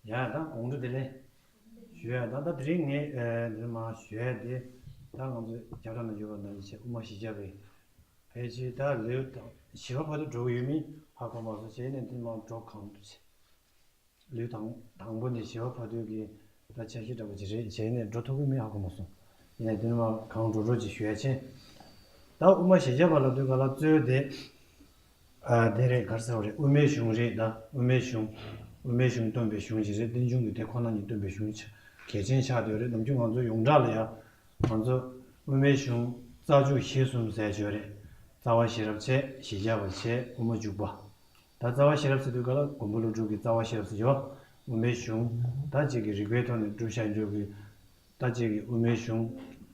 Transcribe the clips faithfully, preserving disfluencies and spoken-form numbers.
ཡ་ད་དགོང་དྲོ་བདེ་ལེགས་ཞུ་ཡ། ད་ད་དེ་རིང་ངས་ཨ་འདིར་མ་ཞུ་ཡ་དེ། ད་ང་ཚོ་རྒྱ་གར་ནང་ཡོད་པ་ནང་བཞིན་བྱས་དབུ་མ་བཞི་བརྒྱ་པའི་ཕལ་ཆེར་ད་ལེའུ་དང་བཞི་པ་བར་དུ་འགྲོ་གི་ཡོད་མིན་ཧ་གོ་མ་སོང་། བྱས་ནས་འདིར་མ་འགྲོ་གང་ཐུབ་བྱས། ལེའུ་དང་དང་པོ་ནས་བཞི་པ་བར་དུ་གི་ད་འཆར་གཞི་འདྲ་པོ་ཅིག་རེད། བྱས་ནས་འགྲོ་ཐུབ་ཀྱི་མིན་ཧ་གོ་མ་སོང་། ཡིན་ནའི་འདིར་མ་གང་འགྲོ་འགྲོ་ཅིག་ཞུ་ཡ་བྱས། ད་དབུ་མ་བཞི་བརྒྱ་པ་ལབ་དུས་ག་ལ་གཙོས་དེ། ཨ་དེ་རེད། ག་རེ་ཟེར་བ་རེད། དབུ་མའི་གཞུང་རེད། ད་དབུ་མའི་གཞུང་། དབུ་མའི་གཞུང་སྟོན་པའི་གཞུང་ཞིག་རེད། རྟེན་འབྱུང་གི་དེ་ཁོ་ན་ཉིད་སྟོན་པའི་གཞུང་ཆ་གལ་ཆེན་ཆགས་བསྡད་ཡོད་རེད། ནམ་རྒྱུན་ང་ཚོ་ཡོངས་གྲགས་ལ་ཡ་ང་ཚོ་དབུ་མའི་གཞུང་རྩ་འཇུག་གཞི་གསུམ་ཟེར་ཡ་ཅིག་ཡོད་རེད། རྩ་བ་ཤེས་རབ་བྱས། གཞི་རྒྱས་པ་བྱས། དབུ་མ་འཇུག་པ། ད་རྩ་བ་ཤེས་རབ་ཟེར་དུས་ག་ལ་མགོན་པོ་ཀླུ་སྒྲུབ་ཀྱི་རྩ་བ་ཤེས་རབ་ཟེར་གྱི་ཡོད། དབུ་མའི་གཞུང་ད་ཅིག་གི་རིགས་པའི་ཐོག་ནས་སྒྲུབ་བྱ་འཇུག་གི་ད་ཅིག་གི་དབུ་མའི་གཞུང་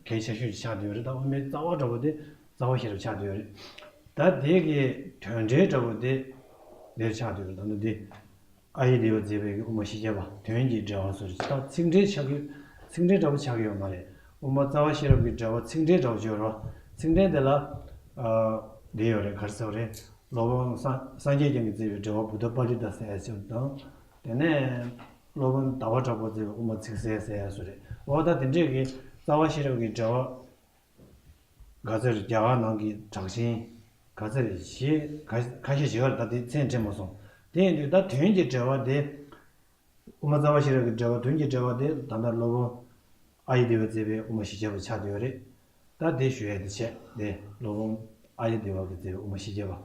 གལ་ཆེ་ཤོས་ཅིག་ཆགས་བསྡད་ཡོད་རེད། ད་དབུ་མའི་རྩ་བ་འདྲ་པོ་དེ་རྩ་བ་ཤེས་རབ་ཆགས་བསྡད་ཡོད་རེད། ད་དེ་གི་དོན་འགྲེལ་འདྲ་པོ་དེ་འདིར་ཆགས་བསྡད་ཡོད་རེད། ད་ནི་འདི་ཨ་ཡེ་དེ་བ་མཛད་པའི་གི་དབུ་མ་བཞི་བརྒྱ་པ་དོན་གྱི་འགྲེལ་པ་སོགས་རེད། ད་ཚིག་འགྲེལ་ཆགས་ཀྱི་ཚིག་འགྲེལ་འདྲ་པོ་ཆགས་ཀྱི་ཡོད་མ་རེད། དབུ་མ་རྩ་བ་ཤེས་རབ་ཀྱི་འགྲེལ་པ་ཚིག་འགྲེལ་འདྲ་པོ་ཅིག་ཡོད་རེད་བ། ཚིག་འགྲེལ་དེ་ལ་ཨ་འདི་ཡོད་རེད། ག་རེ་ཟེར་བ་རེད། སློབ་དཔོན་སངས་སངས་རྒྱས་བསྐྱངས་ཀྱིས་མཛད་པའི་འགྲེལ་པ་བུདྡྷ་པཱ་ལི་ཏ་ཟེར་ཡ་ཅིག་དང་། དེ་ནས་སློབ་དཔོན་ཟླ་བ་གྲགས་པས་མཛད་པའི་དབུ་མ་ཚིག་གསལ་ཟེར་ཡ་སོགས་རེད། འོ་ད་དེ་འདྲས་ཀྱི་རྩ་བ་ཤེས་རབ་ཀྱི་འགྲེལ་པ་ག་ཚོད་རེད། རྒྱ་གར་ནང་གི་གྲགས་ཆེན་ག་ཚོད་རེད། བཞི་ཁ་ཁ་ཤས་ཤིག་ཡོད་རེད། ད་དེ་མཚན་དྲན་མ་སོང་། དེ་ཡིན་དུས་ད་དོན་གྱི་འགྲེལ་པ་དེ་དབུ་མ་རྩ་བ་ཤེས་རབ་ཀྱི་འགྲེལ་པ་དོན་གྱི་འགྲེལ་པ་དེ་ད་ལྟ་སློབ་དཔོན་ཨཱརྱ་དེ་བས་མཛད་པའི་དབུ་མ་བཞི་བརྒྱ་པ་ཆགས་བསྡད་ཡོད་རེད། ད་དེ་ཞུ་ཡ་དེ་བྱས། དེ་སློབ་དཔོན་ཨཱརྱ་དེ་བས་མཛད་པའི་དབུ་མ་བཞི་བརྒྱ་པ།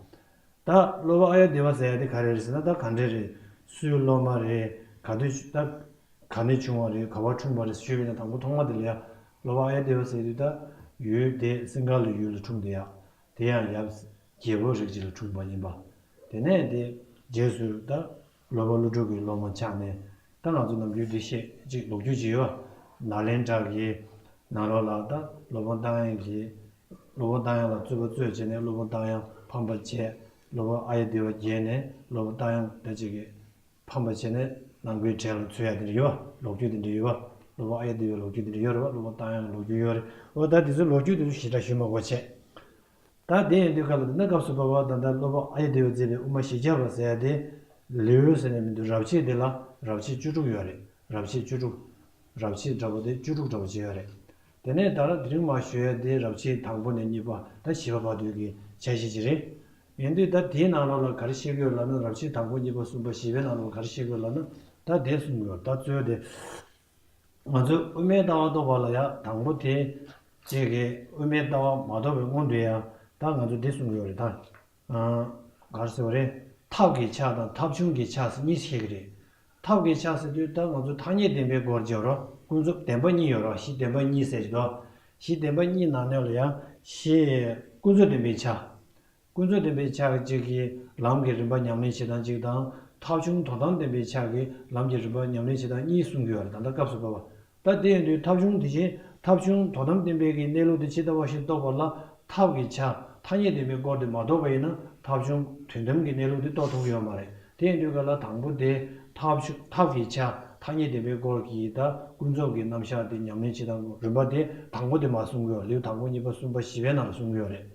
ད་སློབ་དཔོན་ཨཱརྱ་དེ་བས་ཟེར་ཡ་དེ་ག་རེ་རེད་ཟེར་ན། ད་ག་འདྲས་རེད། སུའི་སློབ་མ་རེད། ག་དུས་ད་ག་ནས་བྱུང་བ་རེད། ག་པར་འཁྲུངས་པ་རེད་ཞུས་པ་ཡིན་ན། དང་པོ་ཐོག་མ་དེ་ལ་ཡ་སློབ་དཔོན་ཨཱརྱ་དེ་བས་ཟེར་དུས་ད་ཡུལ་དེ་སིང་ག་ལའི་ཡུལ་ལ་འཁྲུངས་དེ་ཡ། དེ་ཡང་ཡབ་རྒྱལ་པོའི་རིགས་ཅིག་ལ་འཁྲུངས་པ་ཡིན་པ། དེ་ནས་དེ་རྗེས་སུ་ད་སློབ་དཔོན་ཀླུ་སྒྲུབ་ཀྱི་སློབ་མ་ཆགས་ནས། ད་ང་ཚོ་ནམ་རྒྱུན་འདི་བཤད་ཅིག་ལོ་རྒྱུས་ཅིག་ཡོད། ནཱ་ལེནྡྲ་གི་ནང་ལོགས་ལ་ད་སློབ་དཔོན་རྟ་དབྱངས་ཀྱིས། སློབ་དཔོན་རྟ་དབྱངས་ལ་རྩོད་པ་རྩོད་བྱས་ནས་སློབ་དཔོན་རྟ་དབྱངས་ཕམ་པ་བྱས། སློབ་དཔོན་ཨཱརྱ་དེ་བ་རྒྱལ་ནས་སློབ་དཔོན་རྟ་དབྱངས་ད་ཅིག་གིས་ཕམ་པ་བྱས་ནས་ནང་པའི་གྲལ་ལ་ཚུད་ཡ་དེ་འདྲ་ཡོད་པ། ལོ་རྒྱུས་དེ་འདྲ་ཡོད་པ། སློབ་དཔོན་ཨཱརྱ་དེ་བའི་ལོ་རྒྱུས་དེ་འདྲ་ཡོད་རེད་པ། སློབ་དཔོན་རྟ་དབྱངས་ལོ་རྒྱུས་ཡོད་རེད། འོ་ད་དེ་ཚོའི་ལོ་རྒྱུས་དེ་ཚོ་ཞེ་དྲག་ཞུ་མ་དགོས་བྱས། ད་དེ་ཡིན་དུས་ག་ལ་དེ་ན་སྐབས་སུ་བབ་པ་ད་ལྟ་སློབ་དཔོན་ཨཱརྱ་དེ་བས་མཛད་པའི་དབུ་མ་བཞི་བརྒྱ་པ་ཟེར་ཡ་དེ་ལེའུ་ཟེར་ནས་མི་འདུག་རབ་བྱེད་དེ་ལ་རབ་བྱེད་བཅུ་དྲུག་ཡོད་རེད། རབ་བྱེད་བཅུ་དྲུག་རབ་བྱེད་འདྲ་པོ་དེ་བཅུ་དྲུག་འདྲ་པོ་ཅིག་ཡོད་རེད། དེ་ནས་ད་ར་དེ་རིང་མ་ཞུ་ཡ་དེ་རབ་བྱེད་དང་པོ་ནས་གཉིས་པ་ད་བཞི་པ་བར་དུ་གི་འཆར་གཞི་ཅིག་རེད། ཡིན་དུས་ད་དེའི་ནང་ལོགས་ལ་ག་རེ་བཤད་ཀྱི་ཡོད་ལབ་ན། རབ་བྱེད་དང་པོ་གཉིས་པ་གསུམ་པ་བཞི་པའི་ནང་ལོགས་ལ་ག་རེ་བཤད་ཀྱི་ཡོད་ལབ་ན། ད་དེ་གསུང་གི་ཡོད། ད་གཙོས་དེ་ང་ཚོས་དབུ་མའི་ལྟ་བ་རྟོགས་པ་ལ་ཡ་དང་པོ་དེ་ཅིག་གི་དབུ་མའི་ལྟ་བ་མ་རྟོགས་པའི་སྔོན་དུ་ཡ་ད་ང་ཚོས་འདི་གསུང་གི་ཡོད་རེད། ད་ཨ་ག་རེ་ཟེར་བ་རེད། ཐབས་ཀྱི་ཆ་དང་ཐབས་བྱུང་གི་ཆ་ཟེར་གཉིས་བཤད་ཀྱི་རེད། ཐབས་ཀྱི་ཆ་ཟེར་དུས་ད་ང་ཚོ་ཐ་སྙད་བདེན་པའི་སྐོར་བརྗོད་རོགས། ཀུན་རྫོབ་བདེན་པ་གཉིས་ཡོད་རོགས། གཞི་བདེན་པ་གཉིས་ཟེར་གྱི་འདུག་གཞི་བདེན་པ་གཉིས་ནང་ནས་ལ་ཡང་གཞི་ཀུན་རྫོབ་བདེན་པའི་ཆ། ཀུན་རྫོབ་བདེན་པའི་ཆ་གཅིག་གིས་ལམ་གྱི་རིམ་པ་ཉམས་ལེན་བྱེད་སྟངས་གཅིག་དང་། ཐབས་བྱུང་དོན་དམ་བདེན་པའི་ཆ་གིས་ལམ་གྱི་རིམ་པ་ཉམས་ལེན་བྱེད་སྟངས་གཉིས་གསུང་གི་ཡོད་རེད། ད་ལྟ་སྐབས་སུ་བབ་པ། ད་དེ་ཡིན་དུས་ཐབས་བྱུང་དེ་བཞིན་ཐབས་བྱུང་དོན་དམ་བདེན་པའི་གི་གནས་ལུགས་དེ་ཇི་ལྟ་བ་བཞིན་རྟོགས་པ་ལ་ཐབས་ཀྱི་ཆ་ཐ་སྙད་བདེན་པའི་སྐོར་དེ་མ་རྟོགས་པ་ཡིན་ན་ཐབས་བྱུང་དོན་དམ་གྱི་གནས་ལུགས་དེ་རྟོགས་ཐུབ་ཀྱི་ཡོད་མ་རེད། དེ་ཡིན་དུས་ག་ལ་དང་པོ་དེ་ཐབས་བྱུང་ཐབས་ཀྱི་ཆ་ཐ་སྙད་བདེན་པའི་སྐོར་གྱི་ད་ཀུན་རྫོབ་ཀྱི་རྣམ་གཞག་དེ་ཉམས་ལེན་བྱེད་སྟངས་རིམ་པ་དེ་དང་པོ་དེ་མ་གསུང་གི་ཡོད། ལེའུ་དང་པོ་གཉིས་པ་གསུམ་པ་བཞི་པའི་ནང་ལ་གསུང་གི་ཡོད་རེད།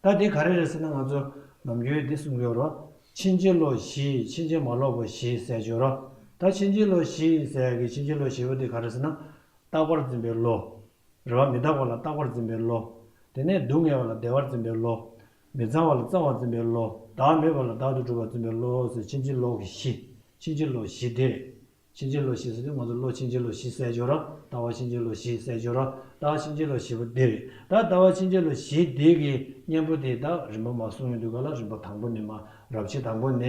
ད་དེ་ག་རེ་རེད་ཟེར་ན། ང་ཚོ་ནམ་རྒྱུན་འདི་གསུང་གི་ཡོད་རེད་བ། ཕྱིན་ཅི་ལོག་བཞི། ཕྱིན་ཅི་མ་ལོག་པ་བཞི་ཟེར་གྱི་ཡོད་རེད་བ། ད་ཕྱིན་ཅི་ལོག་བཞི་ཟེར་ཡ་གི་ཕྱིན་ཅི་ལོག་བཞི་པོ་དེ་ག་རེ་ཟེར་ན། རྟག་པར་འཛིན་པའི་བློ། རེད་བ། མི་རྟག་པ་ལ་རྟག་པར་འཛིན་པའི་བློ། དེ་ནས་སྡུག་བསྔལ་བ་ལ་བདེ་བར་འཛིན་པའི་བློ། མི་གཙང་བ་ལ་གཙང་བར་འཛིན་པའི་བློ། བདག་མེད་པ་ལ་བདག་ཏུ་གྲུབ་པར་འཛིན་པའི་བློ་ཟེར། ཕྱིན་ཅི་ལོག་གི་བཞི། ཕྱིན་ཅི་ལོག་བཞི་དེ་རེད། ཕྱིན་ཅི་ལོག་བཞི་ཟེར་དུས་ང་ཚོ་བློ་ཕྱིན་ཅི་ལོག་བཞི་ཟེར་གྱི་ཡོད་རེད། ལྟ་བ་ཕྱིན་ཅི་ལོག་བཞི་ཟེར་གྱི་ཡོད་རེད། ལྟ་བ་ཕྱིན་ཅི་ལོག་བཞི་པོ་འདི་རེད། ད་ལྟ་བ་ཕྱིན་ཅི་ལོག་བཞི་འདི་གི་གཉེན་པོ་དེ་ད་རིམ་པ་མ་གསུངས་ཡོང་དུས་ག་ལ། རིམ་པ་དང་པོ་ནས་མར་རབ་བྱེད་དང་པོ་ནས་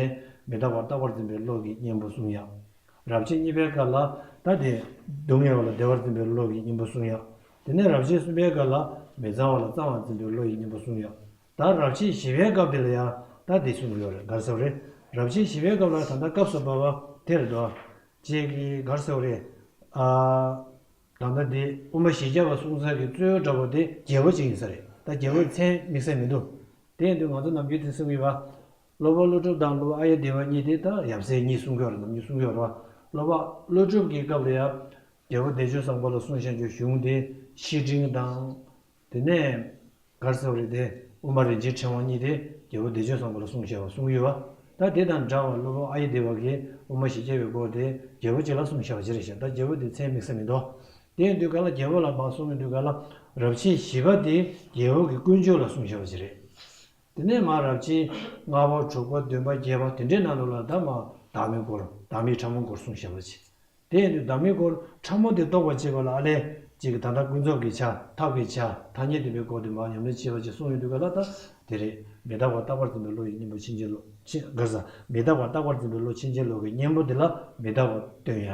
མི་རྟག་པ་རྟག་པར་འཛིན་པའི་བློ་གི་གཉེན་པོ་གསུང་ཡ། རབ་བྱེད་གཉིས་པའི་སྐབས་ལ་ད་དེ་སྡུག་བསྔལ་བ་ལ་བདེ་བར་འཛིན་པའི་བློ་གི་གཉེན་པོ་གསུང་ཡ། དེ་ནས་རབ་བྱེད་གསུམ་པའི་སྐབས་ལ་མི་གཙང་བ་ལ་གཙང་བར་འཛིན་པའི་བློ་ཡི་གཉེན་པོ་གསུང་ཡ། ད་རབ་བྱེད་བཞི་པའི་སྐབས་དེ་ལ་ཡང་ད་འདི་གསུངས་ཡོད་རེད། ག་རེ་ཟེར་བ་རེད། རབ་བྱེད་བཞི་པའི་སྐབས་ལ་ད་ལྟ་སྐབས་སུ་བབ་པ་དེ་རེད་དོ། ཅིག་གི་ག་རེ་ཟེར་བ་རེད། ཨ། ད་ལྟ་འདི་དབུ་མ་བཞི་བརྒྱ་པ་གསུང་ས་གི་གཙོ་བོ་འདྲ་པོ་དེ་རྒྱལ་པོ་ཅིག་ཡིན་ས་རེད། ད་རྒྱལ་པོའི་མཚན་དམིགས་བསལ་མི་འདུག་དེ་ཡིན་དུས་ང་ཚོ་ནམ་རྒྱུན་དེ་གསུང་གི་ཡོད་པ། སློབ་དཔོན་ཀླུ་སྒྲུབ་དང་སློབ་དཔོན་ཨཱརྱ་དེ་བ་གཉིས་དེ་ད་ཡབ་སྲས་གཉིས་གསུང་གི་ཡོད་རེད། ནམ་རྒྱུན་གསུང་གི་ཡོད་རེད་བ། སློབ་དཔོན་ཀླུ་སྒྲུབ་ཀྱི་སྐབས་ལ་ཡང་རྒྱལ་པོ་བདེ་སྤྱོད་བཟང་པོ་ལ་གསུངས་བཞག་རྒྱུ་གཞུང་དེ་བཤེས་སྤྲིང་དང་། དེ་ནས་ག་རེ་ཟེར་བ་རེད་དེ། དབུ་མ་རིན་ཆེན་ཕྲེང་བ་གཉིས་དེ་རྒྱལ་པོ་བདེ་སྤྱོད་བཟང་པོ་ལ་གསུངས་བཞག་པ་གསུང་གི་ཡོད་པ། ད་ ད་དེ་དང་འདྲ་བར་སློབ་དཔོན་ཨ་ཡེ་དེ་བ་གིས་དབུ་མ་བཞི་བརྒྱ་པའི་སྐོར་དེ་རྒྱལ་པོ་གཅིག་ལ་གསུངས་བཞག་པ་ཅིག་རེད་ཤག་ད་རྒྱལ་པོ་དེ་མཚན་དམིགས་བསལ་མི་འདུག་དེ་ཡིན་དུས་ག་ལ་རྒྱལ་པོ་ལ་མར་གསུངས་ཡོང་དུས་ག་ལ་རབ་བྱེད་བཞི་པ་དེ་རྒྱལ་པོ་གི་དཀོན་མཆོག་ལ་གསུངས་བཞག་པ་ཅིག་རེད། དེ་ནས་མར་རབ་བྱེད་ལྔ་པ་དྲུག་པ་བདུན་པ་བརྒྱད་པ་དེ་འདྲའི་ནང་ལོགས་ལ་ད་མར་བདག་མེད་སྐོར་བདག་མེད་ཕྲ་མོའི་སྐོར་གསུངས་བཞག་པ་ཅིག་དེ་ཡིན་དུས་བདག་མེད་སྐོར་ཕྲ་མོ་དེ་རྟོགས་པར་བྱེད་པ་ལ་ཨ་ལས་ཅིག་གི་ད་ལྟ་ཀུན་རྫོབ་ཀྱི་ཆ་ཐབས་ཀྱི་ཆ་ཐ་སྙད་བདེན་པའི་སྐོར་དེ་མར་ཉམས་ལེན་བྱེད་པ་ཅིག་གསུངས་ཡོང་དུས་ག་ལ་ད་དེ་རེད། མི་རྟག་པ་རྟག་པར་འཛིན་པའི་བློ་ཡི་གཉེན་པོ་ཕྱིན་ཅི་ལོག་ཕྱིན་ག་ས་མི་རྟག་པ་རྟག་པར་འཛིན་པའི་བློ་ཕྱིན་ཅི་ལོག་གི་གཉེན་པོ་དེ་ལ་མི་རྟག་པ་སྟོན་ཡ།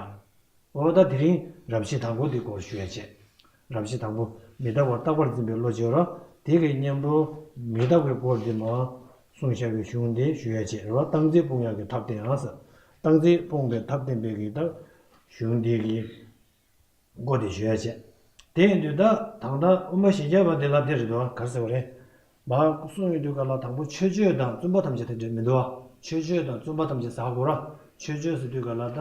འོ་ད་དེ་རིང་རབ་བྱེད་དང་པོ་དེའི་སྐོར་ཞུ་ཡ་བྱས། རབ་བྱེད་དང་པོ་མི་རྟག་པ་རྟག་པར་འཛིན་པའི་བློ་བྱེད་རོ། དེ་གི་གཉེན་པོ་མི་རྟག་པའི་སྐོར་དེ་མར་གསུངས་བཞག་པའི་གཞུང་དེ་ཞུ་ཡ་བྱས་རོ། རྟག་འཛིན་སྤོང་ཡག་གི་ཐབས་དེ་ཡང་ཟེར། རྟག་འཛིན་སྤོང་བའི་ཐབས་བསྟན་པའི་གི་ད་གཞུང་དེ་གི་སྐོར་དེ་ཞུ་ཡ་བྱས། དེ་ཡིན་དུས་ད་ད་ལྟ་དབུ་མ་བཞི་བརྒྱ་པ་དེ་ལ་དེ་རེད་དོ་ག་རེ་ཟེར་བ་རེད། མར་གསུངས་ཡོང་དུས་ག་ལ་དང་པོ་མཆོད་བརྗོད་དང་བཙུན་པ་ཐམས་ཅད་དེ་འདྲ་མི་འདུག་བ། མཆོད་བརྗོད་དང་བཙུན་པ་ཐམས་ཅད་ཟེར་དགོས་ར། མཆོད་བརྗོད་ཟེར་དུས་ག་ལ་ད་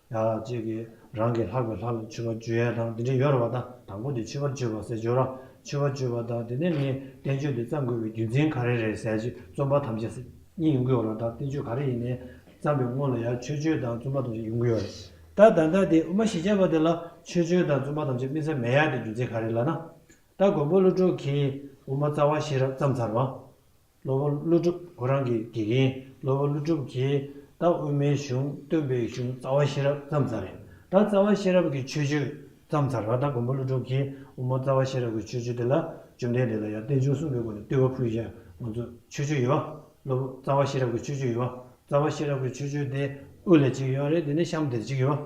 ཡ་གཅིག་གིས་རང་གི་ལྷག་པའི་ལྷ་ལ་མཆོད་པ་བརྗོད་ཡ་དང་དེ་འདྲ་ཡོད་རེད་བ། ད་དང་པོ་དེ་མཆོད་པ་བརྗོད་པ་ཟེར་བརྗོད་ར། མཆོད་པ་བརྗོད་པ་དང་དེ་ནས་ནི་བསྟན་བཅོས་དེ་བརྩམས་དགོས་པའི་རྒྱུ་མཚན་ག་རེ་རེད་ཟེར་ཅིག་བཙུན་པ་ཐམས་ཅད་ཟེར་གཉིས་ཡོང་གི་ཡོད་རེད། ད་བསྟན་བཅོས་ག་རེ་ཡིན་ནའི་བརྩམས་པའི་སྔོན་ལ་ཡ་མཆོད་བརྗོད་དང་བཙུན་པ་ཐམས་ཅད་ཡོང་གི་ཡོད་རེད། ད་ད་ལྟ་དེ་དབུ་མ་བཞི་བརྒྱ་པ་དེ་ལ་མཆོད་བརྗོད་དང་བཙུན་པ་ཐམས་ཅད་དམིགས་བསལ་མེད་ཡ་དེ་རྒྱུ་མཚན་ག་རེ་ལབ་ན། ད་མགོན་པོ་ཀླུ་སྒྲུབ་ཀྱིས་དབུ་མ་རྩ་བ་ཤེས་རབ་བརྩམས་ཚར་བ། སློབ་དཔོན་ཀླུ་སྒྲུབ་ཁོ་རང་གི་དགེ་རྒན་སློབ་དཔོན་ཀླུ་སྒྲུབ་ཀྱིས་ད་དབུ་མའི་གཞུང་སྟོན་པའི་གཞུང་རྩ་བ་ཤེས་རབ་བརྩམས་ཚར་རེད། ད་རྩ་བ་ཤེས་རབ་ཀྱི་མཆོད་བརྗོད་བརྩམས་ཚར་བ། ད་མགོན་པོ་ཀླུ་སྒྲུབ་ཀྱིས་དབུ་མ་རྩ་བ་ཤེས་རབ་ཀྱི་མཆོད་བརྗོད་དེ་ལ་བཅོམ་ལྡན་འདས་ལ་ཡང་རྟེན་འབྱུང་གསུངས་པའི་སྒོ་ནས་བསྟོད་པ་ཕུལ་བཞག་ང་ཚོ་མཆོད་བརྗོད་ཡོད་བ། སློབ་དཔོན་རྩ་བ་ཤེས་རབ་ཀྱི་མཆོད་བརྗོད་ཡོད་བ། རྩ་བ་ཤེས་རབ་ཀྱི་མཆོད་བརྗོད་དེ་དབུ་ལ་གཅིག་ཡོད་རེད། དེ་ནས་གཤམ་དེར་གཅིག་ཡོད་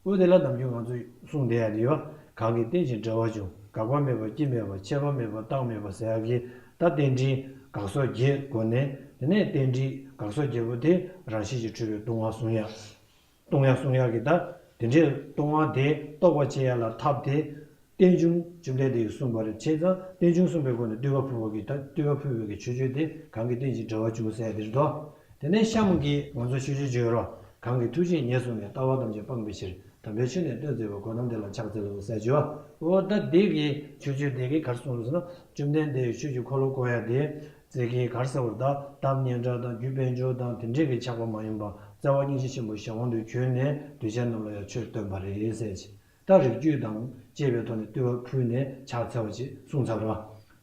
བ། འོ་དེ་ལ་ནམ་རྒྱུན་ང་ཚོས་གསུངས་བསྡད་ཡ་དེ་ཡོད། གང་གིས་རྟེན་ཅིང་འབྲེལ་བར་འབྱུང་། དགག་པ་མེད་པ་སྐྱེ་མེད་པ། ཁྱད་པར་མེད་པ་རྟག་མེད་པ་ཟེར་ཡ་གི་ད་རྟེན་འབྲེལ་དགག་སོགས་བརྒྱད་སྒོ་ནས་དེ་ནས་རྟེན་འབྲེལ་དགག་སོགས་བརྒྱད་པོ་དེ་རང་བཞིན་གྱིས་གྲུབ་པའི་སྟོང་པ་གསུང་ཡ། སྟོང་ཡ་གསུང་ཡ་གི་ད་དེ་འདྲའི་སྟོང་པ་དེ་རྟོགས་པར་བྱེད་ཡ་ལ་ཐབས་དེ་རྟེན་འབྱུང་བཅོམ་ལྡན་འདས་ཀྱིས་གསུངས་པ་རེད། བྱས་ཙང་རྟེན་འབྱུང་གསུངས་པའི་སྒོ་ནས་བསྟོད་པ་ཕུལ་བ་གི་ད་བསྟོད་པ་ཕུལ་བའི་གི་མཆོད་བརྗོད་དེ་གང་གིས་རྟེན་ཅིང་འབྲེལ་བར་འབྱུང་ཟེར་ཡ་དེ་རེད་དོ། དེ་ནས་གཤམ་གྱི་ང་ཚོ་མཆོད་བརྗོད་བརྗོད་རོགས། གང་གིས་ཐུགས་རྗེས་ཉེར་བཟུང་ནས། ལྟ་བ་ཐམས་ཅད་སྤང་བའི་ཕྱིར། དམ་པའི་ཆོས་ནི་སྟོན་མཛད་པ། གོ་ཏམ་དེ་ལ་ཕྱག་འཚལ་ལོ་ཟེར་བརྗོད། འོ་ད་དེ་གི་མཆོད་བརྗོད་དེ་གི་ག་རེ་གསུངས་རེད་ཟེར་ན། བཅོམ་ལྡན་འདས་ཀྱི་ཆོས་ཀྱི་འཁོར་ལོ་བསྐོར་ཡ་དེ་ཙི་གི་ག་རེ་ཟེར་བ་རེད། ད་གཏམ་སྙན་གྲགས་དང་རྒྱུད་དཔལ་འབྱོར་དང་དེ་འདྲས་ཀྱི་ཆགས་པ་མ་ཡིན་པ་རྩ་བ་སྙིང་རྗེ་ཆེན་པོའི་གཞན་དབང་དུ་གྱུར་ནས་གདུལ་བྱ་རྣམས་ལ་ཡང་ཆོས་སྟོན་པ་རེད་ཟེར་གྱི། ད་རིགས་རྒྱུད་དང་བཅས་པའི་ཐོག་ནས་བསྟོད་པ་ཕུལ་ནས་ཕྱག་འཚལ་བ་ཞིག་གསུངས་ཚར་བ།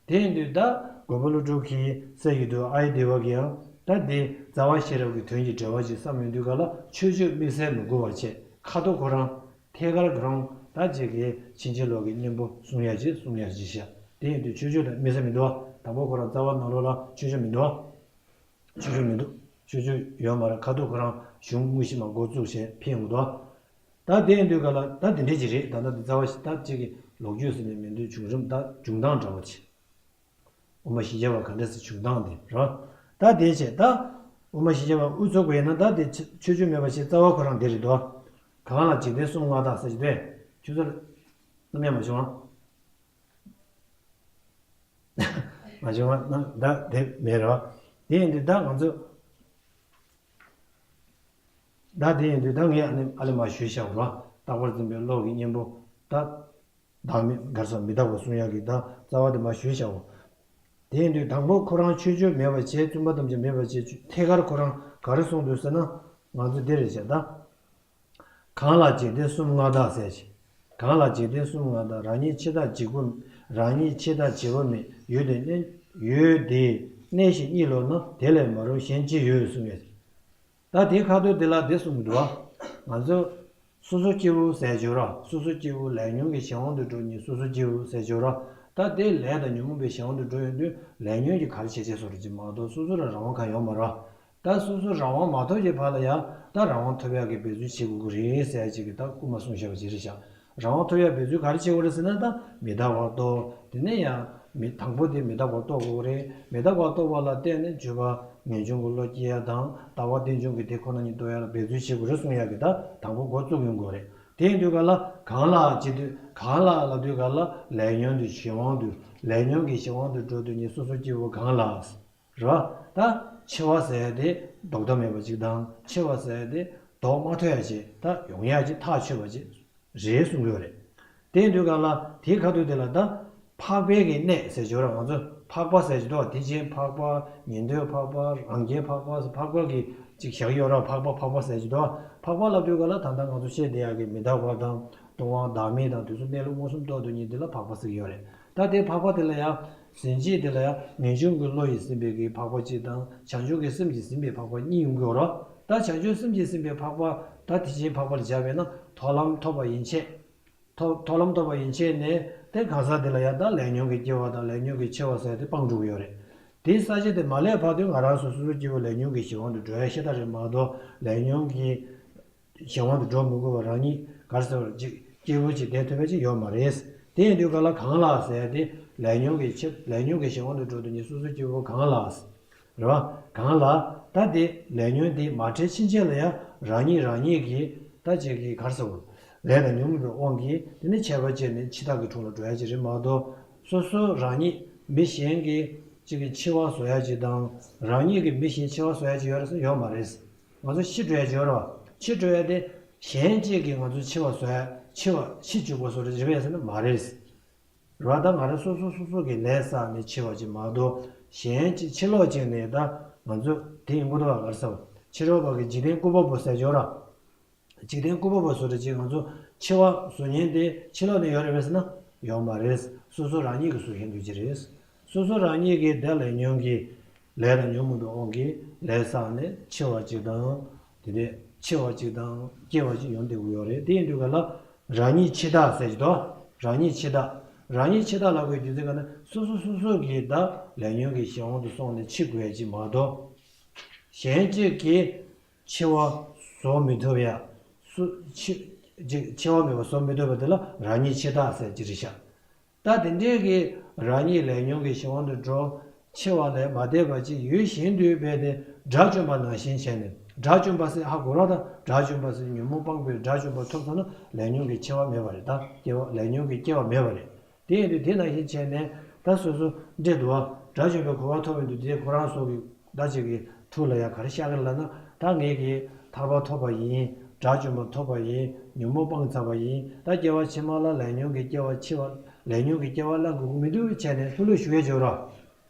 དེ་ཡིན་དུས་ད་མགོན་པོ་ཀླུ་སྒྲུབ་ཀྱིས་ཟེར་ཡོད་དུས་ཨ་ཡེ་དེ་བ་གིས་ཡང་ད་དེ་རྩ་བ་ཤེས་རབ་ཀྱི་དོན་གྱི་འགྲེལ་བ་ཞིག་བསམ་ཡོང་དུས་ག་ལ་མཆོད་བརྗོད་དམིགས་བསལ་མི་དགོས་པ་བྱས། ཁ་དོག་ཁོ་རང་ཐད་ཀར་ཁོ་རང་ད་ཅིག་གི་ཕྱིན་ཅི་ལོག་གི་གཉེན་པོ་གསུང་ཡ་ཅིག་གསུང་ཡ་ཅིག་བྱས། དེ་ཡིན་དུས་མཆོད་བརྗོད་དང་དམིགས་བསལ་མི་འདུག་བ། དང་པོ་ཁོ་རང་རྩ་བ་ནང་ལོགས་ལ་མཆོད་བརྗོད་མི་འདུག་བ། མཆོད་བརྗོད་མི་འདུག་མཆོད་བརྗོད་ཡོད་མ་རེད། ཁ་ཐུག་ཁོ་རང་གཞུང་དངོས་གཞི་མ་འགོ་བཙུགས་བྱས་ཕེབས་ཡོང་གི་འདུག་ད་དེ་ཡིན་དུས་ག་ལ་ད་དེ་འདྲས་ཅིག་རེད། ད་ལྟ་འདི་རྩ་བ་ཞིག་ད་ཅིག་གི་ལོ་རྒྱུས་ཟེར་ནས་མི་འདུག་བྱུང་རིམ་ད་བྱུང་སྟངས་འདྲ་བོ་ཅིག་དབུ་མ་བཞི་བརྒྱ་པ་ག་འདྲས་སེ་བྱུང་སྟངས་དེ་རེད། ད་དེ་བྱས་ད་དབུ་མ་བཞི་བརྒྱ་པ་དབུ་ཚུགས་པ་ཡིན་ན་ད་དེ་མཆོད་བརྗོད་མེད་པ་བྱས་རྩ་བ་ཁོ་རང་དེ་རེད་འདུག་གང་ལ་འཇིག་རྟེན་གསུམ་མངའ་བདག་ཟེར་གྱི་དེ་ཁྱོད་ཚོ་རྣམ་གཡེང་མ་བྱུང་ཨ། མ་བྱུང་བ་ན་ད་དེ་མེད་རེད་བ། དེ་ཡིན་དུས་ད་ང་ཚོ་ད་དེ་ཡིན་དུས་ད་ངས་ཨ་ནི་ཨ་ལེ་མ་ཞུས་བཞག་རོ། རྟག་པར་འཛིན་པའི་བློ་གི་གཉེན་པོ་ད་བདག་མེད་གར་སོགས་མི་རྟག་པ་གསུང་ཡག་གི་ད་རྩ་བ་དེ་མ་ཞུས་བཞག་འོ། དེ་ཡིན་དུས་དང་པོ་ཁོ་རང་མཆོད་བརྗོད་མེད་པ་བྱས། བཙུན་པ་ཐམས་ཅད་མེད་པ་བྱས། ཐད་ཀར་ཁོ་རང་ག་རེ་གསུངས་འདུག་ཟེར་ན། ང་ཚོ་འདི་རེད་བྱས་ད། གང་ལ་འཇིག་རྟེན་གསུམ་མངའ་བདག་ཟེར་ཞིང་། གང་ལ་འཇིག་རྟེན་གསུམ་མངའ་བདག་རང་ཉིད་ཆེ་ཐག་འཇིག་པོ་རང་ཉིད་ཆེ་ཐག་འཇིག་པོ་མེད། ཡུལ་དེ་གནས་ཡུལ་དེ་གནས་ཤིང་གཉིད་ལོག་ན། དེ་ལས་མ་རུངས་གཞན་ཅི་ཡོད་གསུངས་ཡོད། ད་དེའི་ཁ་ཐུག་དེ་ལ་དེ་གསུངས་འདུག་བ། ང་ཚོ་སོ་སོ་སྐྱེ་བོ་ཟེར་བརྗོད་ར། སོ་སོ་སྐྱེ་བོ་ལས་ཉོན་གྱི་གཞན་དབང་དུ་འགྲོ་མཁན་སོ་སོ་སྐྱེ་བོ་ཟེར་བརྗོད་ར། ད་དེ་ལས་དང་ཉོན་མོངས་པའི་གཞན་དབང་དུ་འགྲོ་ཡོང་དུས་ལས་ཉོན་གྱིས་ག་རེ་བྱེད་བྱེད་བཟོ་འདྲ་ཅིག་མ་གཏོགས་སོ་སོ་ལ་རང་དབང་གང་ཡོད་མ་རེད་བ། ད་སོ་སོ་རང་དབང་མ་ཐོབ་ཀྱི་བར་ལ་ཡང་ད་རང་དབང་ཐོབ་ཡག་གི་འབད་བརྩོན་བྱེད་དགོས་ཀྱི་རེད་ཟེར་ཡག་ཅིག་གི་ད་སྐུལ་མ་གསུངས་བཞག་པ་ཅིག་རེད་ཤག་རང་དབང་ཐོབ་ཡག་འབད་བརྩོན་ག་རེ་བྱེད་དགོས་རེད་ཟེར་ན། ད་མི་རྟག་པ་རྟོགས། དེ་ནས་ཡང་མི་དང་པོ་དེ་མི་རྟག་པ་རྟོགས་དགོས་རེད། མི་རྟག་པ་རྟོགས་པ་ལ་བརྟེན་ནས་བརྗོད་པ་ངེས་འབྱུང་གི་བློ་སྐྱེ་ཡག་དང་། ལྟ་བ་རྟེན་འབྱུང་གི་དེ་ཁོ་ན་ཉིད་རྟོགས་ཡག་ལ་འབད་བརྩོན་བྱེད་དགོས་རེད་གསུང་ཡག་གི་ད་དང་པོ་འགོ་བཙུགས་ཡོང་དགོས་རེད། དེ་ཡིན་དུས་ག་ལ་གང་ལ་བྱེད་དུས་གང་ལ་ལབ་དུས་ག་ལ་ལས་ཉོན་དུ་གཞན་དབང་དུ་ལས་ཉོན་གྱི་གཞན་དབང་དུ་འགྲོ་དུས་ཉིད་སོ་སོ་སྐྱེ་བོ་གང་ལ། རེད་བ། ད་འཆི་བ་ཟེར་ཡ་དེ་ལྡོག་ཐབས་མེད་པ་ཅིག་དང་། འཆི་བ་ཟེར་ཡ་དེ་ལྡོག་མ་ཐུབ་ཡ་ཅིག་ད་ཡོང་ཡ་ཅིག་ཐག་ཆོད་པ་ཅིག་རེད་གསུང་གི་ཡོད་རེད། དེ་ཡིན་དུས་ག་ལ་དེའི་ཁ་ཐུག་དེ་ལ་ད་འཕགས་པའི་གི་གནས་ཟེར་བརྗོད་ར། ང་ཚོ་འཕགས་པ་ཟེར་གྱི་འདུག་བ། དེ་བཞིན་འཕགས་པ། ཉན་ཐོས་འཕགས་པ། རང་རྒྱལ་འཕགས་པ་ཟེར་འཕགས་པ་གི་ ཅིག་བཞག་ཡོད་ར། འཕགས་པ། འཕགས་པ་ཟེར་གྱི་འདུག་འཕགས་པ་ལབ་དུས་ག་ལ་ད་ལྟ་ང་ཚོ་བཤད་བསྡད་ཡག་གི་མི་རྟག་པ་དང་སྟོང་པ་བདག་མེད་དང་དུས་གསུམ་གནས་ལུགས་མངོན་སུམ་རྟོགས་དོན་གཉིས་འདི་ལ་འཕགས་པ་ཟེར་གྱི་ཡོད་རེད། ད་དེ་འཕགས་པ་དེ་ལ་ཡང་ཟིན་བྱེད་དེ་ལ་ཡང་ངེས་འབྱུང་གི་བློ་ཡིས་ཟིན་པའི་གི་འཕགས་པ་གཅིག་དང་བྱང་ཆུབ་ཀྱི་སེམས་ཀྱིས་ཟིན་པའི་འཕགས་པ་གཉིས་ཡོང་གི་ཡོད་ར། ད་བྱང་ཆུབ་སེམས་ཀྱིས་ཟིན་པའི་འཕགས་པ། ད་དེ་བཞིན་འཕགས་པ་ལ་སྦྱར་བས་ན་མཐོང་ལམ་ཐོབ་པ་ཡན་ཆད། མཐོང་མཐོང་ལམ་ཐོབ་པ་ཡན་ཆད་ནས་དེ་གང་ཟག་དེ་ལ་ཡང་ད་ལས་ཉོན་གྱི་སྐྱེ་བ་དང་ལས་ཉོན་གྱི་འཆི་བ་ཟེར་དེ་སྤངས་འགྲོ་གི་ཡོད་རེད། དེའི་ས་བཅད་དེ་མ་སླེབས་བར་དུ་ང་རང་སོ་སོ་སོ་སྐྱེ་བོ་ལས་ཉོན་གྱི་གཞན་དབང་དུ་འགྲོ་ཡ་ཤ་སྟག་རེད་མ་གཏོགས་ལས་ཉོན་གྱི་གཞན་དབང་དུ་འགྲོ་མི་དགོས་པ་རང་ཉིད་ག་རེ་ཟེར་བ་ཅིག་སྐྱེས་བུ་ཅིག་བསྡད་ཐུབ་པ་ཅིག་ཡོད་མ་རེད། དེ་ཡིན་དུས་ག་ལ་གང་ལ་ཟེར་ཏེ་ལས་ཉོན་གྱི་ཕྱིར་ལས་ཉོན་གྱི་གཞན་དབང་དུ་འགྲོ་དུས་ཉིད་སོ་སོ་སྐྱེ་བོ་གང་ལ། རེད་བ། གང་ལ། ད་དེ་ལས་ཉོན་དེ་མ་འཕྲད་ཕྱིན་ཆད་ལ་ཡང་རང་ཉིད་རང་ཉིད་ཀྱིས་ད་ཅིག་གི་ག་རེ་ཟེར་དགོས། ལས་དང་ཉོན་མོངས་པའི་དབང་གིས་དེ་ནི་ཆད་པ་བཅད་ནས་འཆི་བདག་གི་དྲུང་ལ་འགྲོ་ཡ་ཅིག་རེད་མ་གཏོགས་སོ་སོ་རང་ཉིད་མི་གཞན་གྱི་ཅིག་གི་འཆི་བ་བཟོ་ཡ་ཅིག་དང་རང་ཉིད་ཀྱིས་མི་གཞན་འཆི་བ་བཟོ་ཡ་ཅིག་ཡོད་རེད་ཟེར་ཡོད་མ་རེད། ང་ཚོ་ཤི་འགྲོ་ཡ་ཅིག་ཡོད་རེད་བ། ཤི་འགྲོ་ཡ་དེ་གཞན་གཅིག་གིས་ང་ཚོ་འཆི་བ་བཟོ་ཡ་འཆི་བ་ཤི་འཇུག་པ་བཟོ་རེད་རེད་པས་ཟེར་ན་མ་རེད། རེད་བ། ད་ང་རང་སོ་སོ་སོ་སོ་གི་ལས་བསགས་ནས་འཆི་བ་ཅིག་མ་གཏོགས་གཞན་ཅིག་ཕྱི་ལོགས་ཅིག་ནས་ད་ང་ཚོ་དེ་ཡིན་དགོས་འདུག་བ། ག་རེ་ཟེར་བ། ཕྱི་རོལ་པ་གི་འཇིག་རྟེན་བཀོད་པ་པོ་ཟེར་ཡོད་ར། འཇིག་རྟེན་བཀོད་པ་པོ་བཟོ་འདྲ་ཅིག་ང་ཚོ་འཆི་བ་བཟོ་མཁན་དེ་ཕྱི་ལོགས་ནས་ཡོད་རེད་པས་ཟེར་ན་ཡོད་མ་རེད། སོ་སོ་རང་ཉིད་ཀྱིས་བཟོ་མཁན་དེ་ཅིག་རེད། སོ་སོ་རང་ཉིད་ཀྱིས་དེ་ལས་ཉོན་གྱི་ལས་དང་ཉོན་མོངས་པའི་དབང་གིས་ལས་བསགས་ནས་འཆི་བ་ཅིག་དང་། དེ་ནས་འཆི་བ་ཅིག་དང་སྐྱེ་བ་ཅིག་ཡོང་བསྡད་ཀྱི་ཡོད་རེད། དེ་ཡིན་དུས་ག་ལ་རང་ཉིད་འཆི་བདག་ཟེར་གྱི་འདུག་རང་ཉིད་འཆི་བདག་རང་ཉིད་འཆི་བདག་ལབ་དགོས་རྒྱུ་མཚན་ག་ན་སོ་སོ་སོ་སོ་གིས་ད་ལས་ཉོན་གྱི་གཞན་དབང་དུ་སོང་ནས་འཆི་དགོས་ཡ་ཅིག་མ་གཏོགས། གཞན་གཅིག་གིས་འཆི་བ་བཟོ་མི་ཐུབ་ཡ། སུ་འཆི་ཅིག་འཆི་བ་མེད་པ་བཟོ་མི་ཐུབ་པ་དེ་ལ་རང་ཉིད་འཆི་བདག་ཟེར་གྱི་རེད་ཤག་ད་དེ་འདྲའི་གི་རང་ཉིད་ལས་ཉོན་གྱི་གཞན་དབང་དུ་འགྲོ། འཆི་བ་ལས་མ་འདས་པ་ཅིག་ཡོད་བཞིན་དུ་རྦད་དེ་དགྲ་བཅོམ་པ་ནང་བཞིན་བྱས་ནས་དགྲ་བཅོམ་པ་ཟེར་ཧ་གོ་ར། ད་དགྲ་བཅོམ་པ་ཟེར་ཉོན་མོངས་སྤངས་པའི་དགྲ་བཅོམ་པ་ཐོབ་སོང་ན་ལས་ཉོན་གྱི་འཆི་བ་མེད་པ་རེད། ད་སྐྱེ་བ་ལས་ཉོན་གྱི་སྐྱེ་བ་མེད་པ་རེད། དེ་ཡིན་དུས་དེ་ནང་བཞིན་བྱས་ནས་ད་སོ་སོ་འདྲེ་འདུག་བ། དགྲ་བཅོམ་པའི་གོ་འཕང་ཐོབ་ཡོང་དུས་དེ་ཁོ་རང་ཚོ་གི་ད་ཅིག་གི་ཐུགས་ལ་ཡ་ག་རེ་ཤར་གི་ལབ་ན། ད་ངས་ཀྱི་ཐར་པ་ཐོབ་པ་ཡིན། དགྲ་བཅོམ་པ་ཐོབ་པ་ཡིན། ཉོན་མོངས་སྤངས་ཚར་བ་ཡིན། ད་སྐྱེ་བ་ཕྱི་མ་ལ་ལས་ཉོན་གྱི་སྐྱེ་བ་འཆི་བ་ལས་ཉོན་གྱི་སྐྱེ་བ་བླང་དགོས་ཀྱི་མི་འདུག་བྱས་ནས་ལྷོད་ལྷོད་བཞུགས་ཡས་བྱོས་ར།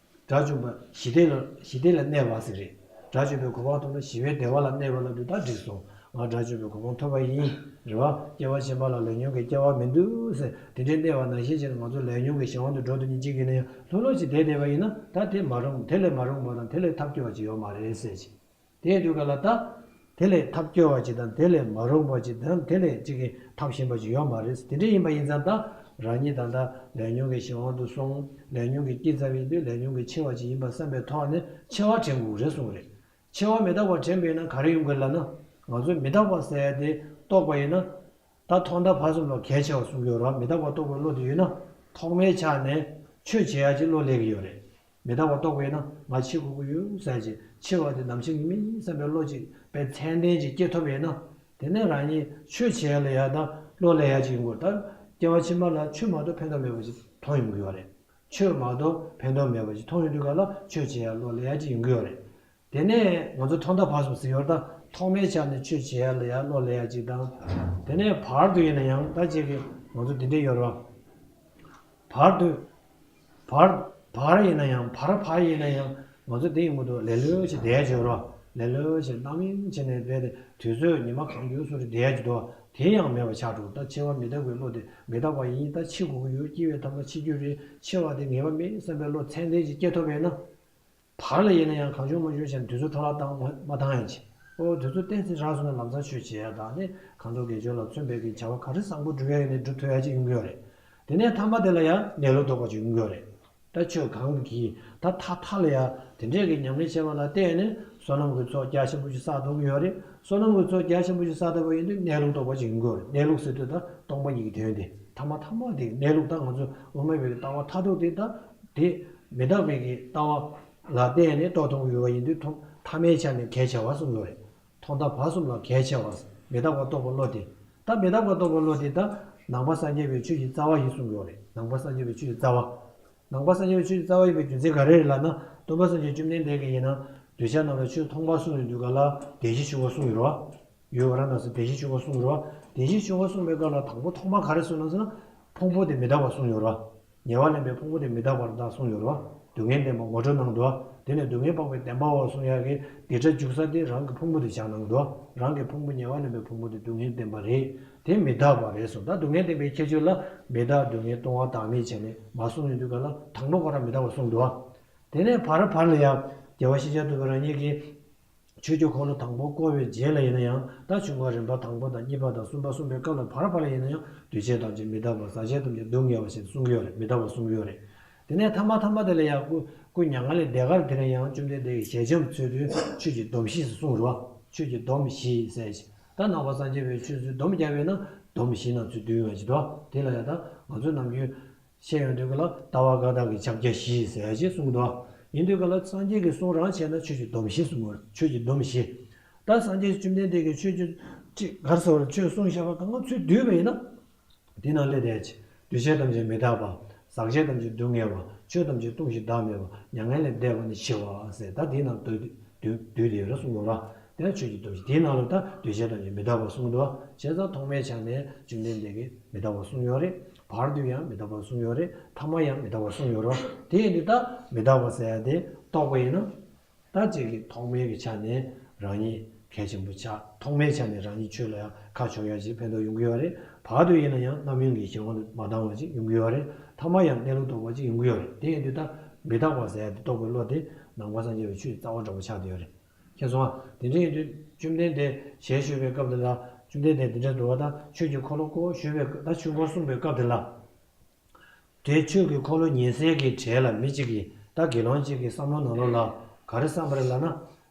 དགྲ་བཅོམ་པ་ཞི་བདེ་ལ་ཞི་བདེ་ལ་གནས་པ་ཟེར་རེད། དགྲ་བཅོམ་པའི་གོ་འཕང་ཐོབ་ན་ཞི་བའི་བདེ་བ་ལ་གནས་པ་ལབ་དུས་ད་འགྲིག་སོང་། ང་དགྲ་བཅོམ་པའི་གོ་འཕང་ཐོབ་པ་ཡིན། རེད་བ། སྐྱེ་བ་ཕྱི་མ་ལ་ལས་ཉོན་གྱི་སྐྱེ་བ་མི་འདུག་ཟེར་དེ་འདྲའི་གནས་པ་ནང་བཞིན་བྱས་ནས་ང་ཚོ་ལས་ཉོན་གྱི་གཞན་དབང་དུ་འགྲོ་དུ་ཉིད་ཅིག་ཡིན་ན་ཡང་ལྷོད་ལྷོད་ཅིག་བསྡད་བསྡད་པ་ཡིན་ན་ད་དེ་མ་རུང་དེ་ལས་མ་རུང་བ་དང་དེ་ལས་ཐབས་སྐྱོ་བ་ཅིག་ཡོད་མ་རེད་ཟེར་ཅིག་དེའི་དུས་ག་ལ་ད། དེ་ལས་ཐབས་སྐྱོ་བ་ཅིག་དང་དེ་ལས་མ་རུང་བ་ཅིག་དང་དེ་ལས་ཅིག་གི་ཐབས་གཞན་པ་ཅིག་ཡོད་མ་རེད། དེ་འདྲ་ཡིན་པ་ཡིན་ཙང་ད་རང་ཉིད་ད་ལྟ་ལས་ཉོན་གྱི་གཞན་དབང་དུ་སོང་། ལས་ཉོན་གྱི་སྐྱེ་ཚར་བ་ཡིན་དུས་ལས་ཉོན་གྱི་འཆི་བ་ཅིག་ཡིན་པ་བསམ་པའི་ཐོག་ནས་འཆི་བ་དྲན་དགོས་རེད་གསུངས་རེད། འཆི་བ་མི་རྟག་པ་དྲན་པས་ན་ག་རེ་ཡོང་གི་ལབ་ན། ང་ཚོས་མི་རྟག་པ་ཟེར་ཡ་དེ་རྟོགས་པ་ཡིན་ན། ད་ཐོག་མཐའ་བར་གསུམ་ལ་གལ་ཆེ་བ་གསུངས་ཡོད་ར། མི་རྟག་པ་རྟོགས་པའི་བློ་དེ་ཡོད་ན། ཐོག་མའི་ཆ་ནས་ཆོས་བྱེད་ཡ་ཅིག་བློ་སླེབས་ཀྱི་ཡོད་རེད། མི་རྟག་པ་རྟོགས་པ་ཡིན་ན་ང་འཆི་དགོས་ཀྱི་ཡོད་ཟེར་ཅིག་འཆི་བ་དེ་ནམ་འཆི་ངེས་མིན་བསམ་པའི་བློ་ཅིག་དཔེ་མཚན་ལྡན་ཅིག་སྐྱེ་ཐུབ་པ་ཡིན་ན། དེ་ནས་རང་ཉིད་ཆོས་བྱེད་ཡ་ལ་ཡ་ད་བློ་སླེབས་ཡ་ཅིག་ཡོང་གི་ཡོད་རེད། ད་སྐྱེ་བ་ཕྱི་མ་ལ་ཆོས་མ་གཏོགས་ཕན་ཐོགས་མེད་པ་ཅིག་མཐོང་ཡོང་གི་ཡོད་རེད། ཆོས་མ་གཏོགས་ཕན་ཐོགས་མེད་པ་ཅིག་མཐོང་ཡོང་དུས་ག་ལ་ཆོས་བྱེད་ཡ་བློ་སླེབས་ཡ་ཅིག་ཡོང་གི་ཡོད་རེད། དེ་ནས་ང་ཚོ་ཐོག་མཐའ་བར་གསུམ་ཟེར་ཡོད་རེད། ད་ཐོག་མའི་ཆ་ནས་ཆོས་བྱེད་ཡ་ལ་ཡ་བློ་སླེབས་ཡ་ཅིག་དང་། དེ་ནས་བར་དུ་ཡིན་ན་ཡང་ད་ཅིག་གི་ང་ཚོ་འདི་འདྲས་ཡོད་རེད་བ། བར་དུ། བར། བར་ཡིན་ན་ཡང་བར་བར་ཡིན་ན་ཡང་ང་ཚོ་དེ་ཡིན་མི་འདུག་ལེ་ལོས་བྱས་བསྡད་ཡ་ཅིག་ཡོད་རེད་བ། ལེ་ལོས་བྱས་རྣམ་གཡེང་བྱས་ནས་བསྡད་དེ་དུས་ཚོད་ཉི་མ་གང་འགྱུར་སོང་རེད་བསྡད་ཡ་ཅིག་འདུག་བ། དེ་ཡང་མེད་པ་ཆགས་འགྲོ། ད་འཆི་བ་མི་རྟག་པའི་བློ་དེ་མི་རྟག་པ་ཡིན། ད་འཆི་དགོས་ཀྱི་ཡོད། སྐྱེ་བའི་ཐ་མ་འཆི་རྒྱུ་རེད། འཆི་བ་དེ་ངེས་པ་མེད་བསམ་པའི་བློ་ཚད་ལྡན་ཅིག་སྐྱེ་ཐུབ་པ་ཡིན་ན། བར་ལ་ཡིན་ན་ཡང་གང་བྱུང་མང་བྱུང་བྱས་ནས་དུས་ཚོད་འཕྲོ་བརླག་བཏང་མ་བཏང་ཡ་ཅིག་ཨོ་དུས་ཚོད་ཏོག་ཙམ་རག་སོང་ན་ལམ་སང་ཆོས་བྱེད་ཡ་དང་ནི་གང་ཐུབ་དགེ་སྦྱོར་ལ་བརྩོན་པའི་གི་བྱ་བ་ག་རེ་བཟང་པོ་སྒྲུབ་ཡ་ཡིན་ནའི་སྒྲུབ་ཐུབ་ཡ་ཅིག་ཡོང་གི་ཡོད་རེད། དེ་ནས་ཐ་མ་དེ་ལ་ཡང་གནས་ལུགས་རྟོགས་པ་ཅིག་ཡོང་གི་ཡོད་རེད། ད་ཆོས་གང་གིས་ད་མཐའ་མཐའ་ལ་ཡང་དེ་འདྲས་ཀྱི་ཉམས་ལེན་བྱས་པ་ལ་བརྟེན་ནས་བསོད་ནམས་ཀྱི་ཚོགས་རྒྱ་ཆེན་པོ་ཞིག་བསགས་ཐུབ་ཀྱི་ཡོད་རེད། བསོད་ནམས་ཀྱི་ཚོགས་རྒྱ་ཆེན་པོ་ཞིག་བསགས་ཐུབ་པ་ཡིན་དུས་གནས་ལུགས་རྟོགས་པ་ཅིག་ཡོང་གི་ཡོད་རེད། གནས་ལུགས་ཟེར་དུས་ད་སྟོང་པ་ཉིད་ཀྱི་དོན་དེ་ཐ་མ་ཐ་མ་དེ་གནས་ལུགས་ད་ང་ཚོ་དབུ་མ་པའི་ལྟ་བ་མཐར་ཐུག་དེ་ད་དེ་མི་རྟག་པའི་གི་ལྟ་བ་ལ་བརྟེན་ནས་རྟོགས་ཐུབ་ཀྱི་ཡོད་པ་ཡིན་དུས་ཐོག་ཐ་མའི་ཆ་ནས་གལ་ཆེ་བ་གསུངས་ཡོད་རེད། ཐོག་མཐའ་བར་གསུམ་ལ་གལ་ཆེ་བ། མི་རྟག་པ་རྟོགས་པའི་བློ་དེ། ད་མི་རྟག་པ་རྟོགས་པའི་བློ་དེ་ད་ནང་པ་སངས་རྒྱས་པའི་ཆོས་ཀྱི་རྩ་བ་ཡིན་གསུངས་ཡོད་རེད། ནང་པ་སངས་རྒྱས་པའི་ཆོས་ཀྱི་རྩ་བ། ནང་པ་སངས་རྒྱས་པའི་ཆོས་ཀྱི་རྩ་བ་ཡིན་པའི་རྒྱུ་མཚན་ག་རེ་རེད་ལབ་ན། སྟོན་པ་སངས་རྒྱས་བཅོམ་ལྡན་འདས་ཀྱིས་ཡིན་ན་གདུལ་བྱ་རྣམས་ལ་ཆོས་ཐོག་མར་གསུངས་ཡོང་དུས་ག་ལ་བདེན་བཞི་ཆོས་འཁོར་གསུངས་ཡོད་རེད་བ། ཡོད་པ་རང་དང་སེམས་བདེན་བཞི་ཆོས་འཁོར་གསུངས་རོ། བདེན་བཞི་ཆོས་འཁོར་གསུངས་པའི་སྐབས་ལ་དང་པོ་ཐོག་མ་ག་རེ་གསུངས་ན་ཟེར་ན། ཕུང་པོ་དེ་མི་རྟག་པ་གསུངས་ཡོད་རོ། ཉེ་བར་ལེན་པའི་ཕུང་པོ་དེ་མི་རྟག་པར་གདགས་གསུངས་ཡོད་རོ། སྡུག་བསྔལ་བདེན་པ་ངོ་སྤྲོད་གནང་འདུག་དེ་ནས་སྡུག་བསྔལ་འཕགས་པའི་བདེན་པའོ་གསུང་ཡག་གི་སྡིག་སྒྲ་འཇུག་ས་དེ་རང་གི་ཕུང་པོ་དེ་བཞག་གནང་འདུག་རང་གི་ཕུང་པོ་ཉེ་བར་ལེན་པའི་ཕུང་པོ་དེ་སྡུག་བསྔལ་བདེན་པ་རེད། དེ་མི་རྟག་པ་རེད་གསུངས། ད་སྡུག་བསྔལ་བདེན་པའི་ཁྱད་ཆོས་ལ་མི་རྟག་སྡུག་བསྔལ་ལྟུང་བ་བདག་མེད་བྱས་ནས་མ་གསུངས་ཡོང་དུས་ག་ལ་དང་པོ་ཁོ་རང་མི་རྟག་པ་གསུངས་འདུག་དེ་ནས་བར་བར་ལ་ཡང་རྒྱལ་བ་ཤེས་བྱ་ཐུབ་པ་རང་ཉིད་ཀྱིས་ཆོས་ཀྱི་འཁོར་ལོ་དང་པོ་བསྐོར་བའི་རྗེས་ལ་ཡིན་ན་ཡང་ད་ཆོས་འཁོར་རིམ་པ་དང་པོ་དང་གཉིས་པ་དང་གསུམ་པ་གསུངས་པའི་སྐབས་ལ་བར་བར་ལ་ཡིན་ན་ཡང་འདུས་བྱས་ཐམས་ཅད་མི་རྟག་པ། ཟག་བཅས་ཐམས་ཅད་སྡུག་བསྔལ་བ་ཞེས་གསུང་གི་ཡོད་རེད། མི་རྟག་པ་གསུང་གི་ཡོད་རེད། དེ་ནས་ཐ་མ་ཐ་མ་དེ་ལ་ཡང་སྐུ་སྐུ་མྱ་ངན་ལས་འདས་ཁར་དེ་ནས་ཡང་བཅོམ་ལྡན་འདས་ཀྱིས་ཞལ་ཆེམས་འཚོལ་དུས་ཆོས་ཀྱི་སྡོམ་བཞི་ཟེར་གསུངས་རེད་བ། ཆོས་ཀྱི་སྡོམ་བཞི་ཟེར་ཞིང་ད་ནང་པ་སངས་རྒྱས་པའི་ཆོས་ཚུལ་སྡོམ་རྒྱག་པས་ན་སྡོམ་བཞི་ནང་ཚུད་འདུས་ཡོད་ཅིག་འདུག་དེ་ལ་ཡང་ད་ང་ཚོས་ནམ་རྒྱུན་བཤད་ཡོང་དུས་ག་ལ་ལྟ་བ་བཀའ་རྟགས་ཀྱི་ཕྱག་རྒྱ་བཞི་ཟེར་ཡ་ཅིག་གསུངས་འདུག་ཡིན་དུས་ག་ལ་སངས་རྒྱས་ཀྱི་གསུང་རང་བྱས་ན་ཆོས་ཀྱི་སྡོམ་བཞི་གསུངས་པ་རེད། ཆོས་ཀྱི་སྡོམ་བཞི། ད་སངས་རྒྱས་བཅོམ་ལྡན་འདས་ཀྱིས་ཆོས་ཀྱི་ཅིག་ག་རེ་ཟེར་བ་རེད། ཆོས་གསུངས་བཞག་པ་གང་ག་ཚུད་འདུས་པ་ཡིན་ན། དེ་ནང་སླེབས་བསྡད་ཅིག་འདུས་བྱས་ཐམས་ཅད་མི་རྟག་པ། ཟག་བཅས་ཐམས་ཅད་སྡུག་བསྔལ་བ། ཆོས་ཐམས་ཅད་སྟོང་ཞིང་བདག་མེད་པ། མྱ་ངན་ལས་འདས་པ་ནི་ཞི་བ་ཟེར། ད་དེའི་ནང་འདུས་འདུས་འདུས་དེ་ཡོད་རེད་གསུངས་འདུག་ལ། དེ་ཆོས་ཀྱི་སྡོམ་བཞི་དེའི་ནང་ལ་ད་འདུས་བྱས་ཐམས་ཅད་མི་རྟག་པ་གསུངས་འདུག་བྱས་ཙང་ཐོག་མའི་ཆ་ནས་བཅོམ་ལྡན་འདས་ཀྱིས་མི་རྟག་པ་གསུངས་ཡོད་རེད། བར་དུ་ཡང་མི་རྟག་པ་གསུངས་ཡོད་རེད། ཐ་མ་ཡང་མི་རྟག་པ་གསུངས་ཡོད་རེད། དེ་ཡིན་དུས་ད་མི་རྟག་པ་ཟེར་ཡ་དེ་རྟོགས་པ་ཡིན་ན། ད་ཅིག་གི་ཐོག་མའི་གི་ཆ་ནས་རང་ཉིད་གལ་ཆེན་པོ་ཆགས། ཐོག་མའི་ཆ་ནས་རང་ཉིད་ཆོས་ལ་ཡང་ཁ་ཕྱོགས་ཡ་ཅིག་ཕན་ཐོགས་ཡོང་གི་ཡོད་རེད། བར་དུ་ཡིན་ན་ཡང་རྣམ་གཡེང་གི་གཞན་དབང་དུ་མ་བཏང་བ་ཅིག་ཡོང་གི་ཡོད་རེད། ཐ་མ་ཡང་གནས་ལུགས་རྟོགས་པ་ཅིག་ཡོང་གི་ཡོད་རེད། དེ་ཡིན་དུས་ད་མི་རྟག་པ་ཟེར་ཡ་དེ་རྟོགས་པའི་བློ་དེ་ནང་པ་སངས་རྒྱས་པའི་ཆོས་ཀྱི་རྩ་བ་འདྲ་པོ་ཆགས་བསྡད་ཡོད་རེད། མཁྱེན་སོང་ཨ། དེ་འདྲ་ཡིན་དུས་བཅོམ་ལྡན་འདས་ཞལ་བཞུགས་པའི་སྐབས་དེ་ལ་བཅོམ་ལྡན་འདས་དེ་འདྲ་འདུག་བ། ད་ཆོས་ཀྱི་འཁོར་ལོ་བསྐོར་ཞུས་པའི་ད་ཆོས་འཁོར་གསུངས་པའི་སྐབས་དེ་ལ། དེ་ཆོས་ཀྱི་འཁོར་ལོ་ཉན་སའི་གི་གྲས་ལ་མི་གཅིག་གིས་ད་དགེ་སློང་གཅིག་གི་བསམ་བློ་ནང་ལོགས་ལ་ག་རེ་བསམ་པ་རེད་ལབ་ན།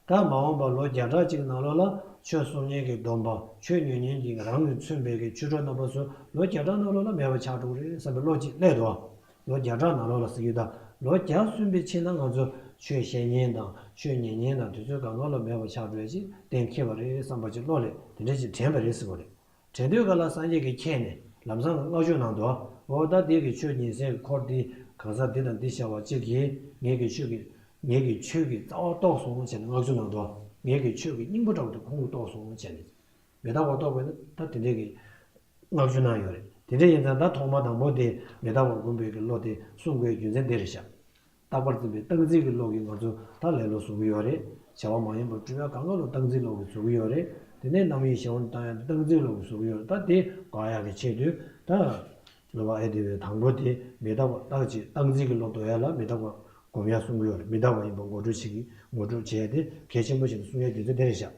ད་མ་འོངས་པ་ལོ་བརྒྱ་ཕྲག་གཅིག་ནང་ལོགས་ལ་ཆོས་གསུང་མཁན་གྱི་སྡོམ་པ། ཆོས་ཉན་མཁན་གྱི་རང་གིས་མཚོན་པའི་གི་ཆོས་གྲོགས་རྣམ་པ་ཚོ་ལོ་བརྒྱ་ཕྲག་ནང་ལོགས་ལ་མེད་པ་ཆགས་འགྲོ་གི་རེད་བསམ་པའི་བློ་གཅིག་སླེབས་འདུག་ལོ་བརྒྱ་ཕྲག་ནང་ལོགས་ལ་ཟེར་གྱི་ད་ལོ་བརྒྱ་སོན་པའི་ཕྱིན་ན་ང་ཚོ་ཆོས་བཤད་མཁན་དང་ཆོས་ཉན་མཁན་དང་དེ་ཚོའི་སྒང་ག་ལ་མེད་པ་ཆགས་འགྲོ་ཡ་ཅིག་གཏན་འཁེལ་བ་རེད་བསམ་པ་ཅིག་བློ་ལ་དེ་འདྲ་ཅིག་དྲན་པ་རེད་ཟེར་གྱི་རེད། དྲན་དུས་ག་ལ་སངས་རྒྱས་ཀྱིས་མཁྱེན་ནས་ལམ་སང་བསྔགས་བརྗོད་གནང་འདུག་འོ་ད་འདི་གི་ཆོས་ཉན་སའི་འཁོར་འདི་གང་ཟག་འདི་དང་འདི་བྱ་བ་གཅིག་གིས་ངེད་ཀྱི་ཆོས་ཀྱི་ངེད་ཀྱི་ཆོས་ཀྱི་རྩ་བ་རྟོགས་སོང་བྱས་ནས་བསྔགས་བརྗོད་གནང་འདུག་ངེད་ཀྱི་ཆོས་ཀྱི་སྙིང་པོ་འདྲ་བོ་དེ་ཁོང་གིས་རྟོགས་སོང་བྱས་ནས་མི་རྟག་པ་རྟོགས་པས་ན་ད་དེ་འདྲས་ཀྱི་བསྔགས་བརྗོད་གནང་ཡོད་རེད། དེ་འདྲས་ཡིན་ཙང་ད་ཐོག་མ་དང་པོ་དེ་མི་རྟག་པར་བསྒོམ་པའི་གི་བློ་དེ་གསུང་དགོས་རྒྱུ་མཚན་འདི་རེད་ཤག་རྟག་པར་འཛིན་པའི་སྟངས་འཛིན་གྱི་བློ་གིས་ང་ཚོ་ད་ལེ་ལོ་བཟོ་གི་ཡོད་རེད། བྱ་བ་མ་ཡིན་པ་སྒྲུབ་ཡ་གང་ག་ལ་སྟངས་འཛིན་བློ་གིས་བཟོ་གི་ཡོད་རེད། དེ་ནས་རྣམ་གཡེང་གཞན་དབང་དུ་བཏང་ཡ་དེ་སྟངས་འཛིན་བློ་གིས་བཟོ་གི་ཡོད་རེད། ད་དེ་དགག་ཡ་གི་ཆེད་དུ་ད་སློབ་པ་ཨེ་དེ་བའི་དང་པོ་དེ་མི་རྟག་པ་རྟག་ཅིག་སྟངས་འཛིན་གྱི་བློ་གཏོང་ཡ་ལ་མི་རྟག་པ་སྒོམ་ཡ་གསུང་གི་ཡོད་རེད། མི་རྟག་པ་ཡིན་པ་ངོ་སྤྲོད་བྱེད་ཀྱི་ངོ་སྤྲོད་བྱེད་ཡ་དེ་གལ་ཆེན་པོ་ཞིག་ཏུ་གསུང་ཡ་རྒྱུ་མཚན་དེ་རེད་ཤག་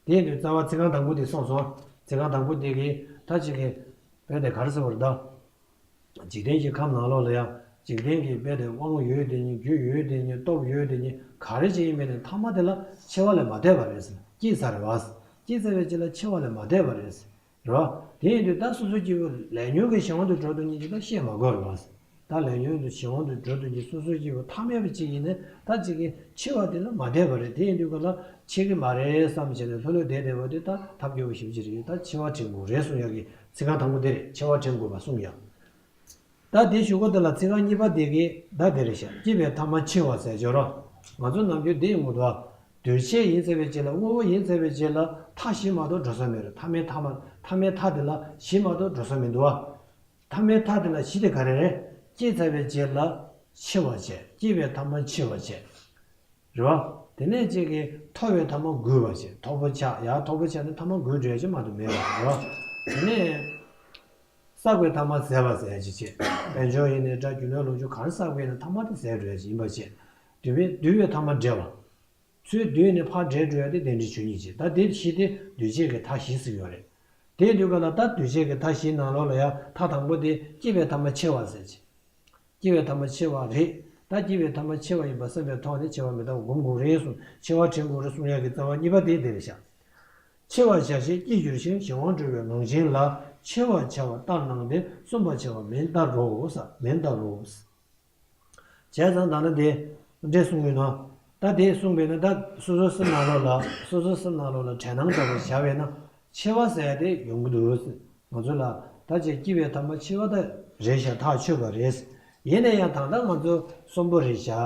དེ་ཡིན་དུས་རྩ་བ་ཚིག་རྐང་དང་པོ་དེ་སོང་སོང་། ཚིག་རྐང་དང་པོ་དེ་གིས་ད་ཅིག་གི་དཔེ་དེ་ག་རེ་ཟེར་བ་རེད་ད། འཇིག་རྟེན་གྱི་ཁམས་ནང་ལོགས་ལ་ཡང་འཇིག་རྟེན་གྱི་དཔེ་དེ་དབང་ཡོད་དེ་ཉིད་རྒྱུ་ཡོད་དེ་ཉིད་སྟོབས་ཡོད་དེ་ཉིད་ག་རེ་ཅིག་ཡིན་པའི་ནི་ཐ་མ་དེ་ལ་འཆི་བ་ལས་མ་འདས་པ་རེད་ཟེར། སྐྱེས་ཚར་རེད་བ། སྐྱེས་ཚར་བའི་རྗེས་ལ་འཆི་བ་ལས་མ་འདས་པ་རེད་ཟེར། རེད་བ། དེ་ཡིན་དུས་ད་སོ་སོ་སྐྱེ་བོ་ལས་ཉོན་གྱི་གཞན་དབང་དུ་འགྲོ་འདུག་ཉིད་ཀྱི་ད་བཤད་མ་དགོས་རེད་བ། ད་ལས་ཉོན་དུ་གཞན་དབང་དུ་འགྲོ་འདུག་ཉིད་སོ་སོ་སྐྱེ་བོ་ཐ་མལ་པ་ཅིག་ཡིན་ནས་ད་ཅིག་གི་འཆི་བ་དེ་ལ་མ་འདས་པ་རེད། དེ་ཡིན་དུས་ག་ལ་འཆི་གི་མ་རེད་བསམ་བྱས་ནས་ལྷོད་ལྷོད་བསྡད་བསྡད་པ་དེ་ད་ཐབས་སྐྱོ་པོ་ཞེ་པོ་ཅིག་རེད། ད་འཆི་བ་དྲན་དགོས་རེད་གསུང་ཡག་གི་ཚིག་རྐང་དང་པོ་དེ་རེད། འཆི་བ་དྲན་དགོས་པ་གསུང་ཡག་ད་དེ་གཞུག་གུ་དེ་ལ་ཚིག་རྐང་གཉིས་པ་དེ་གི་ད་དེ་རེད་ཤག་སྐྱེས་པའི་ཐ་མ་འཆི་བ་ཟེར་སྦྱོར་རོ། ང་ཚོ་ནམ་རྒྱུན་འདི་ཡོང་གི་འདུག་བ། འདུས་བྱས་ཡིན་ཟེར་བའི་རྗེས་ལ་དངོས་པོ་ཡིན་ཟེར་བའི་རྗེས་ལ་མཐའ་བཞི་མ་གཏོགས་འགྲོ་ས་མེད་རེད། ཐ་མའི་ཐ་མ་ཐ་མའི་མཐའ་དེ་ལ་བཞི་མ་གཏོགས་འགྲོ་ས་མི་འདུག་བ། ཐ་མའི་མཐའ་དེ་ལ་བཞི་དེ་ག་རེ་རེད། སྐྱེས་ཚར་བའི་རྗེས་ལ་འཆི་བ་བྱས། སྐྱེས་པའི་ཐ་མ་འཆི་བ་བྱས། རེད་བ། དེ་ནས་གཅིག་གིས་མཐོ་བའི་ཐ་མ་རྒུད་པ་བྱས། མཐོ་པོ་ཆགས་ཡ་མཐོ་པོ་ཆགས་ནས་ཐ་མ་རྒུད་འགྲོ་ཡ་ཅིག་མ་གཏོགས་མེད་པ་རེད་བ། དེ་ནས། བསགས་པའི་ཐ་མ་ཟད་པ་ཟེར་ཡ་ཅིག་བྱས། དཔལ་འབྱོར་ཡིན་ནའི་འདྲ་རྒྱུ་ནོར་ལོངས་སྤྱོད་ག་རེ་བསགས་པ་ཡིན་ན་ཐ་མ་དེ་ཟད་འགྲོ་ཡ་ཅིག་ཡིན་པ་བྱས། བསྡུས་པའི་བསྡུས་པའི་ཐ་མ་བྲལ་བ། ཚུར་བསྡུས་ནས་ཕར་བྲལ་འགྲོ་ཡ་དེ་རྟེན་འབྲེལ་ཆོས་ཉིད་བྱས། ད་དེ་བཞི་དེ་འདུས་བྱས་ཀྱི་མཐའ་བཞི་ཟེར་ཡོད་རེད། དེ་དུས་ག་ལ་ད་འདུས་བྱས་ཀྱི་མཐའ་བཞིའི་ནང་ལོགས་ལ་ཡ་མཐའ་དང་པོ་དེ་སྐྱེས་པའི་ཐ་མ་འཆི་བ་ཟེར་བྱས། སྐྱེ་བའི་ཐ་མ་འཆི་བ་རེད། ད་སྐྱེ་བའི་ཐ་མ་འཆི་བ་ཡིན་པ་བསམ་པའི་ཐོག་ནས་འཆི་བ་མི་རྟག་པ་སྒོམ་དགོས་རེད་གསུངས། འཆི་བ་དྲན་དགོས་རེད་གསུང་ཡག་གི་རྩ་བ་གཉིས་པ་དེ་དེ་རེད་ཤག་འཆི་བར་བྱ་ཞིང་སྐྱེ་འགྱུར་ཞིང་གཞན་དབང་འགྲོ་བའི་ངང་ཞེན་ལ། འཆི་བར་བྱ་བ་ལྟར་སྣང་སྟེ་བསམ་པར་བྱ་བ་མིན་ལྟར་རོ། ས་མིན་ལྟར་རོ། བྱས་ཙང་ད་ནི་དེ་འདྲས་གསུང་གི་ནོ། ད་དེ་གསུངས་པས་ན་ད་སོ་སོ་སེམས་ནང་ལོགས་ལ་སོ་སོ་སེམས་ནང་ལོགས་ལ་དྲན་སྣང་འདྲ་པོ་བྱ་བས་ན། འཆི་བ་ཟེར་ཡ་དེ་ཡོང་གི་འདུག་ང་ཚོ་ལ་ད་ཅིག་སྐྱེ་བའི་ཐ་མ་འཆི་བ་ད་རེད་ཤག་ཐག་ཆོད་པ་རེད། ཡིན་ན་ཡང་ད་ལྟ་ང་ཚོ་གསོན་པོ་རེད་ཤག་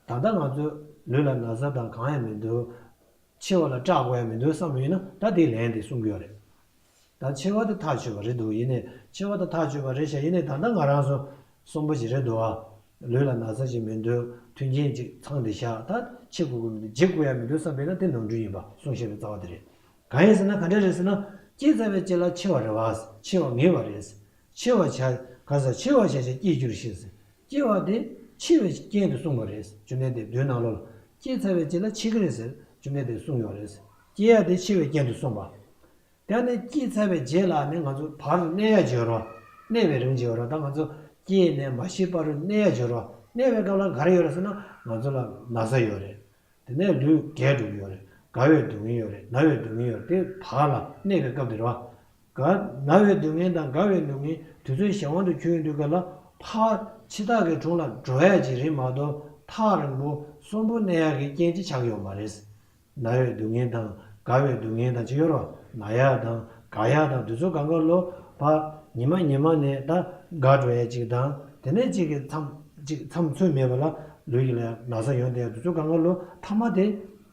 ད་ལྟ་ང་ཚོ་ལུས་ལ་ན་ཚ་དང་གང་ཡང་མི་འདུག་འཆི་བ་ལ་སྐྲག་དགོས་ཡ་མི་འདུག་བསམ་ཡོད་ན་ད་དེ་ལན་དེ་གསུང་གི་ཡོད་རེད། ད་འཆི་བ་དེ་ཐག་ཆོད་པ་རེད་འདུག་ཡིན་ནའི་འཆི་བ་དེ་ཐག་ཆོད་པ་རེད་ཤག་ཡིན་ནའི་ད་ལྟ་ང་རང་ཚོ་གསོན་པོ་ཞིག་རེད་འདུག་ཨ། ལུས་ལ་ན་ཚ་ཞིག་མི་འདུག་མཐུན་རྐྱེན་ཅིག་ཚང་བསྡད་ཤག་ད་འཆི་དགོས་ཀྱི་མི་འདུག་འཇིགས་དགོས་ཡ་མི་འདུག་བསམ་པས་ན་དེ་ནོར་འཁྲུལ་ཡིན་པ་གསུངས་བཞག་པའི་རྩ་བ་དེ་རེད། གང་ཡིན་ཟེར་ན་ག་འདྲ་རེད་ཟེར་ན། སྐྱེས་ཚར་བའི་རྗེས་ལ་འཆི་བ་རེད་བ། འཆི་བ་ངེས་པ་རེད། འཆི་བ་བྱ། ག་ས་འཆི་བ་བྱ་ཞིང་སྐྱེས་འགྱུར་ཞེས་ཟེར། སྐྱེ་བ་དེ་འཆི་བའི་རྐྱེན་དུ་གསུངས་པ་རེད། བཅོམ་ལྡན་འདས་མདོའི་ནང་ལོགས་ལ། སྐྱེས་ཚར་བའི་རྗེས་ལ་འཆི་གི་རེད་ཟེར་བཅོམ་ལྡན་འདས་གསུངས་ཡོད་རེད། སྐྱེ་ཡ་དེ་འཆི་བའི་རྐྱེན་དུ་གསུངས་པ། དེ་ནས་སྐྱེས་ཚར་བའི་རྗེས་ལ་ནི་ང་ཚོ་བར་དུ་གནས་ཡ་འབྱོར་རོ། གནས་པའི་རིང་འབྱོར་རོ། ད་ང་ཚོ་སྐྱེས་ནས་མ་ཤི་བར་དུ་གནས་ཡ་འབྱོར་རོ། གནས་པའི་སྐབས་ལ་ག་རེ་ཡོད་རེད་ཟེར་ན་ང་ཚོ་ལ་ན་ཚ་ཡོད་རེད། དེ་ནས་ལུས་རྒས་འགྲོ་གི་ཡོད་རེད། རྒ་བའི་སྡུག་བསྔལ་ཡོད་རེད། ན་བའི་སྡུག་བསྔལ་ཡོད་རེད། དེ་བར་ལ་གནས་པའི་སྐབས་དེ་རེད་བ། རྒ་ན་བའི་སྡུག་བསྔལ་དང་རྒ་བའི་སྡུག་བསྔལ་དུས་ཚོད་གཞན་དབང་དུ་གྱུར་ཡོང་དུས་སྐབས་ལ་ཕར་འཆི་བདག་གི་དྲུང་ལ་འགྲོ་ཡ་ཅིག་རེད་མ་གཏོགས་ཐག་རིང་པོ་གསོན་པོ་གནས་ཡ་གི་རྐྱེན་ཅིག་ཆགས་ཀྱི་ཡོད་མ་རེད། ན་བའི་སྡུག་བསྔལ་དང་རྒ་བའི་སྡུག་བསྔལ་དང་ཅིག་ཡོད་རོ། ན་ཡ་དང་རྒ་ཡ་དང་དུས་ཚོད་གང་ག་ལོ་ཕར་ཉི་མ་ཉི་མ་ནས་ད་རྒ་འགྲོ་ཡ་ཅིག་དང་དེ་ནས་ཅིག་གི་མཚམས་ཅིག་མཚམས་ཚོད་མེད་པ་ལ་ལུས་ཀྱི་ལ་ན་ཚ་ཡོང་དེ་དུས་ཚོད་གང་ག་ལོ་མཐའ་མ་དེ་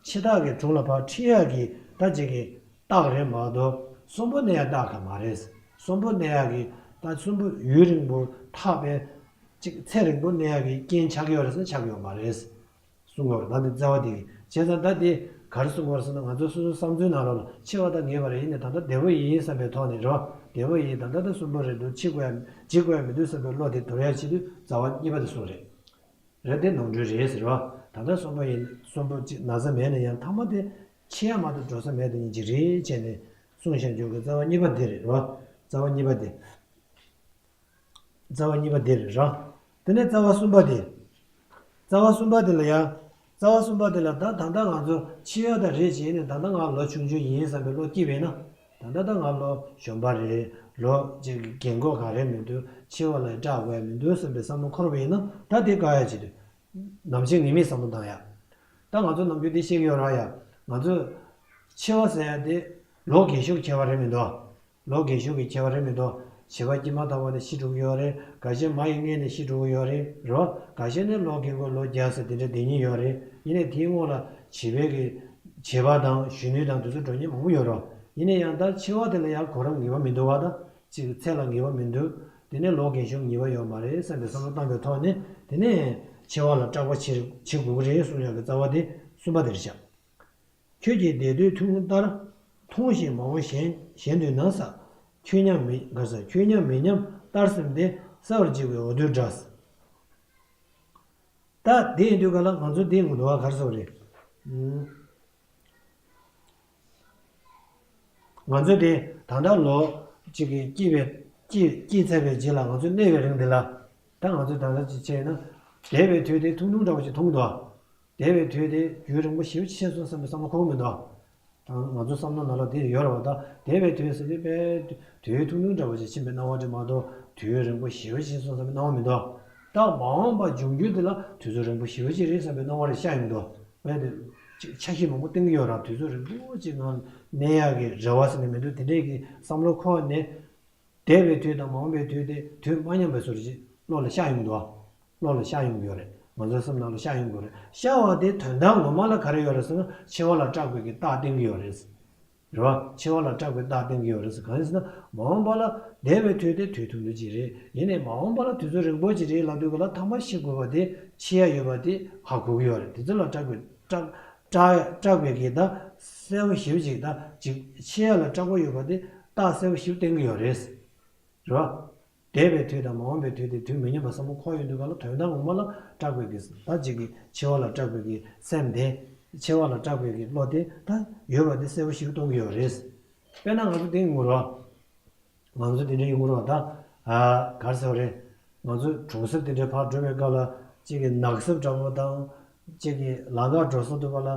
འཆི་བདག་གི་དྲུང་ལ་ཕར་ཁྲིད་ཡ་གི་ད་ཅིག་གི་རྟགས་རེད་མ་གཏོགས་གསོན་པོ་གནས་ཡ་རྟགས་ག་མ་རེད། གསོན་པོ་གནས་ཡ་གི་ད་གསོན་པོ་ཡུན་རིང་པོ་ཐག་པའི་ཅིག་ཚེ་རིང་པོ་གནས་ཡ་གི་རྐྱེན་ཆགས་ཀྱི་ཡོད་རེད་ཟེར་ཆགས་ཀྱི་ཡོད་མ་རེད། གསུང་གི་ཡོད་རེད། ད་འདི་རྩ་བ་དེ་བྱས་ཙང་ད་དེ་ག་རེ་གསུང་གི་ཡོད་རེད་ཟེར་ན་ང་ཚོ་སོ་སོའི་བསམ་ཚུལ་ནང་ལོགས་ལ་འཆི་བ་ད་ངེས་པ་རེད། ཡིན་ནའི་ད་ལྟ་བདེ་པོ་ཡིན་བསམ་པའི་ཐོག་ནས་རེད་བ། བདེ་པོ་ཡིན། ད་ལྟ་ད་གསོན་པོ་རེད་འདུག་འཆི་དགོས་ཡ་འཇིགས་དགོས་ཡ་མི་འདུག་བསམ་པའི་བློ་དེ་དོར་ཡ་ཆེད་དུ་རྩ་བ་གཉིས་པ་དེ་གསུངས་རེད། རེད་དེ་ནོར་འཁྲུལ་རེད་ཟེར་བ། ད་ལྟ་གསོན་པོ་ཡིན་གསོན་པོ་ཅིག་ན་ཚ་མེད་ན་ཡང་མཐའ་མ་དེ་འཆི་ཡ་མ་གཏོགས་འགྲོ་ས་མེད་དེ་ཉིད་ཅིག་རེད་བྱས་ནས་གསུངས་བཞག་རྒྱུ་གི་རྩ་བ་གཉིས་པ་དེ་རེད་བ། རྩ་བ་གཉིས་པ་དེ། རྩ་བ་གཉིས་པ་དེ་རེད་ར། དེ་ནས་རྩ་བ་གསུམ་པ་དེ། རྩ་བ་གསུམ་པ་དེ་ལ་ཡང་། རྩ་བ་གསུམ་པ་དེ་ལ་ད་ད་ལྟ་ང་ཚོ་འཆི་ཡ་ད་རེད་བྱས་ནས་ད་ལྟ་ང་ལོ་ཆུང་ཆུང་ཡིན་བསམ་པའི་བློ་སྐྱེས་པས་ན། ད་ལྟ་ད་ང་ལོ་གཞོན་པ་རེད། ལོ་གཅིག་གི་རྒན་གོག་གང་རེད་མི་འདུག་འཆི་བ་ལ་སྐྲག་དགོས་ཡ་མི་འདུག་བསམ་པའི་བསམ་བློ་འཁོར་བ་ཡིན་ན་ད་དེ་དཀའ་ཡ་ཅིག་འདུག་ནམ་འཆི་ངེས་མེད་བསམ་བློ་བཏང་ཡ། ད་ང་ཚོ་ནམ་རྒྱུན་དེ་བཤད་ཀྱི་ཡོད་ར་ཡ། ང་ཚོ་འཆི་བ་ཟེར་ཡ་དེ་ལོ་རྒས་ཤོས་ཁྱད་པར་རེད་མི་འདུག་ལོ་རྒས་ཤོས་ཀྱི་ཁྱད་པར་རེད་མི་འདུག་བྱིས་པ་སྐྱེས་མ་ཐག་པ་ནས་ཤི་འགྲོ་གི་ཡོད་རེད། འགའ་ཤས་མ་ཡི་མངལ་ནས་ཤི་འགྲོ་གི་ཡོད་རེད། རེད་བ། འགའ་ཤས་ནི་ལོ་རྒན་པོ་ལོ་བརྒྱ་ཙམ་དེ་འདྲ་བསྡད་མཁན་ཡོད་རེད། ཡིན་ནའི་དེའི་སྔོན་ལ་བྱིས་པའི་གི་བྱིས་པ་དང་གཞོན་ནུ་དང་དེ་ཚོ་འགྲོ་མཁན་མང་པོ་ཡོད་རེད། ཡིན་ནའི་ཡང་ད་འཆི་བ་དེ་ལ་ཡང་གོ་རིམ་ངེས་པ་མི་འདུག་བ། ད་ཅིག་ཚེ་ལ་ངེས་པ་མི་འདུག་དེ་ནས་ལོ་རྒན་ཤོས་ངེས་པ་ཡོད་མ་རེད་བསམ་པའི་བསམ་བློ་བཏང་པའི་ཐོག་ནས་དེ་ནས་འཆི་བ་ལ་སྐྲག་པ་བྱེད་བྱེད་དགོས་ཀྱི་རེད་གསུང་ཡག་གི་རྩ་བ་དེ་གསུམ་པ་དེ་རེད་ཤག་ཁྱོད་ཀྱི་བདེ་སྡུག་མཐོང་ལྟར། མཐོང་ཞིང་མ་འོངས་གཞན་གཞན་དུ་ན་ཟེར། ཁྱོད་མཉམ་མི་ག་ཟེར། ཁྱོད་མཉམ་མི་མཉམ་ལྟར་སེམས་ཏེ། གསལ་བར་བྱེད་པའི་འོ་དོད་འདྲ། ད་དེ་ཡིན་དུས་ག་ལ་ང་ཚོ་དེ་ངོ་དོ་བ་ག་རེ་ཟེར་བ་རེད། ང་ཚོ་དེ་ད་ལྟ་ལོ་གཅིག་གི་སྐྱེས་པའི་སྐྱེས་སྐྱེས་ཚར་བའི་རྗེས་ལ་ང་ཚོ་གནས་པའི་རིང་དེ་ལ་ད་ང་ཚོ་ད་ལྟ་ཅིག་བྱས་ན་འདས་པའི་དུས་དེ་ཐུང་ཐུང་འདྲ་བོ་ཞིག་མཐོང་གི་འདུག་འདས་པའི་དུས་དེ་རྒྱུན་རིང་པོ་ཞེ་པོ་ཕྱིན་སོང་བསམ་པའི་བསམ་བློ་འཁོར་གི་མི་འདུག་ད་ང་ཚོ་བསམ་བློ་ནང་ལ་དེ་ཡོད་རེད་བ། ད་འདས་པའི་དུས་ཟེར་དུས་པའི་དུས་ཐུང་ཐུང་འདྲ་བོ་ཞིག་ཕྱིན་པའི་སྣང་བ་རེད་མ་གཏོགས་དུས་རིང་པོ་ཞེ་པོ་ཕྱིན་སོང་བསམ་པའི་སྣང་བ་མི་འདུག་ད་མ་འོངས་པ་འབྱུང་འགྱུར་དེ་ལ་དུས་ཚོད་རིང་པོ་ཞེ་པོ་ཅིག་རེད་བསམ་པའི་སྣང་བ་རེ་ཤར་ཡོང་གི་འདུག་བས་དེ་ཅིག་འཆར་གཞི་མང་པོ་བཏིང་གི་ཡོད་ར། དུས་ཚོད་རིང་པོ་ཅིག་ངང་གནས་ཡག་གི་རེ་བ་ཟེར་ནས་མི་འདུག་དེ་འདྲས་ཀྱི་བསམ་བློ་འཁོར་ནས། འདས་པའི་དུས་དང་མ་འོངས་པའི་དུས་དེ་དུས་མ་མཉམ་པའི་བཟོ་འདྲ་ཅིག་བློ་ལ་ཤར་ཡོང་གི་འདུག་བློ་ལ་ཤར་ཡོང་གི་ཡོད་རེད། ང་ཚོའི་སེམས་ནང་ལ་ཤར་ཡོང་གི་ཡོད་རེད། ཤར་བ་དེ་དོན་དག་ངོ་མ་ལ་ག་རེ་ཡོད་རེད་ཟེར་ན་འཆི་བ་ལ་སྐྲག་པའི་གི་རྟགས་བསྟན་གི་ཡོད་རེད། རེད་བ། འཆི་བ་ལ་སྐྲག་པའི་རྟགས་བསྟན་གི་ཡོད་རེད་ཟེར། གང་ཡིན་ཟེར་ན་མ་འོངས་པ་ལ་འདས་པའི་དུས་དེ་དུས་ཐུང་ཐུང་ཅིག་རེད། ཡིན་ནའི་མ་འོངས་པ་ལ་དུས་ཚོད་རིང་པོ་ཅིག་རེད་ལབ་དུས་ག་ལ་མཐའ་མ་ཤི་དགོས་པ་དེ་འཆི་ཡ་ཡོད་པ་དེ་ཧ་གོ་གི་ཡོད་རེད། དེ་ཚོ་ལ་སྐྲག་པའི་སྐྲག་སྐྲག་སྐྲག་པའི་གི་ད་གསལ་པོ་ཞེ་པོ་ཅིག་ད་ཅིག་འཆི་ཡ་ལ་སྐྲག་པ་ཡོད་པ་དེ་རྟགས་གསལ་པོ་ཞེ་པོ་བསྟན་གི་ཡོད་རེད། རེད་བ། འདས་པའི་དུས་དང་མ་འོངས་པའི་དུས་དེ་དུས་མི་མཉམ་པ་བསམ་བློ་འཁོར་ཡོང་དུས་ག་ལ་དོན་དག་ངོ་མ་ལ་སྐྲག་པའི་གི་ད་ཅིག་གི་འཆི་བ་ལ་སྐྲག་པའི་གི་སེམས་དེ། འཆི་བ་ལ་སྐྲག་པའི་གི་བློ་དེ་ད་ཡོད་པ་དེ་གསལ་པོ་ཞིག་གཏོང་གི་ཡོད་རེད། དཔེར་ན་ང་ཚོ་དེ་ངུ་རོ། ང་ཚོ་དེ་འདྲ་ཡོང་གི་རེད་བ། ད་ཨ་ག་རེ་ཟེར་བ་རེད། ང་ཚོ་གྲོང་གསེབ་དེ་འདྲའི་ཕར་འགྲོ་བའི་སྐབས་ལ་གཅིག་གི་ནགས་གསེབ་འདྲ་པོ་དང་། གཅིག་གི་ལམ་ཁ་འགྲོ་ས་འདུག་པ་ལ་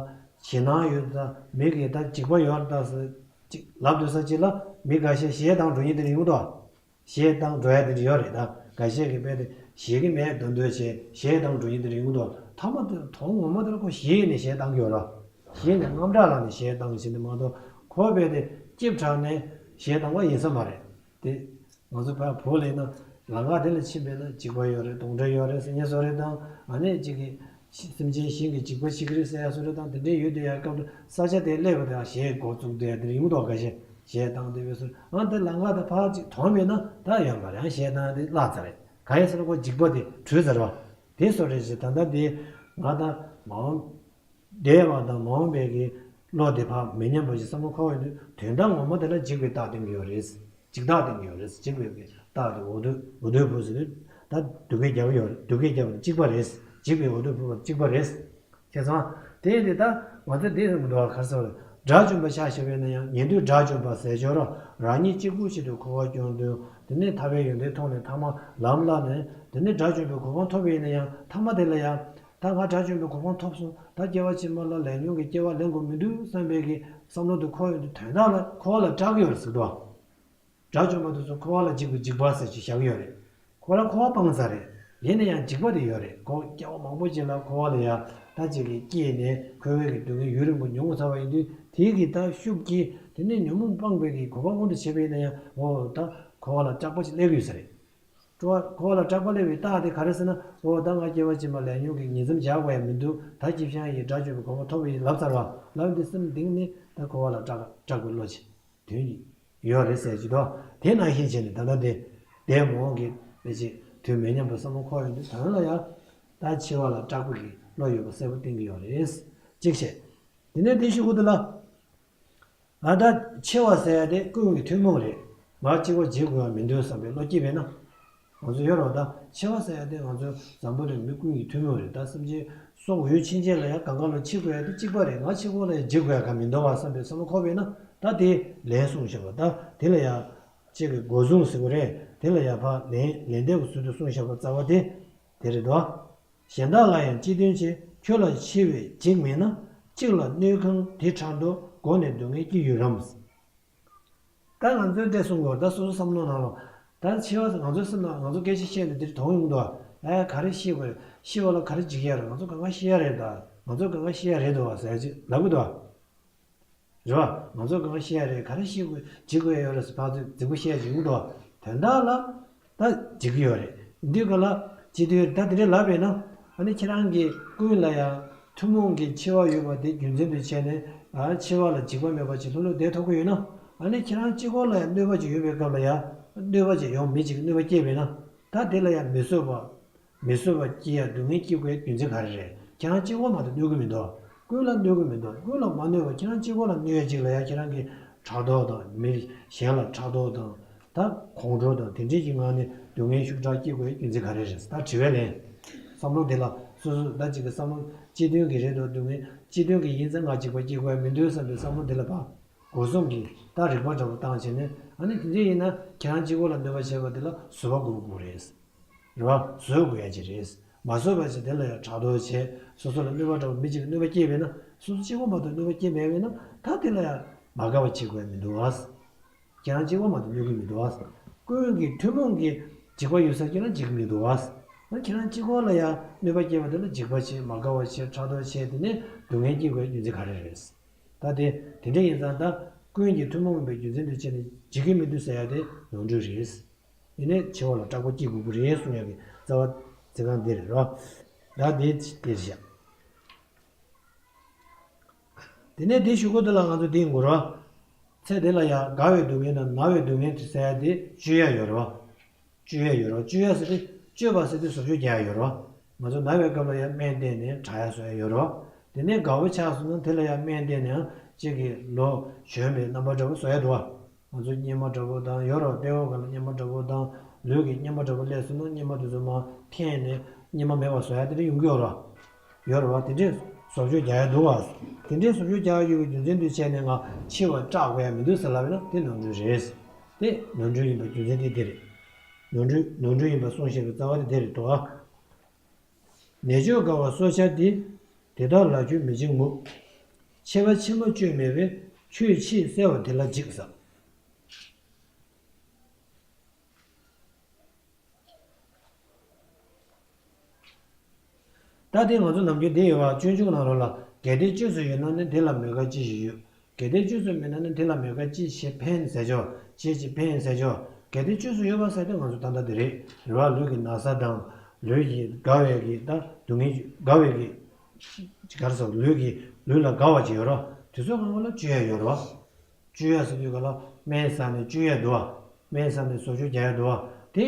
ཞེད་སྣང་ཡོད་ད། མི་གི་ད་འཇིགས་པ་ཡོད་ད་ཟེར་གཅིག་ལབ་སྡོད་ས་གཅིག་ལ་མི་འགའ་ཤས་གཞས་བཏང་འགྲོ་མཁན་དེ་འདྲ་ཡོང་གི་འདུག་གཞས་བཏང་འགྲོ་ཡ་དེ་འདྲ་ཡོད་རེད། ད་འགའ་ཤས་ཀྱིས་རྦད་དེ་གཞས་ཀྱི་མེད་འདོན་འདོད་བྱས་གཞས་བཏང་འགྲོ་མཁན་དེ་འདྲ་ཡོང་གི་འདུག་མཐའ་མ་དེ་དོན་ངོ་མ་དེ་ལ་ཁོ་གཞས་ནས་གཞས་བཏང་གི་ཡོད་ར། གཞས་ནས་དངངས་སྐྲག་ལངས་ནས་གཞས་བཏང་བྱས་ནས་མ་གཏོགས་ཁོ་རྦད་དེ་ལྕེབ་དྲགས་ནས་གཞས་བཏང་བ་ཡིན་ས་མ་རེད། དེ་ང་ཚོ་ཕར་བོད་ལ་ཡིན་ན་ལམ་ཁ་དེ་ལ་ཕྱིན་པས་ན་འཇིགས་པ་ཡོད་རེད། གདོན་འདྲེ་ཡོད་རེད་ཟེར་མཁན་བཟོ་རེད་དང་། ཨ་ནི་གཅིག་གི་སེམས་ཅན་གཞན་གྱི་འཇིགས་པ་བྱེད་ཀྱི་རེད་ཟེར་ཡ་བཟོ་རེད་དང་། དེ་འདྲའི་ཡོད་དེ་ཡ་སྐབས་དུ་ས་ཆ་དེ་སླེབས་པ་དེ་ཡང་གཞས་འགོ་བཙུགས་དེ་ཡ་དེ་རིང་མདོག་ཁ་ཤས་གཞས་བཏང་དེ་བས་སོ། ཨ་དེ་ལམ་ཁ་དེ་ཕར་གཅིག་མཐོང་མེད་ན་ད་ཡོད་མ་རེད། ཡང་གཞས་བཏང་དེ་བརླག་ཚར་རེད། གང་ཡིན་ཟེར་ན་ཁོ་འཇིགས་པ་དེ་བྲོས་ཚར་བ། དེ་སོགས་རེད་ཅེས། ད་ལྟ་འདི་ང་དང་མ་འོངས་འདས་པ་དང་མ་འོངས་པའི་གི་བློ་དེ་ཕར་མི་མཉམ་པ་ཞིག་བསམ་བློ་འཁོར་བའི་དུས་དོན་དག་ངོ་མ་དེ་ལ་འཇིག་པའི་རྟགས་སྟོན་གྱི་ཡོད་རེད། འཇིག་རྟགས་སྟོན་གྱི་ཡོད་རེད། འཇིག་པའི་གི་རྟགས་དེ་འོ་དོད་འོ་དོད་ཕུབ་ཟེར་དུས་ད་སྡུག་སྐད་རྒྱབ་ཡོད་རེད། སྡུག་སྐད་རྒྱབ་པ་གཅིག་པ་རེད། འཇིག་པའི་འོ་དོད་ཕུབ་པ་གཅིག་པ་རེད། བྱས་ཙང་དེ་ཡིན་དུས་ད་ང་ཚོ་འདི་ཟེར་མི་འདུག་ག། ག་རེ་ཟེར་བ་རེད། དགྲ་བཅོམ་པ་ཆ་བཞག་པ་ཡིན་ན་ཡང་ཉན་ཐོས་དགྲ་བཅོམ་པ་ཟེར་ཆོག་ར། རང་ཉིད་གཅིག་པུ་ཞིག་ཏུ་འཁོར་བ་སྐྱོང་དུས་དེ་ནས་ཐར་པའི་ཡོན་ཏན་མཐོང་ནས་ཐ་མ་ལམ་བརླག་ནས་དེ་ནས་དགྲ་བཅོམ་པའི་གོ་འཕང་ཐོབ་པ་ཡིན་ན་ཡང་ཐ་མ་དེ་ལ་ཡང་ད་ང་དགྲ་བཅོམ་པའི་གོ་འཕང་ཐོབ་སོང་། ད་སྐྱེ་བ་ཕྱི་མ་ལ་ལས་ཉོན་གྱི་སྐྱེ་བ་ལེན་དགོས་མི་འདུག་བསམ་པའི་གི་བསམ་བློ་དེ་འཁོར་ཡོང་དུས་དོན་དག་ལ་འཁོར་བ་ལ་སྐྲག་གི་ཡོད་རེད་ཟེར་གི་འདུག་ག། དགྲ་བཅོམ་པ་དེ་ཚོ་འཁོར་བ་ལ་འཇིགས་པའི་འཇིགས་པ་ཟེར་ཅིག་བཞག་གི་ཡོད་རེད། ཁོ་རང་འཁོར་བ་སྤངས་ཚར་རེད། ཡིན་ན་ཡང་འཇིགས་པ་དེ་ཡོད་རེད། ཁོ་སྐྱེ་བ་མང་པོ་ཅིག་ལ་འཁོར་བ་ལ་ཡང་ད་ཅིག་གིས་སྐྱེས་ནས་འཁོར་བའི་གི་སྡུག་བསྔལ་ཡུན་རིང་པོ་མྱོང་ཚར་བ་ཡིན་དུས་དེའི་གི་ད་ཤུགས་ཀྱིས་དེ་ནས་ཉོན་མོངས་སྤངས་པའི་གི་གོ་འཕང་མངོན་དུ་བྱས་པ་ཡིན་ན་ཡང་འོ་ད་འཁོར་བ་ལ་སྐྲག་པ་ཅིག་སླེབས་ཀྱི་ཡོད་ས་རེད། འཁོར་བ་འཁོར་བ་ལ་སྐྲག་པ་སླེབས་པའི་རྟགས་དེ་ག་རེ་ཟེར་ན། འོ་ད་ང་སྐྱེ་བ་ཕྱི་མ་ལས་ཉོན་གྱི་ཉེས་ཙམ་བཞག་དགོས་ཡ་མི་འདུག་ད་ཅི་བྱ་ཡིན་དགྲ་བཅོམ་པའི་གོ་འཕང་ཐོབ་པ་ཡིན་ལབ་ཚར་བ་ལབ་འདི་སེམས་གཏིང་ནས་ད་འཁོར་བ་ལ་སྐྲག་སྐྲག་པའི་བློ་ཅིག་དོན་ཡོད་རེད་ཟེར་གྱི་འདུག་དེ་ནང་བཞིན་བྱས་ནས་ད་ལྟ་འདི་འདས་མ་འོངས་ཀྱི་ཕལ་ཆེར་དུས་མི་མཉམ་པ་བསམ་བློ་འཁོར་ཡོང་དུས་དོན་ལ་ཡང་ད་འཆི་བ་ལ་སྐྲག་པ་གི་བློ་ཡོད་པ་གསལ་པོ་བསྟན་གྱི་ཡོད་རེད། གཅིག་བྱས། དེ་ནས་དེ་གཞུག་གུ་དེ་ལ་ང་ད་འཆི་བ་ཟེར་ཡ་དེ་ཀུན་གྱི་ཐུན་མོང་རེད། ང་གཅིག་པོ་བརྗེད་དགོས་པ་མི་འདུག་བསམ་པའི་བློ་སྐྱེས་པས་ན། ང་ཚོ་ཡོད་རེད་བ། ད་འཆི་བ་ཟེར་ཡ་དེ་ང་ཚོ་འཛམ་བུ་གླིང་མི་ཀུན་གྱི་ཐུན་མོང་རེད། ད་སེམས་ཅན་སྲོག་ཡོད་ཕྱིན་ཆད་ལ་ཡང་གང་ག་ལ་འཆི་དགོས་ཡ་དེ་གཅིག་པ་རེད། ང་གཅིག་པོ་ལ་ཡང་བརྗེད་དགོས་ཡ་གང་མི་འདུག་བ་བསམ་པའི་བསམ་བློ་འཁོར་བས་ན་ད་དེ་ལན་གསུངས་བཞག་པ། ད་དེ་ལ་ཡང་གཅིག་གི་སྒོ་བཟུང་ཟེར་དགོས་རེད། དེ་ལ་ཡང་ཕར་ལན་ལན་འདེབས་ཀྱི་ཚུལ་དུ་གསུངས་བཞག་པ་རྩ་བ་དེ་དེ་རེད་དོ། གཞན་དག་ལ་ཡང་སྤྱི་དོན་ཆེ། ཁྱོད་ལ་འཆི་བས་འཇིགས་མེད་ན། གཅིག་ལ་གནོད་ཁང་དེ་ཕྲག་དོག་སྒོ་ནས་སྡུག་བསྔལ་སྐྱེ་ཡོད་རམ། ད་ང་ཚོས་འདྲ་གསུང་དགོས། ད་སོ་སོ་བསམ་བློ་ནང་ལ་ད་འཆི་བ་ང་ཚོའི་སེམས་ནང་ང་ཚོ་སྐད་ཆ་བཤད་ནས་འདིར་དོང་ཡོང་འདུག་ཨ་ག་རེ་ཤི་དགོས་རེད། ཤི་བ་ལ་ག་རེ་འཇིགས་ཡ་རེད། ང་ཚོ་གང་ག་ཤི་ཡ་རེད། ད་ང་ཚོ་གང་ག་ཤི་ཡ་རེད་འདུག་ཟེར་ཅིག་ལབ་གི་འདུག་རེད་བ། ང་ཚོ་གང་ག་ཤི་ཡ་རེད། ག་རེ་ཤི་དགོས་འཇིགས་དགོས་ཡ་ཡོད་རེད་ཟེར་ཕར་ཚུར་རྫིག་པོ་བཤད་ཅིག་ཡོང་གི་འདུག་དོན་དག་ལ་ད་འཇིགས་ཀྱི་ཡོད་རེད། འདི་ག་ལ་ཅི་དུས་ད་དེ་འདྲས་ལབ་པས་ན། ཨ་ནི་ཁྱེད་རང་གི་ཀུན་ལ་ཡང་ཐུན་མོང་གི་འཆི་བ་ཡོད་པ་དེ་རྒྱུ་མཚན་དུ་བྱས་ནས་ཨ་འཆི་བ་ལ་འཇིགས་པ་མེད་པ་ཅིག་ལྷོད་ལྷོད་བསྡད་ཐུབ་ཀྱི་ཡོད་ན། ཨ་ནི་ཁྱེད་རང་གཅིག་པོ་ལ་ཡང་གནོད་པ་ཅིག་ཡོད་པའི་སྐབས་ལ་ཡང་གནོད་པ་ཅིག་ཡོང་མི་ཅིག་གནོད་པ་སྐྱེས་པས་ན། ད་དེ་ལ་ཡང་མི་བཟོད་པ། མི་བཟོད་པ་སྐྱེ་ཡ་སྡུག་བསྔལ་སྐྱེ་དགོས་རྒྱུ་མཚན་ག་རེ་རེད། ཁྱེད་རང་གཅིག་པོ་མ་གཏོགས་གནོད་ཀྱི་མི་འདུག་ཀུན་ལ་གནོད་ཀྱི་མི་འདུག་ཀུན་ལ་མ་གནོད་པ་ཁྱེད་རང་གཅིག་པོ་ལ་གནོད་ཡ་ཅིག་ལ་ཡ་ཁྱེད་རང་གི་ཕྲག་དོག་དང་མི་གཞན་ལ་ཕྲག་དོག་དང་ད་ཁོང་ཁྲོ་དང་དེ་འདྲས་ཀྱི་ངང་ནས་སྡུག་བསྔལ་ཤུགས་དྲག་སྐྱེ་དགོས་རྒྱུ་མཚན་ག་རེ་རེད། ད་དྲི་བའི་ལན། བསམ་བློ་དེ་ལ་སོ་སོ་ད་ཅིག་གི་བསམ་བློ་སྤྱི་དོན་གྱི་རེད་འདུག་སྡུག་བསྔལ་སྤྱི་དོན་གྱི་ཡིན་ཙང་ང་གཅིག་པ་སྐྱེ་དགོས་ཡ་མི་འདུག་བསམ་པའི་བསམ་བློ་དེ་ལ་ཕར་སྒོ་གསུམ་གྱི་ད་རིག་པ་འདྲ་པོ་བཏང་བྱས་ནས་ཨ་ནི་དེ་འདྲས་ཡིན་ན་ཁྱེད་རང་གཅིག་པོ་ལ་གནོད་པ་བྱས་པ་དེ་ལ་བཟོད་པ་དགོས་དགོས་རེད། རེད་བ། བཟོད་དགོས་ཡ་ཅིག་རེད། མ་བཟོད་པ་ཅིག་དེ་ལ་ཡང་ཕྲག་དོག་བྱས་སོ་སོ་ལ་གནོད་པ་འདྲ་པོ་མི་གཅིག་གིས་གནོད་པ་སྐྱེས་པས་ན་སོ་སོ་གཅིག་པོ་མ་གཏོགས་གནོད་པ་སྐྱེས་མེད་པས་ན་ད་དེ་ལ་ཡང་མ་དགའ་བ་བྱེད་དགོས་ཡ་མི་འདུག་བ། ཁྱེད་རང་གཅིག་པོ་མ་གཏོགས་གནོད་ཀྱི་མི་འདུག་བ། ཀུན་གྱི་ཐུན་མོང་གི་འཇིགས་པ་ཡོད་ས་ཁྱེད་རང་འཇིགས་ཀྱི་མི་འདུག་བ། ཁྱེད་རང་གཅིག་པོ་ལ་ཡང་གནོད་པ་སྐྱེས་པ་དེ་ལ་འཇིགས་པ་བྱེད་མ་དགའ་བ་བྱེད་ཕྲག་དོག་བྱེད་དེ་ནས་སྡུག་བསྔལ་སྐྱེ་དགོས་རྒྱུ་མཚན་ག་རེ་རེད། ད་དེ་དེ་འདྲ་ཡིན་ཙང་ད་ཀུན་གྱི་ཐུན་མོང་མིན་པའི་རྒྱུ་མཚན་དུ་བྱས་ནས་འཇིགས་ཀྱི་མི་འདུག་ཟེར་ཡ་དེ་ནོར་འཁྲུལ་རེད། ཡིན་ནའི་འཆི་བ་ལ་སྐྲག་པ་སྐྱེ་དགོས་ཀྱི་རེད་གསུང་ཡག་གི་རྩ་བ་ཚིག་རྐང་འདི་རེད་རོ། ད་དེ་དེ་བཞག་དེ་ནས་དེ་གཞུག་གུ་དེ་ལ་ང་ཚོ་དེ་ཡིན་དགོས་རོ། ཚེ་འདི་ལ་ཡང་དགའ་བའི་སྡུག་བསྔལ་དང་ན་བའི་སྡུག་བསྔལ་དེ་ཟེར་ཡ་དེ་སྤྱོད་ཡ་ཡོད་རོ། སྤྱོད་ཡ་ཡོད་རོ། སྤྱོད་ཡ་ཟེར་དུས་སྤྱོད་པ་ཟེར་དུས་བཟོ་བཅོས་རྒྱག་ཡ་ཡོད་རོ། ང་ཚོ་ན་བའི་སྐབས་ལ་ཡང་སྨན་བསྟེན་ནས་དྲག་ཡ་བཟོ་ཡ་ཡོད་རོ། དེ་ནས་དགའ་བོ་ཆགས་སོང་ན་དེ་ལ་ཡང་སྨན་བསྟེན་ནས་ཡང་གཅིག་གི་ལོ་གཞོན་པའི་རྣམ་པ་འདྲ་བོ་བཟོ་ཡ་འདུག་བ། ང་ཚོ་གཉེར་མ་འདྲ་བོ་དང་ཡོད་རོ། དཔྲལ་བ་སྒང་ལ་གཉེར་མ་འདྲ་བོ་དང་ལུས་ཀྱི་གཉེར་མ་འདྲ་བོ་སླེབས་སོང་ན་གཉེར་མ་དེ་ཚོ་མར་འཐེན་ནས་གཉེར་མ་མེད་པ་བཟོ་ཡ་དེ་འདྲ་ཡོང་གི་ཡོད་རོ། ཡོད་རེད་བ། དེ་འདྲས་བཟོ་བཅོས་རྒྱག་ཡ་འདུག་བ། དེ་འདྲས་བཟོ་བཅོས་རྒྱག་ཡ་ཡོད་པའི་རྒྱུ་མཚན་དུ་བྱས་ནས་ང་འཆི་བར་སྐྲག་དགོས་ཡ་མི་འདུག་ཟེར་ལབ་ཡོད་ན་དེ་ནོར་འཁྲུལ་རེད། དེ་ནོར་འཁྲུལ་ཡིན་པའི་རྒྱུ་མཚན་དེ་དེ་རེད། ནོར་འཁྲུལ་ནོར་འཁྲུལ་ཡིན་པ་གསུངས་བཞག་པའི་རྩ་བ་དེ་དེ་རེད་དོ། ནད་བཅོས་དགའ་བ་གསོ་བྱ་སྟེ། དེ་དག་ལ་ཁྱོད་མི་འཇིགས་ངུ། འཆི་བ་ཕྱི་མ་བཅོས་མེད་པས། ཁྱོད་ཕྱིས་གསལ་བ་དེ་ལ་འཇིགས་ཟེར། ད་དེ་ང་ཚོ་ནམ་རྒྱུན་བསྡད་ཡོད་པ། སྤྱོད་འཇུག་ནང་ལོགས་ལ་གལ་ཏེ་བཅོས་སུ་ཡོད་ན་ནི་དེ་ལ་མོས་པ་ཅི་ཞིག་ཡོད། གལ་ཏེ་བཅོས་སུ་མེད་ན་ནི་དེ་ལ་མོས་པ་ཅི་ཞིག་ཕན་ཟེར་ཆོག་ཅི་ཞིག་ཕན་ཟེར་ཆོག་གལ་ཏེ་བཅོས་སུ་ཡོད་པ་ཟེར་དུས་ང་ཚོ་ད་ལྟ་དེ་རེད། རེད་བ། ལུས་ཀྱི་ན་ཚ་དང་། ལུས་ཀྱི་དགའ་བའི་གི་ད་སྡུག་བསྔལ་དགའ་བའི་གི་ག་རེ་ཟེར། ལུས་ཀྱི་ལུས་ལ་དགའ་བ་ཅིག་ཡོད་རོ། དེ་ཚོའི་སྒང་ལ་བཅོས་ཡ་ཡོད་རོ། བཅོས་ཡ་ཟེར་དུས་ག་ལ་སྨན་ཟ་ནས་བཅོས་ཡ་འདུག་བ། སྨན་ཟ་ནས་བཟོ་བཅོས་རྒྱག་ཡ་འདུག་བ། དེ་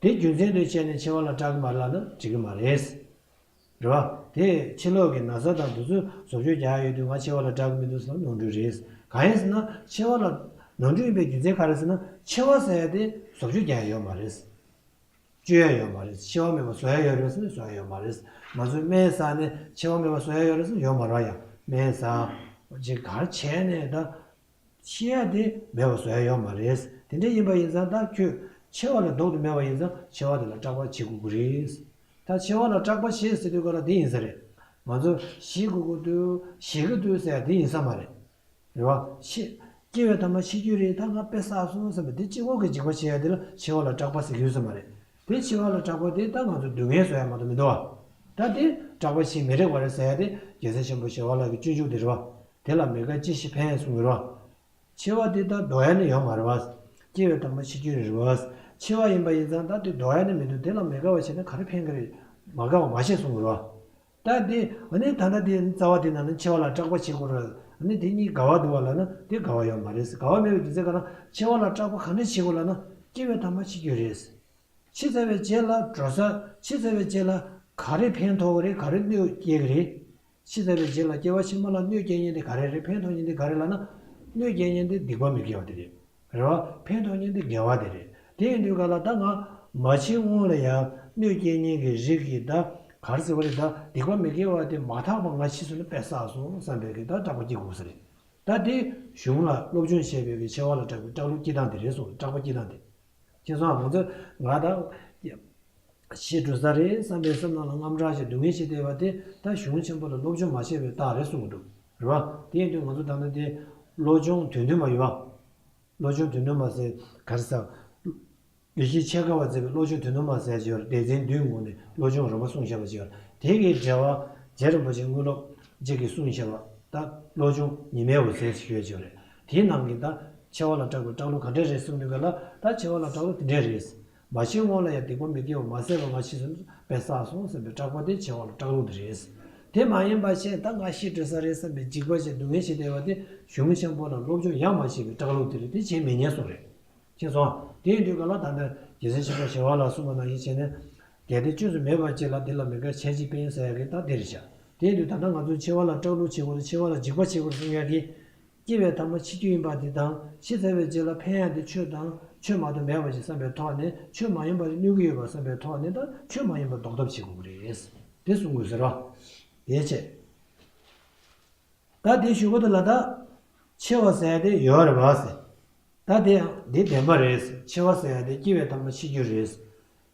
དེ་རྒྱུ་མཚན་དུ་བྱས་ནས་འཆི་བ་ལ་སྐྲག་གི་མ་རེད་ལབ་ན་འགྲིག་གི་མ་རེད། རེད་བ། དེ་ཕྱི་ལོགས་ཀྱི་ན་ཚ་དང་དེ་ཚོ་བཟོ་བཅོས་རྒྱག་ཡོད་དུས་ང་མཆེ་བ་ལ་སྐྲག་གི་མི་འདུག་ཟེར་ན་ནོར་འཁྲུལ་རེད། གང་ཡིན་ཟེར་ན་མཆེ་བ་ལ་ནོར་འཁྲུལ་ཡིན་པའི་རྒྱུ་མཚན་ག་རེ་ཟེར་ན་མཆེ་བ་ཟེར་ཡ་དེ་བཟོ་བཅོས་རྒྱག་ཡ་ཡོད་མ་རེད། བཅོས་ཡ་ཡོད་མ་རེད། མཆེ་བ་མེད་པ་བཟོ་ཡ་ཡོད་རེད་ཟེར་ན་བཟོ་ཡ་ཡོད་མ་རེད། ང་ཚོས་སྨན་ཟ་ནས་མཆེ་བ་མེད་པ་བཟོ་ཡ་ཡོད་རེད་ཟེར་ན་ཡོད་མ་རེད་བ། ཡ་སྨན་ཟ་ཅིག་ག་རེ་བྱས་ནས་ད། མཆེ་བ་དེ་མེད་པ་བཟོ་ཡ་ཡོད་མ་རེད། དེ་འདྲ་ཡིན་པ་ཡིན་ཙང་ད་ཁྱོད་མཆེ་བ་ལ་ལྡོག་ཏུ་མེད་པ་ཡིན་ཙང་མཆེ་བ་དེ་ལ་སྐྲག་པ་བྱེད་དགོས་ཀྱི་རེད། ད་མཆེ་བ་ལ་སྐྲག་པ་བྱེད་ཟེར་དུས་ག་ལ་དེ་ཡིན་ས་རེད། ང་ཚོ་ཞེད་དགོས་ཀྱི་འདུག་ཞེད་ཀྱི་འདུག་ཟེར་ཡ་དེ་ཡིན་ས་མ་རེད། རེད་བ། ཤི། སྐྱེ་བའི་ཐ་མ་འཆི་རྒྱུ་རེད། ད་ང་དཔེ་བསགས་སོང་བསམ་པའི་དེ་གཅིག་པོ་གི་འཇིགས་པ་བྱེད་ཡ་དེ་ལ་མཆེ་བ་ལ་སྐྲག་པ་ཟེར་གྱི་ཡོད་ས་མ་རེད། དེ་མཆེ་བ་ལ་སྐྲག་པ་དེ་ད་ང་ཚོ་སྡུག་བསྔལ་བཟོ་ཡ་མ་གཏོགས་མི་འདུག་བ། ད་དེ་སྐྲག་པ་བྱེད་མི་རིགས་པ་རེད་ཟེར་ཡ་དེ་རྒྱལ་སྲས་ཆེན་པོ་ཞི་བ་ལྷ་གི་སྤྱོད་འཇུག་དེ་རེད་བ། དེ་ལ་མི་དགའ་ཅི་ཞིག་ཕན་གསུང་གི་རེད་བ། མཆེ་བ་དེ་ད་ལྡོག་ཡ་ནི་ཡོད་མ་རེད་བ། སྐྱེ་བའི་ཐ་མ་འཆི་རྒྱུ་རེད་བ། མཆེ་བ་ཡིན་པ་ཡིན་ཙང་ད་དེ་ལྡོག་ཡ་ནི་མི་འདུག་དེ་ལ་མི་དགའ་བ་བྱས་ན་ག་རེ་ཕན་གི་རེད། མ་དགའ་བ་མ་བྱེད་གསུང་གི་རེད་བ། ད་དེ་ཨ་ནི་ད་ལྟ་དེ་རྩ་བ་དེ་ན་ནི་མཆེ་བ་ལ་སྐྲག་པ་བྱེད་དགོས་རེད། ཨ་ནི་དེ་གཉིས་འགལ་བ་འདུག་བ་ལབ་ན་དེ་འགལ་བ་ཡོད་མ་རེད། འགལ་བ་མེད་པའི་རྒྱུ་མཚན་ག་ན་མཆེ་བ་ལ་སྐྲག་པ་ག་འདྲ་བྱེད་དགོས་ལབ་ན་སྐྱེ་བའི་ཐ་མ་འཆི་རྒྱུ་རེད། འཆི་ཚར་བའི་རྗེས་ལ་འགྲོ་ས་འཆི་ཚར་བའི་རྗེས་ལ་ག་རེ་ཕན་ཐོགས་ཀྱི་རེད། ག་རེ་གནོད་སྐྱེལ་གྱི་རེད། འཆི་ཚར་བའི་རྗེས་ལ་སྐྱེ་བ་ཕྱི་མ་ལ་གནོད་སྐྱེལ་མཁན་དེ་ག་རེ་རེད། ཕན་ཐོགས་མཁན་དེ་ག་རེ་ལབ་ན། གནོད་སྐྱེལ་མཁན་དེ་སྡིག་པ་མི་དགེ་བ་དེ་རེད། རེད་བ། ཕན་ཐོགས་མཁན་དེ་དགེ་བ་དེ་རེད། དེ་ཡིན་དུས་ག་ལ་ད་ང་མ་འཆི་སྔོན་ལ་ཡང་གནོད་སྐྱེལ་མཁན་གྱི་རིགས་ཀྱི་ད་ག་རེ་ཟེར་བ་རེད། ད་སྡིག་པ་མི་དགེ་བ་དེ་མ་དག་པ་ང་འཆི་སོང་ན་དཔེ་བསགས་སོང་བསམ་པའི་གི་ད་སྐྲག་པ་སྐྱེ་དགོས་ས་རེད། ད་དེ་གཞུང་ལ་སློབ་སྦྱོང་བྱས་པའི་གི་མཆེ་བ་ལ་སྐྲག་པའི་སྐྲག་ལུགས་སྐྱེ་སྟངས་དེ་རེད་གསུངས། སྐྲག་པ་སྐྱེ་སྟངས་དེ། ཁྱེད་ཚོ་ང་ཚོ་ང་ད་ཤི་འགྲོ་ས་རེད་བསམ་པའི་སེམས་ནང་ལ་དངངས་སྐྲག་ཅིག་སྡུག་བསྔལ་ཅིག་སྟེར་བ་དེ་ད་གཞུང་ཆེན་པོ་ལ་སློབ་སྦྱོང་མ་བྱས་པའི་རྟགས་རེད་གསུང་གི་འདུག་རེད་བ། དེ་ཡིན་དུས་ང་ཚོ་ད་ལྟ་དེ་བློ་སྦྱོང་དོན་བདུན་མ་ཡོད་བ། བློ་སྦྱོང་དོན་བདུན་མ་ཟེར་ག་རེ་ཟེར། ལེགས་བཤད་ཆེ་དགའ་བ་མཛད་པའི་བློ་སྦྱོང་དོན་བདུན་མ་ཟེར་གྱི་ཡོད་རེད། སྡེ་ཚན་བདུན་ངོས་ནས་བློ་སྦྱོང་རོལ་མོ་གསུངས་བཞག་པ་ཅིག་ཡོད་རེད། དེ་གི་འགྲེལ་བ་རྗེ་རིན་པོ་ཆེ་དངོས་སློབ་རྗེ་གིས་གསུངས་བཞག་པ་ད་བློ་སྦྱོང་ཉི་མའི་འོད་ཟེར་ཞེས་ཡོད་ཅིག་ཡོད་རེད། དེའི་ནང་གི་ད་མཆེ་བ་ལ་སྐྲག་པའི་སྐྲག་ལུགས་ག་འདྲ་རེད་གསུངས་དུས་ག་ལ་ད་མཆེ་བ་ལ་སྐྲག་ལུགས་དེ་འདྲ་རེད། མ་འཆི་སྔོན་ལ་ཡང་སྡིག་པ་མི་དགེ་བ་མ་བསགས་པར་ང་འཆི་སོང་ན་དཔེ་བསགས་སོང་བསམ་པའི་སྐྲག་པ་དེ་མཆེ་བ་ལ་སྐྲག་ལུགས་དེ་རེད། དེ་མ་ཡིན་པ་བྱས་ད་ང་ཤི་འགྲོ་ས་རེད་བསམ་པའི་འཇིགས་པ་བྱས་སྡུག་བསྔལ་བྱས་བསྡད་པ་དེ་གཞུང་ཆེན་པོ་ལ་སློབ་སྦྱོང་ཡང་མ་བྱས་པའི་སྐྲག་ལུགས་དེ་རེད། དེ་བྱེད་མི་ཉན་གསུངས་རེད། ཁྱེད་ཚོ། དེ་ཡིན་དུས་ག་ལ་ད་ལྟ་རྒྱལ་སྲས་ཆེན་པོ་ཞི་བ་ལྷ་གསུངས་པ་ནང་བཞིན་བྱས་ནས། གལ་ཏེ་བཅོས་སུ་མེད་པར་བྱེད་ལ་དེ་ལ་མི་དགའ་བྱས་ཅིག་ཕན་ཟེར་ཡ་གི་ད་དེ་རེད་བཞག་དེ་ཡིན་དུས་ད་ལྟ་ང་ཚོས་མཆེ་བ་ལ་སྐྲག་ལུགས་བྱེད་དགོས་རེད། མཆེ་བ་ལ་འཇིགས་པ་བྱེད་དགོས་རེད་གསུང་ཡ་གི། སྐྱེ་བའི་ཐ་མ་འཆི་རྒྱུ་ཡིན་པ་དེ་དང་འཆི་ཚར་བའི་རྗེས་ལ་ཕན་ཡ་དེ་ཆོས་དང་ཆོས་མ་གཏོགས་མེད་པ་ཞིག་བསམ་པའི་ཐོག་ནས་ཆོས་མ་ཡིན་པ་དེ་གནོད་ཀྱི་ཡོད་པ་བསམ་པའི་ཐོག་ནས་ད་ཆོས་མ་ཡིན་པ་ལྡོག་ཐབས་བྱེད་དགོས་ཀྱི་རེད། དེ་གསུང་དགོས་ཟེར་བ། དེ་བྱས། ད་དེ་ཞུ་གི་འདུག་ལ་ད། འཆི་བ་ཟེར་ཡ་དེ་ཡོད་རེད་བ་ཟེར། ད་དེ་ཡང་འདི་བདེན་པ་རེད་ཟེར། འཆི་བ་ཟེར་ཡ་དེ་སྐྱེ་བའི་ཐ་མ་འཆི་རྒྱུ་རེད་ཟེར།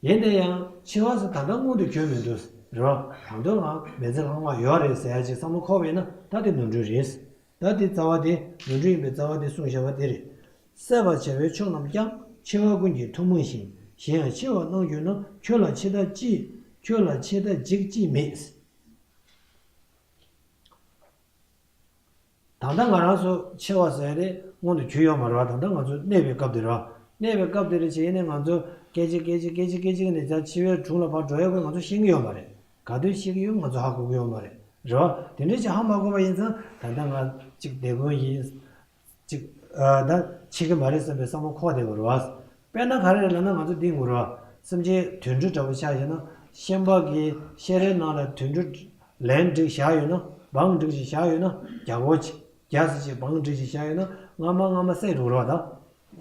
ཡིན་ན་ཡང་འཆི་བ་ཟེར་ད་ལྟ་མངོན་དུ་གྱུར་མི་འདུག་ཟེར་རེད་བ། ད་དུང་ང་མི་ཚེ་ལྷག་མ་ཡོད་རེད་ཟེར་ཡ་ཅིག་བསམ་བློ་འཁོར་བས་ན་ད་དེ་ནོར་འཁྲུལ་རེད་ཟེར། ད་དེ་རྩ་བ་དེ་ནོར་འཁྲུལ་ཡིན་པའི་རྩ་བ་དེ་གསུངས་བཞག་པ་དེ་རེད། བསད་པར་བྱ་བའི་ཕྱོགས་རྣམས་ཀྱང་། འཆི་བ་ཀུན་གྱི་ཐུན་མོང་ཞིང་། གཞན་ཡང་འཆི་བར་སྣང་གྱུར་ན། ཁྱོད་ལ་འཆི་བདག་ཅི། ཁྱོད་ལ་འཆི་བདག་འཇིགས་ཅི་མེད། ད་ལྟ་ང་རང་ཚོ་འཆི་བ་ཟེར་ཡ་དེ་མངོན་དུ་གྱུར་ཡོད་མ་རེད་བ། ད་ལྟ་ང་ཚོ་གནས་པའི་སྐབས་དེ་རེད་བ། གནས་པའི་སྐབས་དེ་རེད་བྱས་ཡིན་ནའི་ང་ཚོ་སྐད་ཅིག་སྐད་ཅིག་སྐད་ཅིག་སྐད་ཅིག་ནས་ཀྱང་འཆི་བའི་དྲུང་ལ་ཕར་འགྲོ་ཡ་ཁོ་ང་ཚོ་ཤེས་ཀྱི་ཡོད་མ་རེད། ག་དུས་ཤི་གི་ཡོད་ང་ཚོ་ཧ་གོ་གི་ཡོད་མ་རེད། རེད་བ། དེ་འདྲ་ཅིག་ཧ་མ་གོ་བ་ཡིན་ཙང་ད་ལྟ་ང་ཅིག་བདེ་དགོངས་ཡིན། ཅིག་ཨ་ད་འཆི་གི་མ་རེད་བསམ་པའི་བསམ་བློ་འཁོར་བསྡད་པ་རེད་བ། དཔེར་ན་ག་རེ་རེད་ལབ་ན་ང་ཚོ་འདི་ངུ་ར། སེམས་ཅན་དུད་འགྲོ་འདྲ་བོ་ཆགས་ཡོད་ན། ཤན་པ་གི་ཤེས་རའི་ནང་ལ་དུད་འགྲོ་ལན་བསྒྲིགས་བཞག་ཡོད་ན། སྦང་བསྒྲིགས་ཤིག་བཞག་ཡོད་ན། རྒྱ་སྒོ་ཅིག་རྒྱ་ཟེར་ཅིག་སྦང་བསྒྲིགས་ཤིག་བཞག་ཡོད་ན་སྔ་མ་སྔ་མ་བསད་འགྲོ་ར་ད།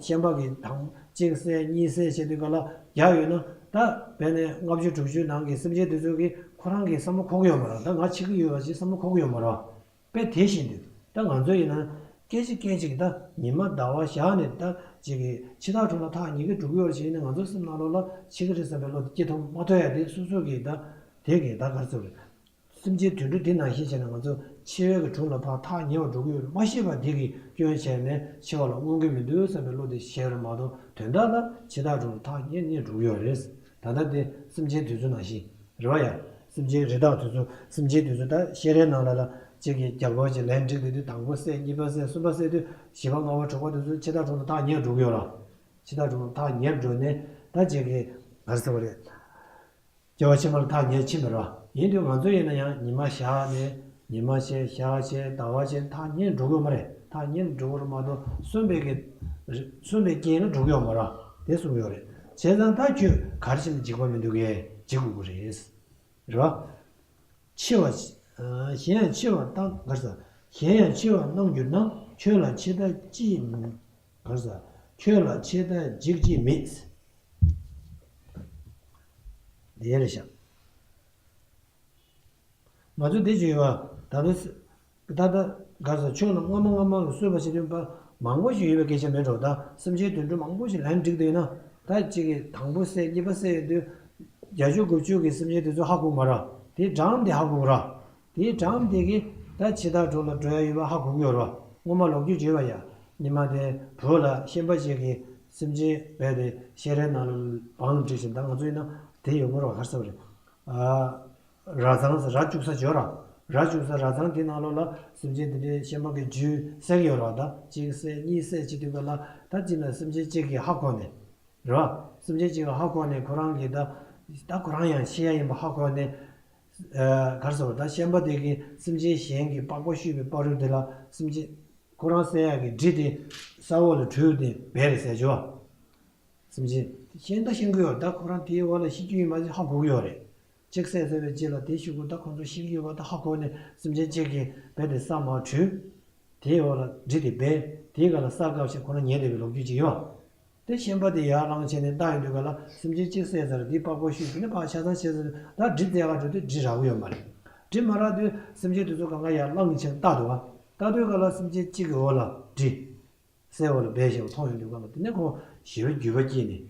ཤན་པ་གི་དང་གཅིག་བསད་གཉིས་བསད་བྱེད་དུས་ག་ལ་རྒྱ་ཡོད་ན་ད་དཔེར་ན་ལྔ་བཅུ་དྲུག་ཅུའི་ནང་གི་སེམས་ཅན་དེ་ཚོ་གི་ཁོ་རང་གི་བསམ་བློ་འཁོར་གི་ཡོད་མ་རེད། ད་ང་འཆི་གི་ཡོད་པ་ཅིག་བསམ་བློ་འཁོར་གི་ཡོད་མ་རེད། དཔེ་དེ་བཞིན་དུ། ད་ང་ཚོ་ཡིན་ན། སྐད་ཅིག་སྐད་ཅིག་ད་ཉི་མ་ཟླ་བ་ཞག་ནས་ད་ཅིག་གི་འཆི་བདག་དྲུང་ལ་ཐག་ཉེ་གི་འགྲོ་གི་ཡོད་རེད་བྱས་ཡིན་ན་ང་ཚོ་སེམས་ནང་ལོགས་ལ་འཆི་གི་རེད་བསམ་པའི་བློ་དེ་སྐྱེ་ཐུབ་མ་ཐུབ་ཡ་དེ་སོ་སོ་གི་ད་དེ་གི་ད་ག་རེ་ཟེར་རེད། སེམས་ཅན་དུད་འགྲོ་དེ་ནང་བཞིན་བྱས་ན་ང་ཚོ་འཆི་བའི་གི་དྲུང་ལ་ཕར་ཐག་ཉེ་བར་འགྲོ་གི་ཡོད་རེད་མ་ཤེས་པ་དེ་གི་སྐྱོན་བྱས་ནས་འཆི་བ་ལ་མངོན་གི་མི་འདུག་བསམ་པའི་བློ་དེ་ཞིག་རེད་མ་གཏོགས་དོན་དག་ལ་འཆི་བདག་དྲུང་ལ་ཐག་ཉེ་ཉེ་འགྲོ་གི་ཡོད་རེད། ད་ལྟ་དེ་སེམས་ཅན་དེ་ཚོ་ནང་བཞིན། རེད་བ་ཡ། སེམས་ཅན་རི་དྭགས་དེ་ཚོ་སེམས་ཅན་དེ་ཚོ་ད་ཤེས་རའི་ནང་ལ་ལ་གཅིག་གིས་རྒྱབ་ཁ་ཅིག་ལན་བསྒྲིགས་དེ་དུས་དང་པོ་བསད་གཉིས་པ་བསད་གསུམ་པ་བསད་དུས་བཞི་པ་ལྔ་པ་དྲུག་པ་དེ་ཚོ་འཆི་བདག་དྲུང་ལ་ཐག་ཉེ་འགྲོ་གི་ཡོད་ར། འཆི་བདག་དྲུང་ལ་ཐག་ཉེ་འགྲོ་ནས་ད་གཅིག་གིས་ག་རེ་ཟེར་བ་རེད། སྐྱེ་བ་ཕྱི་མ་ལ་ཐག་ཉེ་ཕྱིན་པ་ར། ཡིན་དུས་ང་ཚོ་ཡིན་ན་ཡང་ཉི་མ་ཞག་ནས་ཉི་མ་བྱས་ཞག་བྱས་ཟླ་བ་བྱས་ཐག་ཉེ་འགྲོ་གི་ཡོད་མ་རེད། ཐག་ཉེ་འགྲོ་གི་རེད་མ་གཏོགས་གསོན་པའི་གི་གསོན་པའི་རྐྱེན་ལ་འགྲོ་གི་ཡོད་མ་ར། དེ་གསུངས་ཡོད་རེད། བྱས་ཙང་ད་ཁྱོད་ག་རེ་བྱས་ན་འཇིགས་པ་མི་འདུག་གས་འཇིགས་དགོས་ཀྱི་རེད། རེད་བ། ཆེ་བ། གཞན་ཡང་ཆེ་བ་བཏང་གར་ས། གཞན་ཡང་ཆེ་བ་གནང་གྱུར་ན། ཁྱོད་ལ་ཆེ་ལྟ་ཅིས་མི། གར་ས། ཁྱོད་ལ་ཆེ་ལྟ་འཇིགས་ཅིས་མེད། དེ་རེད་ཤག་ང་ཚོས་འདི་བརྗོད་ཡོད་པ། ད་ལྟ་ད་ལྟ་གར་ས་ཆོས་རྣམས་སྔ་མ་སྔ་མ་གི་གསོས་པ་བྱེད་དུས་པ་མང་པོ་ཞིག་ཡོད་པའི་སྐད་ཆ་མེད་འགྲོ། ད་སེམས་ཅན་དུད་འགྲོ་མང་པོ་ཞིག་ལན་བསྒྲིགས་བསྡད་ན། ད་གཅིག་གིས་དང་པོ་བསད་གཉིས་པ་བསད་ཡོང་དུས་བརྒྱད་ཅུ་དགུ་བཅུ་གི་སེམས་ཅན་དེ་ཚོ་ཧ་གོ་མ་ར། དེ་འགྲམ་དེ་ཧ་གོ་གི་ར། དེའི་འགྲམ་དེ་གིས་ད་ཇི་ལྟར་འགྲོ་ལ་འགྲོ་ཡ་ཡོད་པ་ཧ་གོ་གི་ཡོད་ར། སྔོན་མ་ལོ་རྒྱུས་བརྗོད་པ་ཡ། ཉི་མ་དེ་བོད་ལ་ཤན་པ་ཅིག་གིས་སེམས་ཅན་རྦད་དེ་ཤེས་རན་ནང་ལ་བང་བསྒྲིགས་ཤིང་། ད་ང་ཚོ་ཡིན་ན་དེ་ཡོད་མ་ར། གར་ས་རེད། ཨ། ར་ཚང་ཟེར་ར་བཅུག་ས་ཅིག་ཡོད་ར། ར་བཅུག་ས་ར་ཚང་དེ་ནང་ལོགས་ལ་སེམས་ཅན་དེ་འདྲའི་ཤན་པ་གི་རྒྱུད་བསད་ཀྱི་ཡོད་ར། ད་གཅིག་བསད་གཉིས་བསད་བྱེད་དུས་ག་ལ་ད་གཅིག་ན་སེམས་ཅན་གཅིག་གིས་ཧ་གོ་ནས། རེད་བ། སེམས་ཅན་གཅིག་གིས་ཧ་གོ་ནས་ཁོ་རང་གིས་ད་ད་ཁོ་རང་ཡང་ཤི་ཡ་ཡིན་པ་ཧ་གོ་ནས། ཨ། གར་ས་རེད། ད་ཤན་པ་དེ་གིས་སེམས་ཅན་གཞན་གྱི་པགས་པ་བཤུས་པའི་བར་དུ་དེ་ལ་སེམས་ཅན་ཁོ་རང་བསད་ཡག་གི་གྲི་དེ་ས་འོག་ལ་བྲུས་ཏེ་སྦས་རེད་ཟེར་ཅིག་ཡོད་ར། སེམས་ཅན་ཤེས་ད་ཤེས་ཀྱི་ཡོད། ད་ཁོ་རང་དེའི་འོག་ལ་ཤི་རྒྱུ་ཡིན་པ་ཧ་གོ་གི་ཡོད་རེད། གཅིག་བསད་ཚར་བའི་རྗེས་ལ་དེ་ཤི་དགོས། ད་ཁོ་ཚོ་ཤི་གི་ཡོད་པ་ད་ཧ་གོ་ནས་སེམས་ཅན་གཅིག་གིས་རྦད་དེ་ས་མར་བྲུས། དེའི་འོག་ལ་གྲི་དེ་སྦས། དེའི་སྒང་ལ་ས་བཀབ་བྱས་ཁོ་རང་ཉལ་བསྡད་པའི་ལོ་རྒྱུས་ཅིག་ཡོད། དེ་ཤན་པ་དེ་ཡར་ལངས་བྱས་ནས་ལྟ་ཡོང་དུས་ག་ལ་སེམས་ཅན་གཅིག་བསད་ཚར། དེའི་པགས་པ་བཤུས། དེ་ནས་ཕར་ཆ་ཚང་བྱས་ཚར། ད་གྲི་རྩལ་ག་འགྲོ་དུས་གྲི་རག་གི་ཡོད་མ་རེད། གྲི་མ་རག་དུས་སེམས་ཅན་དེ་ཚོ་གང་ག་ཡར་ལངས་བྱས་ལྟ་འདུག་བ། ལྟ་དུས་ག་ལ་སེམས་ཅན་གཅིག་གི་འོག་ལ་གྲི་སའི་འོག་ལ་སྦས་བཞག་པ་མཐོང་ཡོང་དུས་ག་ལ་དེ་ནས་ཁོ་ཞེ་པོ་འགྱོད་པ་སྐྱེས་ནས།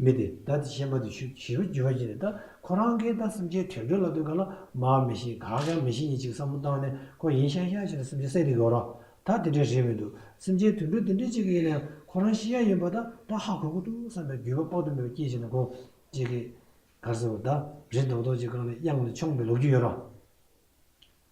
མི་དེ་ད་དེ་ཤན་པ་དེ་ཞུ་ཞེ་པོ་འགྱོད་པ་སྐྱེས་ནས། ད་ཁོ་རང་གིས་ད་སེམས་ཅན་དུད་འགྲོ་ལབ་དུས་ག་ལ་མ་མི་ཤེས་ག་ག་མི་ཤེས་ཉིན་གཅིག་བསམ་བློ་བཏང་ནས་ཁོ་ཡིན་ཤག་ཤག་བྱས་ནས་སེམས་ཅན་བསད་བསྡད་ཀྱི་ཡོད་ར། ད་དེ་འདྲ་རེད་མི་འདུག་སེམས་ཅན་དུད་འགྲོ་དེ་འདྲ་ཅིག་གི་ཡིན་ན་ཁོ་རང་ཤི་ཡ་ཡིན་པ་ད་ད་ཧ་གོ་གི་འདུག་བསམ་པའི་འགྱོད་པ་དཔག་ཏུ་མེད་པ་སྐྱེས་བྱས་ནས་ཁོ་ཅིག་གིས་གར་ས་རེད། ད་རི་རྡོག་རྡོག་ཅིག་སྒང་ལ་གཡང་ལ་མཆོངས་པའི་ལོ་རྒྱུས་ཡོད་ར།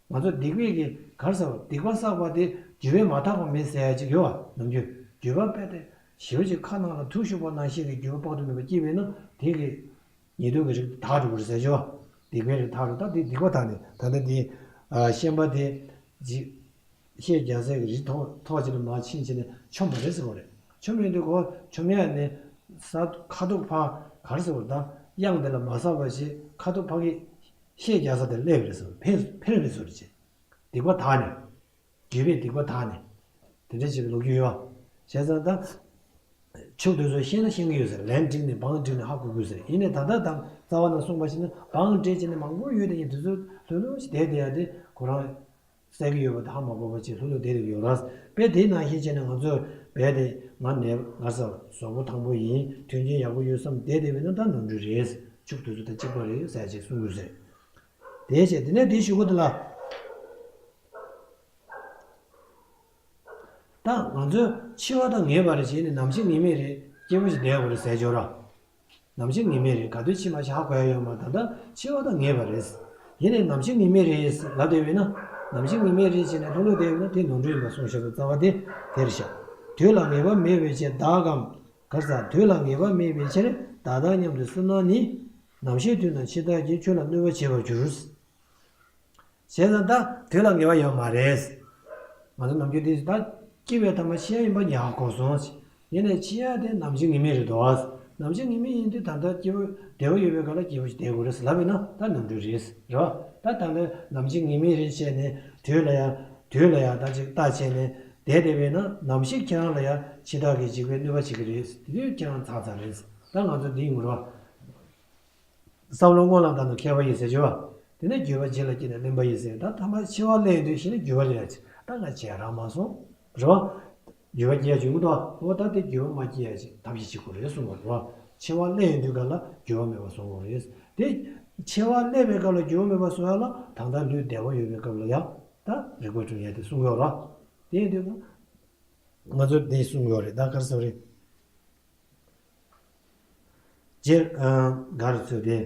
ང་ཚོ་སྡིག་པའི་གི་གར་ཟེར་བ་སྡིག་པ་བསགས་པ་དེ་འགྱོད་པས་མ་དག་པ་མེད་ཟེར་ཡ་ཅིག་ཡོད་བ། ནམ་རྒྱུན་འགྱོད་པ་དཔེ་དེ་ཞེ་པོ་ཅིག་ཁ་ནང་ལ་ཐུག་ཞུགས་པ་ནང་བཞིན་གྱི་འགྱོད་པ་དཔག་ཏུ་མེད་པ་སྐྱེས་པས་ན་དེ་གི་ཉེས་ལྟུང་གི་རིགས་དག་འགྲོ་གི་རེད་ཟེར་ཞུ་བ། སྡིག་པའི་རིགས་དག་འགྲོ། ད་དེ་སྡིག་པ་དག་ནས་ད་ལྟ་དེ་ཤན་པ་དེ་ཅིག་ཤེལ་རྒྱག་སའི་གི་རི་ཐོག་ཐོག་ཅིག་ལ་མར་ཕྱིན་བྱས་ནས་མཆོངས་པ་རེད་ཟེར་གོ་རེད། མཆོངས་ཡོང་དུས་གོ་མཆོངས་ཡ་ནས་ས་ཁ་ཐུག་ཕ་གར་ཟེར་བ་ད་གཡང་དེ་ལ་མ་ཟགས་པ་ཞིག་ཁ་ཐུག་ཕ་གི་ཤེལ་རྒྱག་ས་དེར་སླེབས་པ་རེད་ཟེར། ཕེབས་ཕེབས་རེད་ཟེར་རེད་ཅེས། སྡིག་པ་དག་ནས། འགྱོད་པས་སྡིག་པ་དག་ནས། དེ་འདྲ་བྱས་པའི་ལོ་རྒྱུས་ཡོད་བ། བྱས་ཙང་ད། ཕྱོགས་དེ་ཚོ་ཤེས་ན་ཤེས་ཀྱི་ཡོད་ཟེར། ལན་བསྒྲིགས་ནས་བང་བསྒྲིགས་ནས་ཧ་གོ་དགོས་ཟེར། ཡིན་ནའི་ད་ལྟ་དང་རྩ་བ་ནས་གསུངས་པ་ཞིག་ན་བང་བསྒྲིགས་བྱས་ནས་མང་པོ་ཡོད་དེ་ཡིན་དེ་ཚོ་ལྷོད་ལྷོད་ཞིག་བསྡད་བསྡད་ཡ་དེ་ཁོ་རང་བསད་ཀྱི་ཡོད་པ་དེ་ཧ་མ་གོ་བ་བྱས་ལྷོད་ལྷོད་བསྡད་བསྡད་ཡོད་ར། དཔེ་དེའི་ནང་བཞིན་བྱས་ནས་ང་ཚོས་བས་དེ་ང་ནས་ང་ཟེར་བ་གཟུགས་པོ་ཐང་པོ་ཡིན། མཐུན་རྐྱེན་ཡག་པོ་ཡོད་བསམ་བསྡད་བསྡད་པས་ན་ད་ནོར་འཁྲུལ་རེད། ཕྱོགས་དེ་ཚོ་ད་གཅིག་པ་རེད་ཟེར་ཅིག་གསུང་དགོས་ཟེར། དེའི་ཕྱིར་དེ་ནས་དེའི་གཞུག་གུ་དེ་ལ། ད་ང་ཚོས་འཆི་བ་ད་ངེས་པ་རེད་བྱས་ནས་ནམ་འཆི་ངེས་མེད་རེད་སྐྱིད་པོ་ཞིག་བསྡད་དགོས་རེད་ཟེར་ཅོག་ར། ནམ་འཆི་ངེས་མེད་རེད། ག་དུས་འཆི་མ་འཆི་ཧ་གོ་ཡ་ཡོད་མ་རེད། ད་ལྟ་འཆི་བ་ད་ངེས་པ་རེད། ཡིན་ནའི་ནམ་འཆི་ངེས་མེད་རེད་ལབ་བསྡད་པས་ན་ནམ་འཆི་ངེས་མེད་རེད་བྱས་ནས་ལྷོད་ལྷོད་བསྡད་པས་ན་དེ་ནོར་འཁྲུལ་ཡིན་པ་གསུངས་བཞག་པའི་རྩ་བ་དེ་དེ་རེད་ཤག་དུས་ལ་ངེས་པ་མེད་པའི་ཕྱིར་བདག་གམ། ག་རེ་ཟ། དུས་ལ་ངེས་པ་མེད་པའི་ཕྱིར་བདག་དང་མཉམ་དུ་བསོད་ནམས་ནི། ནམ་ཤི་དུས་ན་འཆི་བདག་གིས་ཁྱོད་ལ་གནོད་པ་བྱེད་པར་འགྱུར། བྱས་ཙང་ད་དུས་ལ་ངེས་པ་ཡོད་མ་རེད། ང་ཚོ་ནམ་རྒྱུན་དེ་ད་སྐྱེ་བའི་ཐ་མ་ཤི་ཡ་ཡིན་པ་ཉག་གོ་སོང་། ཡིན་ནའི་འཆི་ཡ་དེ་ནམ་འཆི་ངེས་མེད་རེད་དོ། ནམ་འཆི་ངེས་མེད་ཡིན་དུས་ད་ལྟ་སྐྱེ་བོ་བདེ་བོ་ཡོད་པའི་སྐབས་ལ་སྐྱིད་པོ་ཞིག་བསྡད་དགོས་རེད་ལབ་པས་ན་ད་ནོར་འཁྲུལ་རེད། རེད་བ། ད་ད་ལྟ་ནམ་འཆི་ངེས་མེད་རེད་བྱས་ནས་དུས་ལ་ཡ་དུས་ལ་ཡ་ད་ཅིག་ལྟ་བྱས་ནས་བསྡད་བསྡད་པས་ན་ནམ་ཞིག་ཁྱེད་རང་ལ་ཡ་འཆི་བདག་གིས་འཇིགས་པའི་གནོད་པ་བྱེད་ཀྱི་རེད། དེ་དུས་ཁྱེད་རང་ཚར་ཚར་རེད། ད་ང་ཚོ་འདི་ཡིན་དགོས་རེད་བ། བསམ་བློ་སྔོན་ལ་བཏང་ན་མཁས་པ་ཡིན་ཟེར་གྱི་བ། དེ་ནས་འགྱོད་པ་རྗེས་ལ་སྐྱེས་ནས་གླེན་པ་ཡིན་ཟེར། ད་ཐ་མ་འཆི་བ་སླེབས་དུས་ཤི་ན་འགྱོད་པ་སླེབས་ཡ་ཅིག་ད་ང་བྱས་རག་མ་སོང་། རེད་བ། འགྱོད་པ་སྐྱེ་ཡ་བྱུང་གི་འདུག་འོ་ད་དེ་འགྱོད་པ་མ་སྐྱེ་ཡ་ཅིག་ཐབས་ཤེས་བྱེད་དགོས་རེད་གསུངས་པ་རེད་བ། འཆི་བ་སླེབས་ཡོང་དུས་སྒང་ལ་འགྱོད་པ་མེད་པ་བཟོ་དགོས་རེད། དེ་འཆི་བ་སླེབས་པའི་སྐབས་ལ་འགྱོད་པ་མེད་པ་བཟོ་ཡ་ལ་ད་ལྟ་ལུས་བདེ་བ་ཡོད་པའི་སྐབས་ལ་ཡ་ད་རིག་པ་བསྒྲིམ་ཡ་དེ་གསུང་གི་ཡོད་རེད་བ། དེ་ཡིན་དུས་ང་ཚོས་དེ་གསུང་གི་ཡོད་རེད། ད་ག་རེ་ཟེར་བ་རེད། རྗེ་ག་རེ་ཟེར་དེ།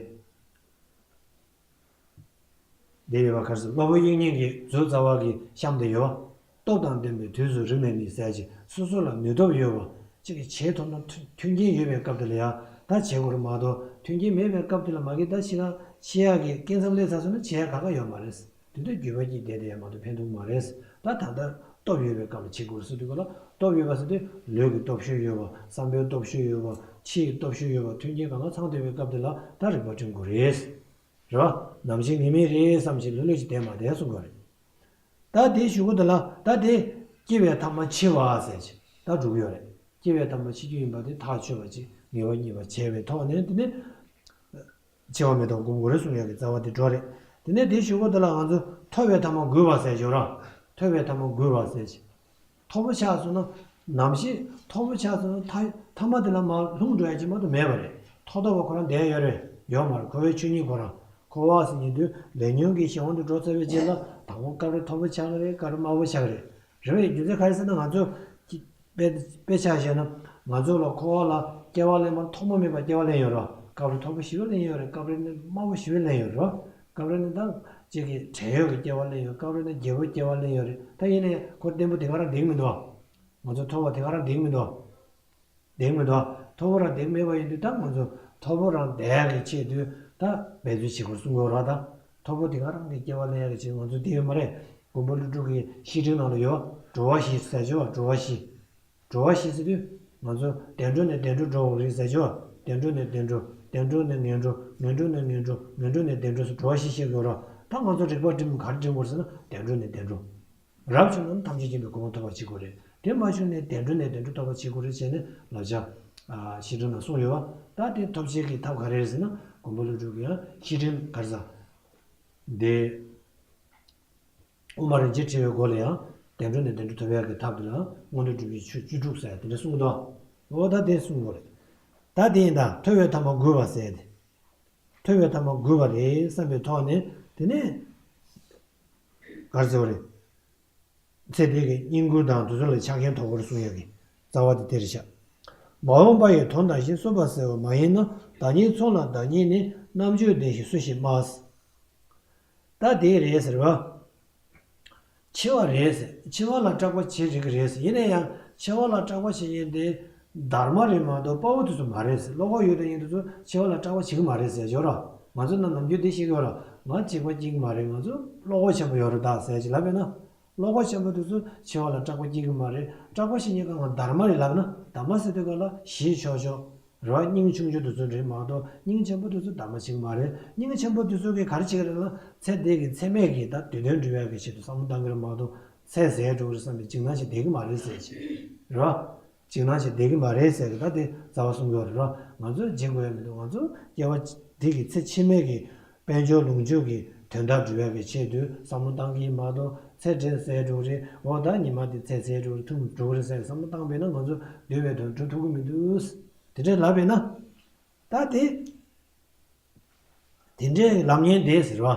འདི་ཡོད་པ་ག་རེ་ཟེར། སློབ་དཔོན་དབྱིག་གཉེན་གྱི་མཛོད་རྩ་བ་གི་གཤམ་དུ་ཡོད། སྟོབས་དང་ལྡན་པའི་དུས་སུ་རིམས་ནད་ནི་ཟེར་ཅིག་སོ་སོ་ལ་ནུས་སྟོབས་ཡོད་པ་གཅིག་གིས་བྱེད་ཐུབ་ན་མཐུན་མཐུན་རྐྱེན་ཡོད་པའི་སྐབས་དེ་ལ་ཡང་ད་བྱེད་དགོས་རེད་མ་གཏོགས་མཐུན་རྐྱེན་མེད་པའི་སྐབས་དེ་ལ་མ་གི་ད་ཕྱི་ལ་ཕྱི་ཡག་གི་སྐྱེ་མཚམས་སླེབས་ཚར་སོང་ན་བྱེད་ཡག་ག་ག་ཡོད་མ་རེད། དེ་དུས་འགྱོད་པ་སྐྱེས་བསྡད་དེ་ཡང་མ་གཏོགས་ཕན་ཐོགས་མ་རེད། ད་ད་ལྟ་སྟོབས་ཡོད་པའི་སྐབས་ལ་བྱེད་དགོས་རེད་ཟེར་དུས་ག་ལ་སྟོབས་ཡོད་པ་ཟེར་དུས་ལུས་ཀྱི་སྟོབས་ཤུགས་ཡོད་པ་བསམ་པའི་སྟོབས་ཤུགས་ཡོད་པ་ཕྱི་ཡི་སྟོབས་ཤུགས་ཡོད་པ་མཐུན་རྐྱེན་གང་ག་ཚང་བསྡད་པའི་སྐབས་དེ་ལ་ད་རིག་པ་བསྒྲིམ་དགོས་རེད། རེད་བ། ནམ་ཞིག་ངེས་མེད་རེད་བསམ་ཞིག་ལྷོད་ལྷོད་ཅིག་བསྡད་མ་བསྡད་གསུང་གི་ཡོད་རེད། ད་དེ་གཞུག་གུ་དེ་ལ་ད་དེ་སྐྱེ་བའི་ཐ་མ་འཆི་བ་ཟེར་ཅིག་ད་འགྲོ་གི་ཡོད་རེད། སྐྱེ་བའི་ཐ་མ་འཆི་རྒྱུ་ཡིན་པ་དེ་ཐག་ཆོད་པ་ཅིག་ངེས་པ་རྙེད་པ་བྱས་པའི་ཐོག་ནས་དེ་ནས། འཆི་བ་མི་རྟག་པ་སྒོམ་དགོས་རེད་གསུང་ཡག་གི་རྩ་བ་དེ་འགྲོ་རེད། དེ་ནས་དེའི་གཞུག་གུ་དེ་ལ་ང་ཚོ་ཐོབ་པའི་ཐ་མ་རྒུད་པ་ཟེར་ཞོར་ར། ཐོབ་པའི་ཐ་མ་རྒུད་པ་ཟེར་ཞིང་། ཐོབ་པ་ཆགས་སོང་ན། ནམ་ཞིག་ཐོབ་པ་ཆགས་སོང་ན་ཐ་ཐ་མ་དེ་ལ་མར་ལྷུང་འགྲོ་ཡག་ཅིག་མ་གཏོགས་མེད་པ་རེད། ཐོབ་ཐོབ་པ་ཁོ་རང་བསྡད་ཡོད་རེད་ཡོད་མ་རེད། འཁོར་བའི་ཆོས་ཉིད་ཁོ་རང་། འཁོར་བ་ཟེར་ཉིན་དུས་ལས་ཉོན་གྱི་གཞན་དབང་དུ་འགྲོ་ཚར་བའི་རྗེས་ལ་དང་པོ་སྐབས་རེ་ཐོབ་པ་ཆགས་ཀྱི་རེད། སྐབས་རེ་དམའ་པོ་ཆགས་ཀྱི་རེད། རེད་བས། རྒྱུ་མཚན་ག་རེ་ཟེར་ན་ང་ཚོ་དཔེ་དཔེ་ཆ་བཞག་ན་ང་ཚོ་ལ་འཁོར་བ་ལ་སྐྱེ་བ་ལེན་པར་ཐོག་མ་མེད་པར་སྐྱེ་བ་ལེན་ཡོད་རེད། སྐབས་རེ་ཐོབ་པ་ཞེ་པོ་ལེན་ཡོད་རེད། སྐབས་རེ་ནི་དམའ་པོ་ཞེ་པོ་ལེན་ཡོད་རེད། སྐབས་རེ་ནི་ད་ཅིག་གི་བྲན་གཡོག་གི་སྐྱེ་བ་ལེན་ཡོད། སྐབས་རེ་ནི་རྒྱལ་པོའི་སྐྱེ་བ་ལེན་ཡོད་རེད། ད་ཡིན་ནའི་ཁོ་བརྟན་པོ་དེ་ག་རང་བསྡད་ཀྱི་མི་འདུག་ང་ཚོ་ཐོབ་པ་དེ་ག་རང་བསྡད་ཀྱི་མི་འདུག་བསྡད་མི་འདུག་ཐོབ་པ་རང་བསྡད་མེད་པ་ཡིན་དུས་ད་ང་ཚོ་ཐོབ་པ་རང་བསྡད་ཀྱི་ཆེད་དུ་ད་འབད་རྩོལ་བྱེད་དགོས་གསུང་གི་ཡོད་རེད། ད་ཐོབ་པ་དེ་ག་རང་གི་སྐྱེ་བ་ལེན་ཡག་གི་ཆེད་ང་ཚོ་བསྡད་ཡོད་མ་རེད། མགོན་པོ་ཀླུ་སྒྲུབ་ཀྱི་བཤེས་སྤྲིང་ནང་ལ་ཡོད། འགྲོ་བ་བཞི་ཟེར་ཆོག་འགྲོ་བ་བཞི། འགྲོ་བ་བཞི་ཟེར་དུས་ང་ཚོ་བདེ་འགྲོ་ནས་བདེ་འགྲོ་འགྲོ་དགོས་རེད་ཟེར་ཆོག་བདེ་འགྲོ་ནས་བདེ་འགྲོ། བདེ་འགྲོ་ནས་ངན་འགྲོ། ངན་འགྲོ་ནས་ངན་འགྲོ། ངན་འགྲོ་ནས་བདེ་འགྲོ་ཟེར་འགྲོ་བ་བཞི་བཤད་ཀྱི་ཡོད་རེད། ད་ང་ཚོ་རིག་པ་སྒྲིམ་ག་རེ་སྒྲིམ་དགོས་རེད་ཟེར་ན་བདེ་འགྲོ་ནས་བདེ་འགྲོ། རབ་བྱུང་ན་ཐམས་ཅད་མཁྱེན་པའི་གོ་འཕང་ཐོབ་པར་བྱེད་དགོས་རེད། དེ་མ་བྱུང་ནས་བདེ་འགྲོ་ནས་བདེ་འགྲོ་ཐོབ་པར་བྱེད་དགོས་རེད་བྱས་ནས་བསླབ་བྱ། ཨ། བཤེས་སྤྲིང་ལ་གསུངས་ཡོད་པ། ད་དེ་ཐོབ་བྱེད་ཀྱི་ཐབས་ག་རེ་རེད་ཟེར་ན་མགོན་པོ་ཀླུ་སྒྲུབ་ཀྱི་ཡང་བཤེས་སྤྲིང་ག་རེ་ཟེར། དེ། དབུ་མ་རིན་ཆེན་ཕྲེང་བའི་སྒོ་ལ་ཡང་བདེ་འགྲོ་ནས་བདེ་འགྲོ་ཐོབ་ཡག་གི་ཐབས་དེ་ལ་མངོན་མཐོ་སྒྲུབ་བྱེད་ཆོས་བཅུ་དྲུག་ཟེར་དེ་འདྲ་གསུངས་འདུག་འོ་ད་དེ་གསུངས་དགོས་རེད། ད་དེ་ཡིན་ད་ཐོབ་པའི་ཐ་མ་རྒུད་པ་ཟེར་ཏེ། ཐོབ་པའི་ཐ་མ་རྒུད་པ་རེད་བསམ་པའི་ཐོག་ནས་དེ་ནས། ག་རེ་ཟེར་བ་རེད། ཚེ་འདི་གི་བསྙེན་བཀུར་དང་དེ་ཚོ་ལ་ཆགས་ཞེན་དོགས་པ་རེ་གསུང་ཡག་གི་རྩ་བ་དེ་དེ་རེད་ཤག་མ་འོངས་པ་ཡི་དོན་དང་བཞིན་གསུངས་པ་ཟེར་བ་མ་ཡིན་ན། བདག་ཉིད་མཚུངས་ལ་བདག་ཉིད་ནི། རྣམ་དཔྱོད་ལྡན་ཞིང་སུ་ཞིག་སྨྲ། ད་དེ་རེད་ཟེར་བ། འཆི་བ་རེད་ཟེར། འཆི་བ་ལ་སྐྲག་པ་བྱེད་རིགས་རེད་ཟེར། ཡིན་ན་ཡང་འཆི་བ་ལ་སྐྲག་པ་བྱེད་མཁན་དེ་སྡར་མ་རེད་མ་གཏོགས་དཔའ་བོ་དེ་ཚོ་མ་རེད་ཟེར། བློ་ཁོག་ཡོད་དང་ཡིན་དེ་ཚོ་འཆི་བ་ལ་སྐྲག་པ་བྱེད་ཀྱི་མ་རེད་ཟེར་ཡོད་ར། ང་ཚོ་ནམ་ནམ་རྒྱུན་དེ་ཤེས་ཀྱི་ཡོད་ར། ང་འཇིགས་པ་སྐྱེ་གི་མ་རེད། ང་ཚོ་བློ་ཁོག་ཆེན་པོ་ཡོད་རེད་ད་ཟེར་ཅིག་ལབ་པས་ན། བློ་ཁོག་ཆེན་པོ་དེ་ཚོ་འཆི་བ་ལ་སྐྲག་པ་སྐྱེ་གི་མ་རེད། སྐྲག་པ་བྱེད་མཁན་གང་ག་སྡར་མ་རེད་ལབ་ན། སྡར་མ་ཟེར་དུས་ག་ལ་ཞེད་ཆོག་ཆོག་རེད་བ། སྙིང་ཆུང་ཆུང་དེ་ཚོ་རེད་མ་གཏོགས་སྙིང་ཆེན་པོ་དེ་ཚོ་སྡར་མ་བྱེད་ཀྱི་མ་རེད། སྙིང་ཆེན་པོ་དེ་ཚོ་གིས་ག་རེ་བྱེད་ཀྱི་རེད་ལ། ཚེ་འདི་གི་ཚེ་སྨད་ཀྱི་ད་དུས་དོན་འགྲུབ་ཡག་གི་ཆེད་དུ་བསམ་བློ་བཏང་གི་རེད་མ་གཏོགས་ཚེ་ཟད་འགྲོ་གི་རེད་བསམ་པའི་འཇིགས་སྣང་ཞིག་བསྡད་ཀྱི་མ་རེད་ཟེར་ཅིག་རེད་བ། འཇིགས་སྣང་ཞིག་བསྡད་ཀྱི་མ་རེད་ཟེར་གི་ད་དེ་རྩ་བ་གསུང་གི་ཡོད་རེད་ར། ང་ཚོ་འཇིགས་དགོས་ཡ་མི་འདུག་ང་ཚོ་སྐྱེ་བ་འདི་གི་ཚེ་ཕྱི་མའི་གི་དཔལ་འབྱོར་ལོངས་སྤྱོད་ཀྱི་དོན་དག་སྒྲུབ་ཡ་གི་ཆེད་དུ་བསམ་བློ་བཏང་གི་ཡིན་མ་གཏོགས་ཚེ་འདི་ཟད་འགྲོ་གི་རེད། འོ་ད་ཉི་མ་འདི་ཚེ་ཟད་འགྲོ་གི་རེད། ཐུང་འགྲོ་གི་རེད་ཟེར་བསམ་བློ་བཏང་པས་ན་ང་ཚོ་འདོད་པའི་དོན་འགྲུབ་ཐུབ་ཀྱི་མི་འདུག་དེ་འདྲས་ལབ་པས་ན། ད་དེ། དེ་འདྲའི་ལབ་མཁན་དེ་ཟེར་བ།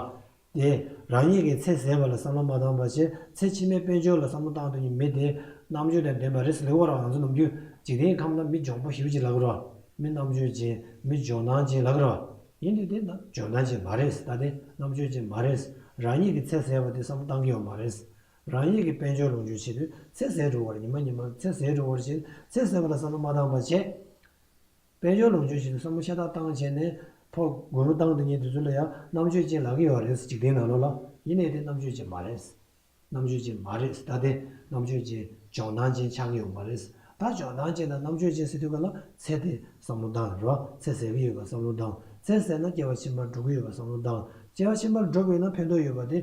དེ་རང་ཉིད་ཀྱི་ཚེ་ཟད་པ་ལ་བསམ་བློ་མ་བཏང་བ་བྱས་ཚེ་ཕྱི་མའི་དཔལ་འབྱོར་ལ་བསམ་བློ་བཏང་དུས་ནི་མི་དེ་རྣམ་དཔྱོད་དང་ལྡན་པ་རེད་ཟེར་ལེ་བ་ར། ང་ཚོ་ནམ་རྒྱུན་འཇིག་རྟེན་ཁམས་ན་མི་འཇོན་པོ་ཞེ་པོ་ཅིག་ལབ་ཀྱི་ར། མི་རྣམ་དཔྱོད་ཅན་མི་འཇོན་ཐང་ཅན་ལབ་ཀྱི་ར། ཡིན་དུས་དེ་ན་འཇོན་ཐང་ཅན་མ་རེད། ད་དེ་རྣམ་དཔྱོད་ཅན་མ་རེད། རང་ཉིད་ཀྱི་ཚེ་ཟད་པ་དེ་བསམ་བློ་བཏང་གི་ཡོད་མ་རེད། རང་ཉིད་ཀྱི་དཔལ་འབྱོར་ལོངས་སྤྱོད་ཆེད་དུ་ཚེ་ཟད་འགྲོ་བར་ཉི་མ་ཉི་མ་ཚེ་ཟད་འགྲོ་བར་བྱེད་ཚེ་ཟད་པ་ལ་བསམ་བློ་མ་བཏང་བ་བྱས། དཔལ་འབྱོར་ལོངས་སྤྱོད་ཆེད་དུ་བསམ་བློ་ཤ་སྟག་བཏང་བྱས་ནས་ཕོ་མགུར་མ་བཏང་དེ་ཉིད་དེ་ཚོ་ལ་ཡང་རྣམ་དཔྱོད་ཅན་ལབ་ཀྱི་ཡོད་རེད། འཇིག་རྟེན་ནང་ལོགས་ལ། ཡིན་ནའི་དེ་རྣམ་དཔྱོད་ཅན་མ་རེད། རྣམ་དཔྱོད་ཅན་མ་རེད། ད་དེ་རྣམ་དཔྱོད་ཅན་འཇོན་ཐང་ཅན་ཆགས་ཀྱི་ཡོད་མ་རེད། ད་འཇོན་ཐང་ཅན་དང་རྣམ་དཔྱོད་ཅན་ཟེར་དུས་ག་ལ་ཚེ་དེ་བསམ་བློ་བཏང་རོགས། ཚེ་ཟད་ཀྱི་ཡོད་པ་བསམ་བློ་བཏང་། ཚེ་ཟད་ན་སྐྱེ་བ་ཕྱི་མར་འགྲོ་གི་ཡོད་པ་བསམ་བློ་བཏང་། སྐྱེ་བ་ཕྱི་མར་འགྲོ་དགོས་ན་ཕན་ཐོགས་ཡོད་པ་དེ།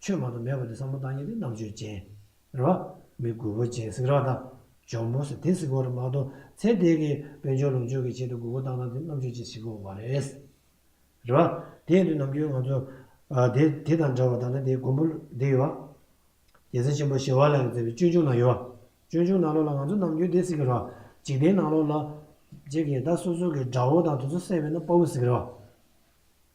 ཆོས་མ་གཏོགས་མེད་པ་དེ་བསམ་བློ་བཏང་མཁན་དེ་རྣམ་དཔྱོད་ཅན། རེད་བ། མི་རྒུད་པོ་ཅན་ཟེར་ར་ད། འཇོན་པོ་ཟེར་དེ་ཟེར་དགོས་རེད་མ་གཏོགས་ཚེ་འདས་ཀྱི་དཔལ་འབྱོར་ལོངས་སྤྱོད་ཀྱི་ཆེད་དུ་རྒུད་པོ་བཏང་ན་དེ་རྣམ་དཔྱོད་ཅན་ཟེར་དགོས་མ་རེད། རེད་བ། དེ་ཡིན་དུས་ནམ་རྒྱུན་ང་ཚོ། ཨ། དེ་དེ་དང་འདྲ་བ་ད་ནི་དེ་མགོན་པོ་འདི་ཡོད་བ། རྒྱལ་སྲས་ཆེན་པོ་ཞི་བ་ལྷ་གིས་མཛད་པའི་སྤྱོད་འཇུག་ནང་ཡོད་བ། སྤྱོད་འཇུག་ནང་ལོགས་ལ་ང་ཚོ་ནམ་རྒྱུན་དེ་ཟེར་གི་རེད་བ། འཇིག་རྟེན་ནང་ལོགས་ལ་ཅིག་གིས་ད་སོ་སོ་གི་དགྲ་བོ་དང་དེ་ཚོ་བསད་པས་ན་དཔའ་བོ་ཟེར་གི་རེད་བ།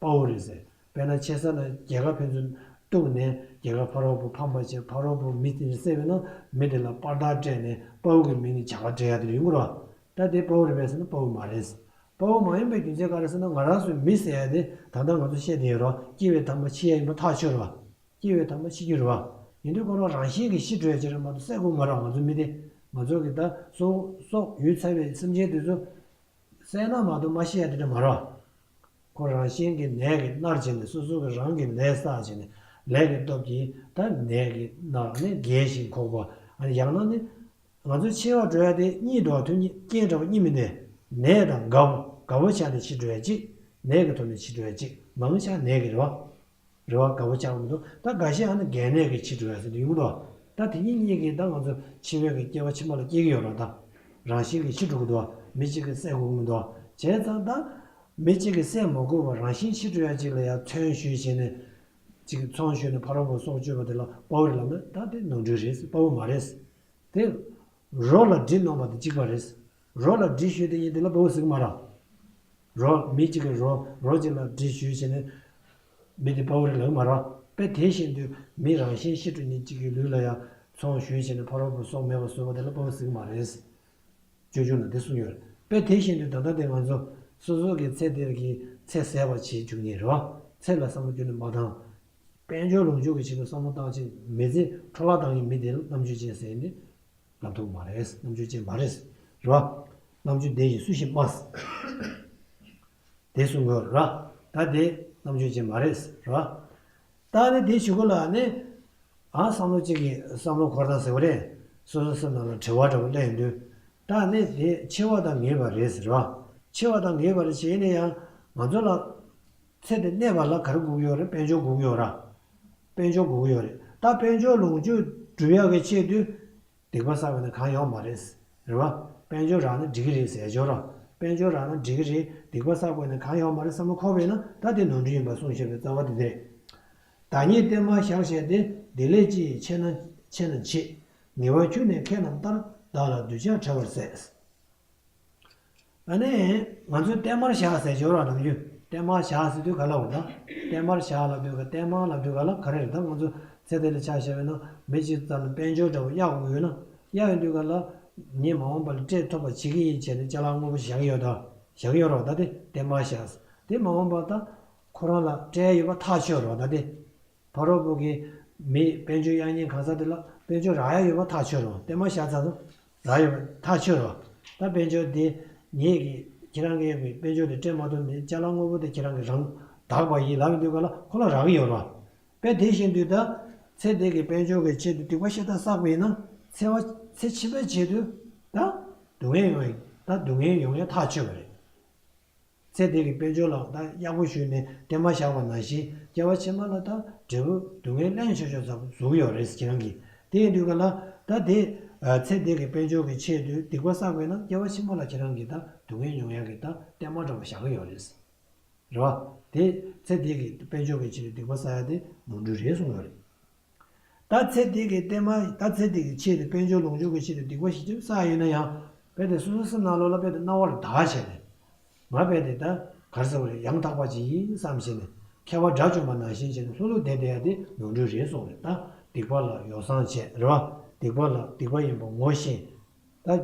དཔའ་བོ་རེད་ཟེར། དཔེར་ན་ཆེ་ས་ལ་རྒྱལ་ཁབ་ཕན་ཚུན་གཏུགས་ནས་རྒྱལ་ཁབ་ཕ་རོལ་པོ་ཕམ་པ་བྱས་ཕ་རོལ་པོ་མི་དེ་འདྲ་བསད་པས་ན་མི་དེ་ལ་པར་རྟགས་སྤྲད་ནས་དཔའ་བོ་གི་མིང་ནས་བྱ་དགའ་སྤྲད་ཡ་དེ་འདྲ་ཡོང་གི་རེད་བ། ད་དེ་དཔའ་བོ་རེད་པས་ཟེར་ན་དཔའ་བོ་མ་རེད། དཔའ་བོ་མ་ཡིན་པའི་རྒྱུ་མཚན་ག་རེ་ཟེར་ན་ང་རང་ཚོའི་མི་ཟེར་ཡ་དེ་ད་ལྟ་ང་ཚོ་བཤད་བསྡད་ཡོད་རེད་བ། སྐྱེ་བའི་ཐ་མ་འཆི་ཡ་ཡིན་པ་ཐག་ཆོད་རེད་བ། སྐྱེ་བའི་ཐ་མ་འཆི་རྒྱུ་རེད་བ། ཡིན་དུས་ཁོ་རང་རང་བཞིན་གྱིས་ཤི་འགྲོ་ཡ་ཅིག་རེད་མ་གཏོགས་བསད་དགོས་མ་རེད་བ། ང་ཚོ་མི་དེ་ང་ཚོ་གི་ད་སྲོག་སྲོག་ཡོད་ཚར་བའི་སེམས་ཅན་དེ་ཚོ། བསད་ན་མ་གཏོགས་མ་ཤི་ཡ་དེ་འདྲ་མ་རེད། ཁོ་རང་བཞིན་གྱིས་ནད་ཀྱིས་མནར་བྱས་ནས་སོ་སོ་གི་རང་གི་ལས་བསགས་བྱས་ནས་ལས་ཀྱི་སྟོབས་ཀྱིས་ད་ནད་ཀྱིས་མནར་ནས་རྒས་ཤིང་འཁོགས་པ། ཨ་ནི་ཡང་ན་ནི། ང་ཚོ་འཆི་བར་འགྲོ་ཡ་དེ་གཉིས་འདུག་བ། དོན་གཉིས་རྐྱེན་འདྲ་བ་གཉིས་མིན་ཏེ། ནད་དང་རྒ་བོ་རྒ་བོ་ཆགས་ནས་འཆི་འགྲོ་ཡ་གཅིག་ནད་ཀྱི་ཐོག་ནས་འཆི་འགྲོ་ཡ་གཅིག། མང་ཆེ་བ་ནད་ཀྱི་རེད་བ། རེད་བ། དགའ་པོ་ཆགས་མི་འདུག་ད་འགའ་ཤས་ཨ་ནི་རྒས་ནད་ཀྱིས་འཆི་འགྲོ་ཡ་ཟེར་དུས་ཡོང་གི་འདུག་ད་དེ་གཉིས་གཉིས་ཀྱིས་ད་ང་ཚོ་འཆི་བའི་གི་སྐྱེ་བ་ཕྱི་མ་ལ་སྐྱེ་གི་ཡོད་རེད་ད། རང་བཞིན་གྱིས་འཆི་འགྲོ་གི་འདུག་མི་གཅིག་གིས་བསད་དགོས་ཀྱི་མི་འདུག་བྱས་ཙང་ད། མི་གཅིག་གིས་བསད་མ་དགོས་པར་རང་བཞིན་འཆི་འགྲོ་ཡ་གཅིག་ལ་ཡ་མཚོན་ཞུས་བྱས་ནས། གཅིག་གིས་ཚོང་ཞུས་ནས་ཕ་རོལ་པོ་སྲོག་གཅོད་པ་དེ་ལ་དཔའ་བོ་རེད་ལབ་ན་ད་དེ་ནོར་འཁྲུལ་རེད། དཔའ་བོ་མ་རེད། དེ། རོ་ལ་གྲི་གནོན་པ་དང་གཅིག་པ་རེད། རོ་ལ་གྲི་གཞུས་དེ་ཡིན་དེ་ལ་དཔའ་བོ་ཟེར་གི་མ་རེད། རོ་མི་གཅིག་གིས་རོ་རོ་གཅིག་ལ་གྲི་གཞུས་བྱས་ནས། མི་དེ་དཔའ་བོ་རེད་ལབ་གི་མ་རེད། དཔེ་དེ་བཞིན་དུ་མི་རང་བཞིན་ཤི་འགྲོ་མཁན་གཅིག་གི་ལུས་ལ་ཡང་ཚོང་གཞུས་བྱས་ནས་ཕ་རོལ་པོ་སྲོག་མེད་པ་བཟོས་པ་དེ་ལ་དཔའ་བོ་ཟེར་གི་མ་རེད། སྤྱོད་འཇུག་ནང་དེ་གསུངས་ཡོད་རེད། དཔེ་དེ་བཞིན་དུ་ད་ལྟ་དེ་ང་ཚོ་སོ་སོ་གི་ཚེ་འདིར་གྱི་ཚེ་ཟད་པ་བྱེད་བཅུག་མཁན་རེད་བ། ཚེ་ལ་བསམ་བློ་ཁྱོན་ནས་མ་བཏང་། དཔལ་འབྱོར་ལོངས་སྤྱོད་ཀྱི་ཆེད་དུ་བསམ་བློ་བཏང་ཆེད་མི་ཚེ་འཕྲོ་བརླག་བཏང་མཁན་མི་དེ་ལ་རྣམ་དཔྱོད་ཅན་ཟེར་ནས་ལབ་ཐུབ་མ་རེད། རྣམ་དཔྱོད་ཅན་མ་རེད། རེད་བ། རྣམ་དཔྱོད་ལྡན་ཞིང་སུ་ཞིག་སྨྲ། དེ་གསུང་དགོས་རེད། ད་དེ་རྣམ་དཔྱོད་ཅན་མ་རེད་རེད། ད་ནི་དེ་ཞུ་གི་ལ་ནི། ཨ་བསམ་བློ་གཅིག་གིས་བསམ་བློ་འཁོར་སྟངས་ཟེར་བ་རེད། སོ་སོ་སེམས་ནང་ལ་དྲི་བ་འདྲ་བོ་སླེབས་ཡོང་དུས། ད་ནི་དེ་འཆི་བ་དང་ངེས་པ་རེད་ཟེར་བ། འཆི་བ་དང་ངེས་པ་རེད་བྱས་ནས་ཡང་ང་ཚོ་ལ། ཚེ་འདི་གནས་པ་ལ་ག་རེ་དགོས་ཀྱི་ཡོད་རེད། དཔལ་འབྱོར་དགོས་ཀྱི་ཡོད་ར། དཔལ་འབྱོར་དགོས་ཀྱི་ཡོད་རེད། ད་དཔལ་འབྱོར་ལོངས་སྤྱོད་སྒྲུབ་ཡག་གི་ཆེད་དུ། སྡིག་པ་བསགས་པ་ཡིན་ན་གང་ཡོང་མ་རེད། རེད་བ། དཔལ་འབྱོར་རག་ན་འགྲིག་གི་རེད་ཟེར་ཡ་ཅིག་ཡོད་ར། དཔལ་འབྱོར་རག་ན་འགྲིག་གི་རེད། སྡིག་པ་བསགས་པ་ཡིན་ན་གང་ཡོང་མ་རེད་བསམ་བློ་འཁོར་བ་ཡིན་ན་ད་དེ་ནོར་འཁྲུལ་ཡིན་པ་གསུངས་བཞག་པའི་རྩ་བ་དེ་དེ་རེད། བདག་ཉིད་བརྟན་མར་བཞག་བྱས་ཏེ། བདེ་ལེགས་ཅི་ཡིས་ཆེ་ན་ཆེ་ན་འཆི། ངེས་པར་འཁྱུད་ནས་མཁས་རྣམས་ལྟར། བདག་ལ་གདུལ་བྱར་བྲལ་བར་ཟད། ཨ་ནི། ང་ཚོས་བརྟན་མར་བཞག་ཟེར་ཞོར་བ་ནམ་རྒྱུན་བརྟན་མར་བཞག་ཟེར་དུས་ག་ལ་འོང་ད། བརྟན་མར་བཞག་ལབ་དུས་ག་བརྟན་མར་ལབ་དུས་ག་ལ་ག་རེ་རེད་ད། ང་ཚོ་ཚེ་འདི་ལ་ཆ་བཞག་པ་ཡིན་ན་མི་གཅིག་རྩ་ནས་དཔལ་འབྱོར་འདྲ་བོ་གཡར་དགོས་ཡོད་ན། གཡར་ཡོང་དུས་ག་ལ། ངས་མ་འོངས་པ་ལ་སྤྲད་ཐུབ་པ་བྱེད་ཀྱི་ཡིན་བྱས་ནས་ཅ་ལག་དངོས་པོ་བཞག་གི་ཡོད་ད། བཞག་གི་ཡོད་རེད་བ། ད་དེ་བརྟན་མར་བཞག་དེ་མ་འོངས་པ་ད། ཁོ་རང་ལ་སྤྲད་ཡོད་པ་ཐག་ཆོད་རེད་བ་ད་དེ། ཕ་རོལ་པོ་གིས་མི་དཔལ་འབྱོར་གཡར་མཁན་གང་ཟག་དེ་ལ་དཔལ་འབྱོར་རག་ཡ་ཡོད་པ་ཐག་ཆོད་རེད། བརྟན་མར་བཞག་ཚར་དུས་རག་ཡོད་པ་ཐག་ཆོད་རེད། ད་དཔལ་འབྱོར་དེ་ངེད་ཀྱིས་ཁྱེད་རང་གི་དཔལ་འབྱོར་དེ་སྤྲད་མ་ཐུབ་ནས་ཅ་ལག་དངོས་པོ་དེ་ཁྱེད་རང་གིས་རང་བདག་པ་ཡིན་ལབ་ཡོང་དུས་ག་ལ་ཁོ་ལ་རག་གི་ཡོད་རེད། དཔེ་དེ་བཞིན་དུ་ད་ཚེ་འདི་གི་དཔལ་འབྱོར་གྱི་ཆེད་དུ་སྡིག་པ་ཤ་སྟག་བསགས་པ་ཡིན་ན་ཚེ་བ་ཚེ་ཕྱི་མའི་ཆེད་དུ་ད་སྡུག་བསྔལ་ཡོང་ཡ་ད་སྡུག་བསྔལ་ཡོང་ཡ་ཐག་ཆོད་པ་རེད། ཚེ་འདི་གི་དཔལ་འབྱོར་ལ་ད་གཡར་པོ་ཞུས་ནས་བརྟན་མར་བཞག་པ་ནང་བཞིན་སྐྱེ་བ་ཕྱི་མ་ལ་ད་འབྲས་བུ་སྡུག་བསྔལ་རླན་ཆོག་ཆོག་ཚ་པོ་བཟོ་གི་ཡོད་རེད་ཟེར་ཁྱེད་རང་གིས། དེ་ཡིན་དུས་ག་ལ་ད་དེ་ཚེ་འདི་གི་དཔལ་འབྱོར་གྱི་ཆེད་དུ་སྡིག་པ་བསགས་པས་ན་སྐྱེ་བ་ཕྱི་མ་ལ་ཁྱེད་རང་གིས་ད་སྡུག་བསྔལ་མྱོང་ཡག་གི་ད་བརྟན་མ་འདྲ་བ་བཞག་གི་ཡོད་རེད། རེད་བ། དེ་ཚེ་འདི་གི་དཔལ་འབྱོར་གྱི་ཆེད་དུ་སྡིག་པ་བསགས་ཡ་དེ་ནོར་འཁྲུལ་རེད་གསུངས་ཡོད་རེད། ད་ཚེ་འདི་གི་བརྟན་མ་ད་ཚེ་འདི་གི་ཆེད་དུ་དཔལ་འབྱོར་ལོངས་སྤྱོད་ཀྱི་ཆེད་དུ་སྡིག་པ་ཞིག་ཅིག་བསགས་ཡོད་ན་ཡང་རྦད་དེ་སོ་སོའི་སེམས་ནང་ལོགས་ལ་རྦད་དེ་རྣ་བར་བདག་བྱས་ནས། ང་རྦད་དེ་ད་ག་རེ་ཟེར་བ་རེད། ཡང་དག་པ་ཅིག་ཡིན་བསམ་བྱས་ནས་ཁྱད་པར་དགྲ་བཅོམ་པ་ནང་བཞིན་བྱས་ནས་ལྷོད་ལྷོད་བསྡད་བསྡད་ཡ་དེ་ནོར་འཁྲུལ་རེད་གསུངས་རེད། ད་སྡིག་པ་ལ་ཡོ་བསྲང་བྱས་རེད་བ། སྡིག་པ་ལ་སྡིག་པ་ཡིན་པ་ངོ་ཤེས། ད་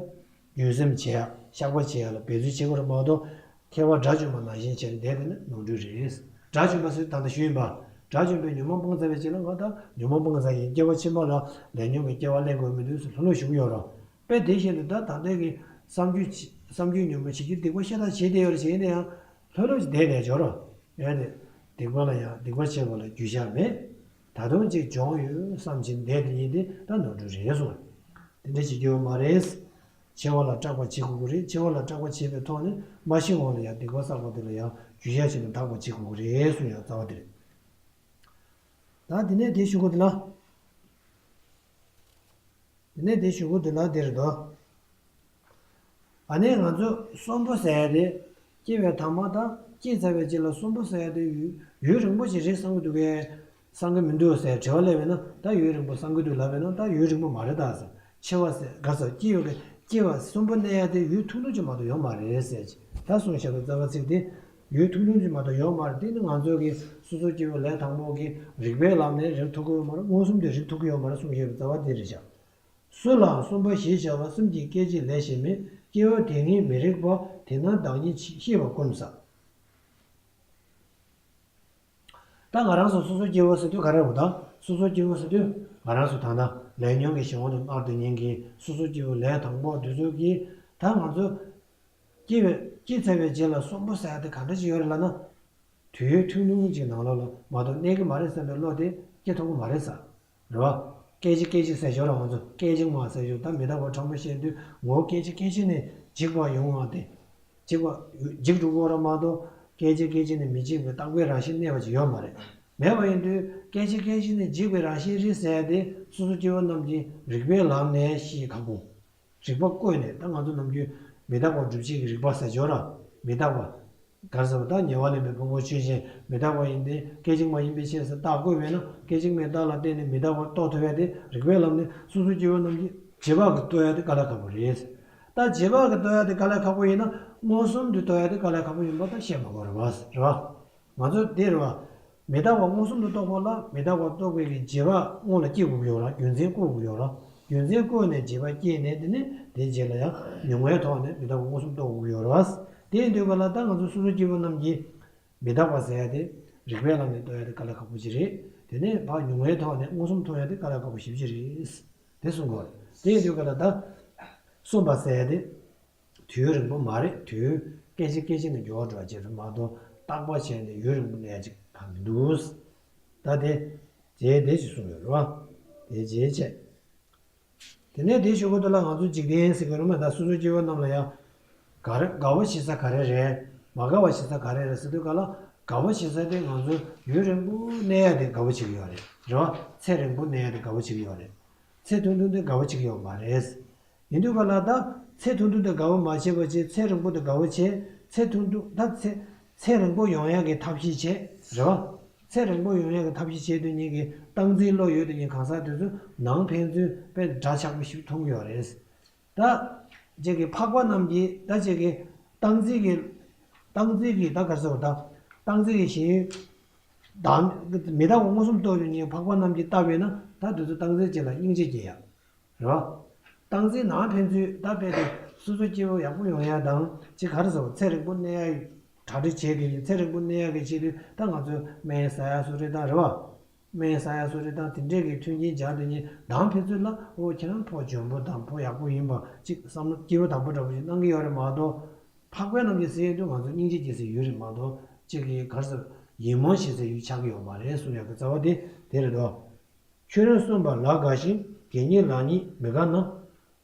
འགྱོད་སེམས་བྱེད་ཡ་བཤགས་པ་བྱེད་ཡ་ལ་འབད་རྩོལ་བྱེད་དགོས་རེད་མ་གཏོགས། ཁྱད་པར་དགྲ་བཅོམ་པ་ནང་བཞིན་བྱས་ནས་བསྡད་པ་ན་ནོར་འཁྲུལ་རེད། དགྲ་བཅོམ་པ་ཟེར་ད་ལྟ་ཞུས་ཡིན་པ། དགྲ་བཅོམ་པས་ཉོན་མོངས་སྤངས་ཚར་བའི་རྗེས་ལ་ང་ད་ཉོན་མོངས་སྤངས་ཚར་ཡིན། སྐྱེ་བ་ཕྱི་མ་ལ་ལས་ཉོན་གྱི་སྐྱེ་བ་ལེན་དགོས་མི་འདུག་ཟེར་ལྷོད་ལྷོད་ཞུ་གི་ཡོད་རེད། དཔེ་དེ་བཞིན་དུ་ད་ད་ལྟའི་གི་བསམ་རྒྱུ་བྱེད་བསམ་རྒྱུ་ཉོན་མོངས་བྱེད་རྒྱུ་སྡིག་པ་ཤ་སྟག་བྱས་བསྡད་ཡོད་རེད་བྱས་ཡིན་ན་ཡང་ལྷོད་ལྷོད་ཅིག་བསྡད་བསྡད་ཆོག་རེད། ཡ་དེ། སྡིག་པ་ལ་ཡང་སྡིག་པ་བྱེད་པ་ལ་རྒྱུས་ཆགས་མེད། ད་དུང་ཅིག་སྦྱོང་ཡོད་བསམ་བྱས་བསྡད་དེ་ཡིན་ཏེ་ད་ནོར་འཁྲུལ་རེད་གསུངས། དེ་འདྲ་བྱེད་རྒྱུ་ཡོད་མ་རེད། འཆི་བ་ལ་སྐྲག་པ་བྱེད་དགོས་ཀྱི་རེད། འཆི་བ་ལ་སྐྲག་པ་བྱེད་པའི་ཐོག་ནས་མ་ཤི་བར་ལ་ཡང་སྡིག་པ་བསགས་པ་དེ་ལ་ཡང་རྒྱུས་ཆགས་བྱས་ནས་དག་པ་བྱེད་དགོས་ཀྱི་རེད་གསུངས་ཡ་རྩ་བ་དེ་རེད། ད་དེ་ནས་དེ་ཞུ་གི་འདུག་ལ། དེ་ནས་དེ་ཞུ་གི་འདུག་ལ་དེ་རེད་དོ། ཨ་ནི་ང་ཚོ་གསོན་པོ་ཟེར་ཡ་དེ་སྐྱེ་བའི་དང་པོ་དང་སྐྱེས་ཚར་བའི་རྗེས་ལ་གསོན་པོ་ཟེར་ཡ་དེ་ཡུན་ཡུན་རིང་པོ་ཞིག་རེད་བསམ་གི་འདུག་གས། བསམ་གི་མི་འདུག་ཟེར་དྲི་བ་སླེབས་པས་ན་ད་ཡུན་རིང་པོ་བསམ་གི་འདུག་ལབ་པས་ན་ད་ཡུན་རིང་པོ་མ་རེད་ད་ཟེར། འཆི་བ་ཟེར་ག་ཟེར་སྐྱེ་བའི་སྐྱེ་བ་གསོན་པོ་གནས་ཡ་དེ་ཡུན་ཐུང་ཐུང་ཅིག་མ་གཏོགས་ཡོད་མ་རེད་ཟེར་གྱི་ད་གསུངས་བཞག་པའི་རྩ་བ་ཚིག་དེ། ཡུན་ཐུང་ཐུང་ཅིག་མ་གཏོགས་ཡོད་མ་རེད། དེ་ནི་ང་ཚོ་གི་སོ་སོ་སྐྱེ་བོའི་ལས་དང་པོ་གི་རིགས་པའི་ལམ་ནས་རིག་ཐུབ་ཀྱི་ཡོད་མ་རེད། མངོན་སུམ་དུ་རིག་ཐུབ་ཀྱི་ཡོད་མ་རེད་གསུངས་བཞག་པའི་རྩ་བ་དེ་རེད་བཞག་སུ་ལའང་གསོན་པ་ཞེས་བྱ་བ་སེམས་ཀྱི་སྐད་ཅིག་ལས་གཞན་མེད། སྐྱེ་བོ་དེ་ཉིད་མི་རིག་པ། དེ་ན་བདག་ཉིད་ཤེས་པར་ཀུན་བསལ། ད་ང་རང་ཚོ་སོ་སོ་སྐྱེ་བོ་ཟེར་དུས་ག་རེ་རེད་ད། སོ་སོ་སྐྱེ་བོ་ཟེར་དུས་ང་རང་ཚོ་ད་ལྟ་ལས་ཉོན་གྱི་གཞན་དབང་དུ་མངལ་དུ་ཉལ་མཁན་སོ་སོ་སྐྱེ་བོ་ལས་དང་པོ་དེ་ཚོ་གིས་ད་ང་ཚོ་སྐྱེ་བའི་སྐྱེས་ཚར་བའི་རྗེས་ལ་གསོན་པོ་ཟེར་ཡ་དེ་ག་འདྲ་ཞིག་ཡོད་རེད་ལབ་ན། དུས་ཡུན་ཐུང་ཐུང་ཅིག་ནང་ལོགས་ལ་མ་གཏོགས་གནས་ཀྱི་མ་རེད་བསམ་པའི་བློ་དེ་སྐྱེ་ཐུབ་ཀྱི་མ་རེད་ཟེར། རེད་བ། སྐད་ཅིག་སྐད་ཅིག་ཟེར་ཞོར་ལ་ང་ཚོ་སྐད་ཅིག་མ་ཟེར་ཞོར་ད་མི་རྟག་པ་ཕྲ་མོ་བཤད་དུས་ངོ་བོ་སྐད་ཅིག་སྐད་ཅིག་ནས་འཇིག་པ་ཡོང་བ་དེ། འཇིག་པ་འཇིག་འགྲོ་གི་ཡོད་རེད་མ་གཏོགས་ སྐད་ཅིག་སྐད་ཅིག་ནི་མི་འཇིག་པའི་རྟག་པའི་རང་བཞིན་གནས་པ་ཅིག་ཡོད་མ་རེད། མེད་པ་ཡིན་དུས་སྐད་ཅིག་སྐད་ཅིག་ནི་འཇིག་པའི་རང་བཞིན་རེད་ཟེར་ཡ་དེ་སོ་སོ་སྐྱེ་བོ་རྣམས་ཀྱིས་རིགས་པའི་ལམ་ནས་ཤེས་ཁག་པོ། རིགས་པ་བཀོད་ནས་ད་ང་ཚོ་ནམ་རྒྱུན་མི་རྟག་པ་སྒྲུབ་བྱེད་ཀྱི་རིགས་པ་ཟེར་ཆོག་ར། མི་རྟག་པ། ག་རེ་ཟེར་བ་ད་ཉེ་བ་ལེན་པའི་ཕུང་པོ་ཆོས་ཅན་མི་རྟག་པ་ཡིན་ཏེ་སྐད་ཅིག་མ་ཡིན་པའི་ཕྱིར་ཟེར་རྟགས་བཀོད་པས་ན་སྐད་ཅིག་མའི་རྟགས་ལ་བརྟེན་ནས་མི་རྟག་པ་རྟོགས་ཐུབ་ཡ་དེ་རིགས་པའི་ལམ་ནས་སོ་སོ་སྐྱེ་བོ་རྣམས་ཀྱིས་རྗེས་དཔག་གིས་རྟོགས་ཡ་དེ་དཀའ་ལས་ཁག་པོ་རེད། ད་རྗེས་དཔག་གིས་རྟོགས་ཡ་དེ་དཀའ་ལས་ཁག་པོ་ཡིན་ན་མངོན་སུམ་དུ་རྟོགས་ཡ་དེ་དཀའ་ལས་ཁག་པོ་ཡིན་པ་ད་བཤད་མ་དགོས་རེད་བ། རེད་བ། ང་ཚོ་འདིར་བ། མི་རྟག་པ་མངོན་སུམ་དུ་རྟོགས་པ་ལ་མི་རྟག་པ་རྟོགས་པའི་གི་རྗེས་དཔག་སྔོན་ལ་སྐྱེ་དགོས་ཀྱི་ཡོད་ར། རྒྱུ་མཚན་བཀོད་དགོས་ཀྱི་ཡོད་ར། རྒྱུ་མཚན་བཀོད་ནས་རྗེས་དཔག་སྐྱེས་ནས་དེ་ནས་དེའི་རྗེས་ལ་ཡང་མྱོང་བའི་ཐོག་ནས་མི་རྟག་པ་མངོན་སུམ་རྟོགས་དགོས་ཀྱི་ཡོད་ར། དེ་ཡིན་དུས་ག་ལ་ད་ང་ཚོ་སོ་སོ་སྐྱེ་བོ་རྣམས་ཀྱིས་མི་རྟག་པ་ཟེར་ཡ་དེ་རིགས་པའི་ལམ་ནས་རྟོགས་ཡ་དེ་དཀའ་ལས་ཁག་པོ་ཅིག་རེད། དེ་ནས་ཕར་མྱོང་བའི་ཐོག་ནས་མངོན་སུམ་མཐོང་ཡ་དེ་དཀའ་ལས་ཁག་པོ་ཞེ་པོ་ཅིག་རེད། དེ་གསུང་དགོས་རེད། དེ་ཡིན་དུས་ག་ལ་ད་གསུམ་པ་ཟེར་ཡ་དེ། དུས་རིང་པོ་མ་རེད། དུས་སྐད་ཅིག་སྐད་ཅིག་ནས་མགྱོགས་འགྲོ་བ་ཅིག་རེད་མ་གཏོགས་རྟག་པ་བྱས་ནས་ཡུན་རིང་པོ་གནས་ཡ་ཅིག་གང་མི་འདུག་ད་དེ་རྗེས་དེ་ཅིག་གསུངས་ཡོད་རེད་བ། དེ་རྗེས་བྱས། དེ་ནས་དེ་ཞུ་གི་འདུག་ལ་ང་ཚོ་འཇིག་རྟེན་ཟེར་གི་རེད་མ་ད་སོ་སོ་སྐྱེ་བོ་རྣམས་ལ་ཡང་། དགའ་རེ་དགའ་བོ་བྱེད་ས་ག་རེ་རེད། མ་དགའ་བ་བྱེད་ས་ག་རེ་རེད་ཟེར་དུས་ག་ལ་དགའ་བོ་བྱེད་ས་དེ་ང་ཚོ་ཡུན་རིང་པོ་གནས་ཡ་དེ་དགའ་བོ་བྱེད་ཀྱི་ཡོད་རེད། རེད་བ། ཚེ་རིང་པོ་གནས་ཡ་དེ་དགའ་བོ་བྱེད་ཀྱི་ཡོད་རེད། ཚེ་ཐུང་ཐུང་དེ་དགའ་བོ་བྱེད་ཀྱི་ཡོད་མ་རེད། ཡིན་དུས་ག་ལ་ད་ཚེ་ཐུང་ཐུང་དེ་དགའ་བོ་མ་བྱེད་པ་བྱས་ཚེ་རིང་པོ་དེ་དགའ་བོ་བྱས་ཚེ་ཐུང་ཐུང་ད་ཚེ་ཚེ་རིང་པོ་ཡོང་ཡག་གི་ཐབས་ཤེས་བྱས་རེད་བ། ཚེ་རིང་པོ་ཡོང་ཡག་གི་ཐབས་ཤེས་བྱས་དུས་ཉིད་ཀྱི་སྟངས་འཛིན་བློ་ཡོད་དུས་ཉིད་གང་ཟག་དེ་ཚོ་ནང་ཕན་ཚུན་དཔེ་འདྲ་ཆགས་པོ་ཞིག་མཐོང་གི་ཡོད་རེད། ད་ཅིག་གི་འཕགས་པ་རྣམས་ཀྱིས་ད་ཅིག་གི་སྟངས་འཛིན་གྱི་སྟངས་འཛིན་གྱི་ད་ག་རེ་ཟེར་བ་ད་སྟངས་འཛིན་གྱི་ཞེན་ཡུལ་དང་མི་རྟག་པ་མངོན་སུམ་རྟོགས་དུས་ཉིད་འཕགས་པ་རྣམས་ཀྱིས་བལྟས་པས་ན་ད་དེ་ཚོ་སྟངས་འཛིན་ཅིག་ལ་སྙིང་རྗེ་སྐྱེ་ཡ། རེད་བ། སྟངས་འཛིན་ནང་ཕན་ཚུན་ད་དཔེ་དེ་སོ་སོ་སྐྱེ་བོ་ཡག་པོ་ཡོང་ཡ་དང་ཅིག་ག་རེ་ཟེར་བ་ཚེ་རིང་པོ་གནས་ཡ་གྲ་སྒྲིག་བྱས་དེ་ཡིན་ཚེ་རིང་པོ་གནས་ཡ་གི་ཆེད་དུ་ད་ང་ཚོས་སྨན་ཟ་ཡ་སོ་རེ་དང་རེད་བ། སྨན་ཟ་ཡ་སོ་རེ་དང་དེ་འདྲས་ཀྱི་མཐུན་རྐྱེན་སྦྱར་དེ་ཉིད་དང་ཕན་ཚུན་ལ་ཨོ་ཁྱེད་རང་ཕོ་འཇོན་པོ་དང་ཕོ་ཡག་པོ་ཡིན་པ་ཅིག་བསམ་བློ་སྐྱེ་བོ་དང་པོ་འདྲ་པོ་ཞིག་གནང་གི་ཡོད་རེད་མ་གཏོགས། འཕགས་པའི་རྣམས་ཀྱིས་ཟེར་ཡོང་དུས་ང་ཚོ་སྙིང་རྗེ་སྐྱེ་སའི་ཡུལ་རེད་མ་གཏོགས་ཅིག་གི་ག་རེ་ཟེར་ཡིད་སྨོན་བྱེད་སའི་ཡུལ་ཆགས་ཀྱི་ཡོད་མ་རེད་གསུང་ཡག་གི་རྩ་བ་དེ་དེ་རེད་དོ། ཁྱོད་རང་གསུངས་པ་ལ་དགའ་ཞིང་དགེ་བསྙེན་ལ་ཉིད་མི་དགའ་ན།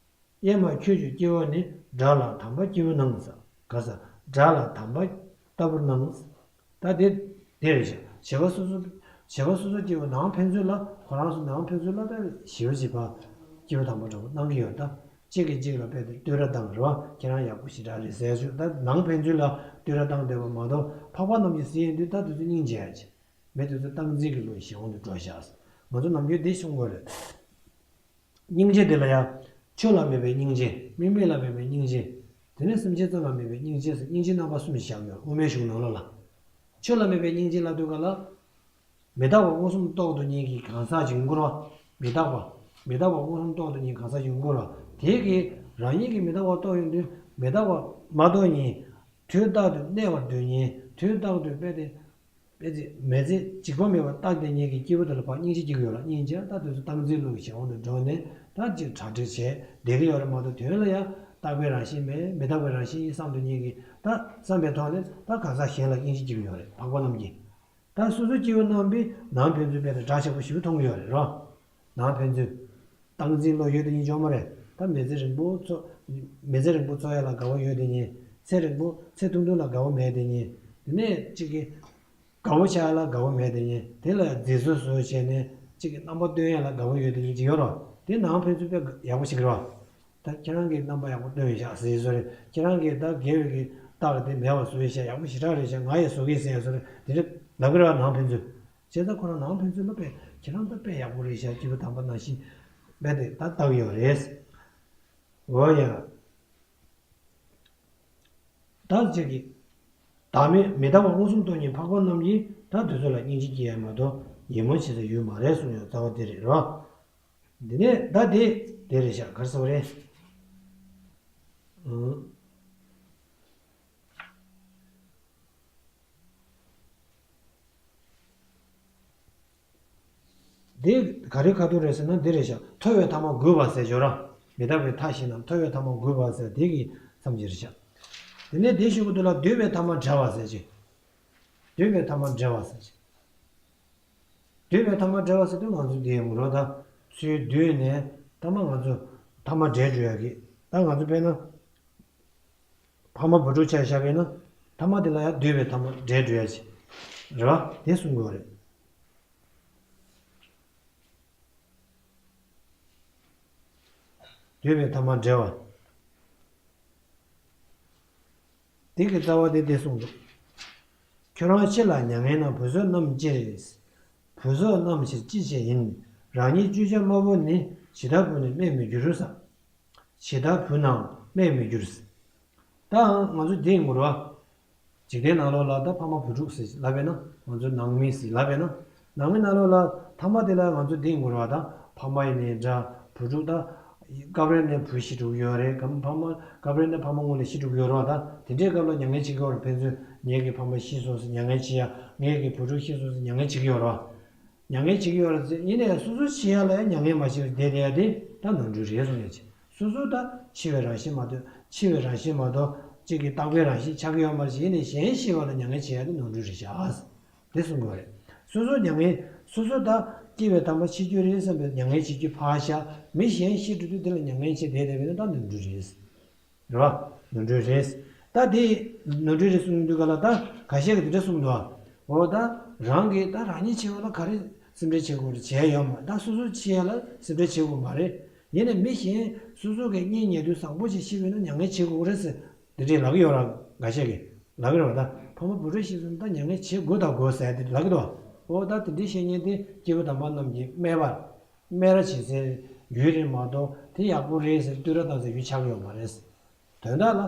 ཨེ་མ་ཁྱོད་ཀྱི་སྐྱེ་བ་ནི་དགྲ་ལ་དམ་པ་སྐྱེ་བོ་སྣང་ཟེར་ག་ས་དགྲ་ལ་དམ་པ་ལྟ་བུར་སྣང་། ད་དེ་དེ་རེད་ཤག་བྱེད་པ་སོ་སོ་བྱེད་པ་སོ་སོ་སྐྱེ་བོ་ནང་ཕན་ཚུན་ལ་ཁོ་རང་ཚོ་ནང་ཕན་ཚུན་ལ་ད་ཞི་བ་བྱེད་པ་སྐྱེ་བོ་དམ་པ་འདྲ་བོ་སྣང་གི་ཡོད་ད། གཅིག་གིས་གཅིག་ལ་དཔེ་དེ་བསྟོད་ར་བཏང་རེད་བ་ཁྱེད་རང་ཡག་པོ་ཞེ་དྲག་རེད་ཟེར་ཚུལ་ད་ནང་ཕན་ཚུན་ལ་བསྟོད་ར་བཏང་བསྡད་པ་མ་གཏོགས་འཕགས་པ་རྣམས་ཀྱིས་ཟེར་ཡོང་དུས་ད་དེ་ཚོ་སྙིང་རྗེ་ཡ་ཆེ། མི་དེ་ཚོ་སྟངས་འཛིན་གྱི་བློ་ཞན་དབང་དུ་འགྲོ་ཤག་ང་ཚོ་ནམ་རྒྱུན་འདི་གསུང་དགོས་རེད། སྙིང་རྗེ་འདི་ལ་ཡང་། ཆོས་ལ་མེད་པའི་སྙིང་རྗེ། དམིགས་མེད་ལ་མེད་པའི་སྙིང་རྗེ། དེ་ནས་སེམས་ཅན་ཙམ་ལ་མེད་པའི་སྙིང་རྗེ་ཟེར་སྙིང་རྗེ་རྣམ་པ་གསུམ་ཞིག་བཞག་ཡོད་དབུ་མའི་གཞུང་ནང་ལོགས་ལ། ཆོས་ལ་མེད་པའི་སྙིང་རྗེ་ལབ་དུས་ག་ལ། མི་རྟག་པ་མངོན་སུམ་རྟོགས་དུས་ཉིད་ཀྱི་གང་ཟག་ཅིག་ཡོང་གི་རེད་བ། མི་རྟག་པ། མི་རྟག་པ་མངོན་སུམ་རྟོགས་དུས་ཉིད་གང་ཟག་ཅིག་ཡོང་གི་རེད་བ། དེ་གིས་རང་ཉིད་ཀྱིས་མི་རྟག་པ་རྟོགས་ཡོང་དུས་མི་རྟག་པ་མ་རྟོགས་ཉིད། དུས་རྟག་ཏུ་གནས་པར་འདོད་ཉིད་དུས་རྟག་ཏུ་དཔེ་དེ། དཔེ་ཅིག་མི་ཚེ་འཇིགས་པ་མེད་པར་རྟག་བསྡད་མཁན་གྱི་སྐྱེ་བོ་དེ་ལ་ཕར་སྙིང་རྗེ་སྐྱེ་གི་ཡོད་ལ་སྙིང་རྗེ་ད་དེ་ཚོ་སྟངས་འཛིན་ལུགས་ཀྱི་བྱེད་དབང་དུ་འགྲོ་ནས་ད་ཅིག་གྲ་སྒྲིག་བྱས་བསྡད་ཀྱི་ཡོད་རེད་མ་གཏོགས་དོན་ལ་ཡང་རྟག་པའི་རང་བཞིན་མེད་མི་རྟག་པའི་རང་བཞིན་ཡིན་བསམ་དུ་ཉིད་ཀྱི་ད་བསམ་པའི་ཐོག་ནས་ད་གང་ཟག་གཞན་ལ་སྙིང་རྗེ་སྐྱེ་གི་ཡོད་རེད་འཕགས་པ་རྣམས་ཀྱིས། ད་སོ་སོ་སྐྱེ་བོ་རྣམས་པས་ནང་ཕན་ཚུན་དཔེ་དང་འདྲ་ཆགས་པོ་ཞིག་མཐོང་གི་ཡོད་རེད་རོ། ནང་ཕན་ཚུན། སྟངས་འཛིན་བློ་ཡོད་དེ་ཉིད་འཇོག་མ་རེད། ད་མི་ཚེ་རིང་པོ་འཚོ། མི་ཚེ་རིང་པོ་འཚོ་ཡ་ལ་དགའ་བོ་ཡོད་དེ་ཉིད། ཚེ་རིང་པོ་ཚེ་ཐུང་ཐུང་ལ་དགའ་བོ་མེད་དེ་ཉིད། དེ་ནས་གཅིག་གིས། དགའ་བོ་ཆགས་ཡ་ལ་དགའ་བོ་མེད་དེ་ཉིད། དེ་ལ་མཛེས་བཟོ་བཟོ་བྱས་ནས་གཅིག་གི་རྣམ་པ་སྟོན་ཡ་ལ་དགའ་བོ་ཡོད་དེ་ཉིད་ཅིག་ཡོད་རོ། དེ་ནང་ཕན་ཚུན་དཔེ་ཡག་པོ་ཞིག་རེད་བ། ད་ཁྱེད་རང་གིས་རྣམ་པ་ཡག་པོ་སྟོན་ཡོད་ཤག་ཟེར་བཟོ་རེད། ཁྱེད་རང་གིས་ད་དགེ་བའི་གི་རྟགས་དེ་མེད་པ་བཟོ་ཡོད་ཤག་ཡག་པོ་ཞེ་དྲག་རེད་ཤག་ང་ཡིས་བཟོ་གི་ཟེར་བཟོ་རེད་དེ་འདྲ་ལབ་གི་རེད་བ་ནང་ཕན་ཚུན། བྱས་ཙང་ཁོ་རང་ནང་ཕན་ཚུན་ལ་དཔེ་ཁྱེད་རང་ད་དཔེ་ཡག་པོ་རེད་ཤག་སྐྱེས་བུ་དམ་པ་ནང་བཞིན་དཔེ་དེ་ད་བལྟ་གི་ཡོད་རེད། འོ་ཡ། ད་ཅིག་གིས། བདག་མེད་མི་རྟག་པ་མངོན་སུམ་རྟོགས་ཉིད་འཕགས་པ་རྣམས་ཀྱིས་ད་དེ་ཚོ་ལ་སྙིང་རྗེ་སྐྱེ་ཡ་མ་གཏོགས་ཡིད་སྨོན་བྱེད་ས་ཡོད་མ་རེད་གསུངས་ཡོད་རྩ་བ་དེ་རེད་རོ། འདི་ནས་ད་དེ་དེ་རེད་ཤག་ག་རེ་ཟེར་བ་རེད། ཨང་། འདི་ག་རེ་ཁ་ཐུག་རེད་ཟེར་ན་འདི་རེད་ཤག་ཐོས་པའི་ཐ་མ་གུས་པ་ཟེར་ཞོར་ར། མི་རྟག་པའི་མཐའ་ཞིག་ན་ཐོས་པའི་ཐ་མ་གུས་པ་ཟེར་དེ་གི་མཚམས་ཀྱི་རེད་ཤག་དེ་ནས་དེ་ཞུ་གི་འདུག་ལ་འདུས་པའི་ཐ་མ་བྲལ་བ་ཟེར་ཅིག་འདུས་པའི་ཐ་མ་བྲལ་བ་ཟེར་ཅིག་འདུས་པའི་ཐ་མ་བྲལ་བ་ཟེར་དུས་ང་ཚོ་འདི་ཡོང་རོགས་ད། ཚུར་འདུས་ནས་ཐ་མ་ང་ཚོ་ཐ་མ་བྲལ་འགྲོ་ཡ་གི་ད་ང་ཚོ་དཔེར་ན། ཕ་མ་བུ་ཕྲུག་ཆ་བཞག་པས་ན། ཐ་མ་དེ་ལ་ཡང་འདུས་པའི་ཐ་མ་འབྲེལ་འགྲོ་ཡ་ཅིག་རེད་བ། དེ་གསུང་དགོས་རེད། འདུས་པའི་ཐ་མ་འབྲེལ་བ། དེ་གི་རྩ་བ་དེ་འདི་གསུངས་འདུག་ཁྱོད་རང་ཕྱི་ལ་མྱ་ངན་ན་བུ་ཚོགས་རྣམས་ཅི་རེད། བུ་ཚོགས་རྣམས་ཕྱིར་ཅི་བྱེད་ཡིན། རང་ཉིད་གཅོད་བྱ་དམར་པོ་ནི། ཇི་ལྟར་བུ་ནི་སྨྲས་མི་འགྱུར་ཟེར། ཇི་ལྟར་བུ་ནའང་སྨྲས་མི་འགྱུར་ཟེར། ད་ང་ཚོ་འདི་ཡིན་དགོས་རེད་བ། འཇིག་རྟེན་ནང་ལོགས་ལ་ད་ཕ་མ་བུ་ཕྲུག་ཟེར་ལབ་པས་ན་ང་ཚོ་ནང་མི་ཟེར་ལབ་པས་ན། ནང་མི་ནང་ལོགས་ལ་ཐ་མ་དེ་ལ་ང་ཚོ་འདི་ཡིན་དགོས་རེད་བ། ད་ཕ་མ་ཡིན་ནའི་འདྲ་བུ་ཕྲུག་ད། སྐབས་རེ་ནས་བུ་ཤི་འགྲོ་གི་ཡོད་རེད། གམ་ཕ་མ་སྐབས་རེ་ནས་ཕ་མ་སྔོན་ལ་ཤི་འགྲོ་གི་ཡོད་རེད་བ། ད་དེ་འདྲའི་སྐབས་ལ་མྱ་ངན་བྱེད་ཀྱི་ཡོད་རེད། ཕན་ཚུན་ངེད་ཀྱི་ཕ་མ་ཤི་སོང་ཟེར་མྱ་ངན་བྱེད་ཡ། ངེད་ཀྱི་བུ་ཕྲུག་ཤི་སོང་ཟེར་མྱ་ངན་བྱེད་ཀྱི་ཡོད་རེད་བ། མྱ་ངན་བྱེད་ཀྱི་ཡོད་རེད་ཟེར། ཡིན་ནའི་སོ་སོ་འཆི་ཡ་ལ་ཡང་མྱ་ངན་མ་བྱེད་པར་བསྡད་བསྡད་ཡ་དེ་ད་ནོར་འཁྲུལ་རེད་གསུངས་ཡ་ཅིག་སོ་སོ་ད་འཆི་བའི་རང་བཞིན་མ་གཏོགས་འཆི་བའི་རང་བཞིན་མ་གཏོགས་གཅིག་གི་རྟག་པའི་རང་བཞིན་ཆགས་ཀྱི་ཡོད་མ་རེད། ཡིན་ནའི་གཞན་ཤི་བ་ལ་མྱ་ངན་བྱེད་ཡ་དེ་ནོར་འཁྲུལ་རེད་ཤག་དེ་གསུང་དགོས་རེད། སོ་སོ་མྱ་ངན། སོ་སོ་ད་སྐྱེ་བའི་ཐ་མ་འཆི་རྒྱུ་རེད་བསམ་པའི་མྱ་ངན་བྱེད་རྒྱུ་ཕར་བཞག་མི་གཞན་ཤི་འགྲོ་དུས་དེ་ལ་མྱ་ངན་བྱེད་བསྡད་བསྡད་པ་ཡིན་ན་ད་ནོར་འཁྲུལ་རེད། རེད་བ། ནོར་འཁྲུལ་རེད། ད་དེ་ནོར་འཁྲུལ་རེད་གསུངས་དུས་ག་ལ་ད་ཁ་ཤས་ཀྱིས་དེ་འདྲ་གསུངས་འདུག་འོ་ད་རང་གིས་ད་རང་ཉིད་འཆི་བ་ལ་ག་རེ་སེམས་ཁྲལ་བྱེད་དགོས་རེད། བྱས་ཡོད་མ་རེད། ད་སོ་སོ་འཆི་ཡ་ལ་སེམས་ཁྲལ་བྱེད་དགོས་མ་རེད། ཡིན་ནའི་མི་གཞན་སོ་སོ་གིས་གཉེན་ཉེ་དུས་བཟང་པོ་ཞིག་ཤི་བ་ཡིན་ན་མྱ་ངན་བྱེད་དགོས་རེད་ཟེར། དེ་འདྲས་ལབ་ཀྱི་ཡོད་རེད། འགའ་ཤས་ཀྱིས་ལབ་ཀྱི་རེད་བ། ད་ཕ་མ་བུ་ཕྲུག་ཤི་སོང་ད་མྱ་ངན་བྱེད་དགོས་དང་དགོས་ཟེར་དེ་ལབ་ཀྱི་འདུག་འོ་ད་དེ་འདྲའི་བཤད་མཁན་དེ་སྐྱེས་བུ་དམ་པ་རྣམས་ཀྱིས་སྨད་པ། སྨད་ར་བྱེད་སའི་ཡུལ་རེད་མ་གཏོགས་དེ་ཡག་པོ་རེད་ཟེར་བསྟོད་ར་བཏང་སའི་ཡུལ་ཆགས་ཀྱི་ཡོད་མ་རེད། དོན་དག་ལ།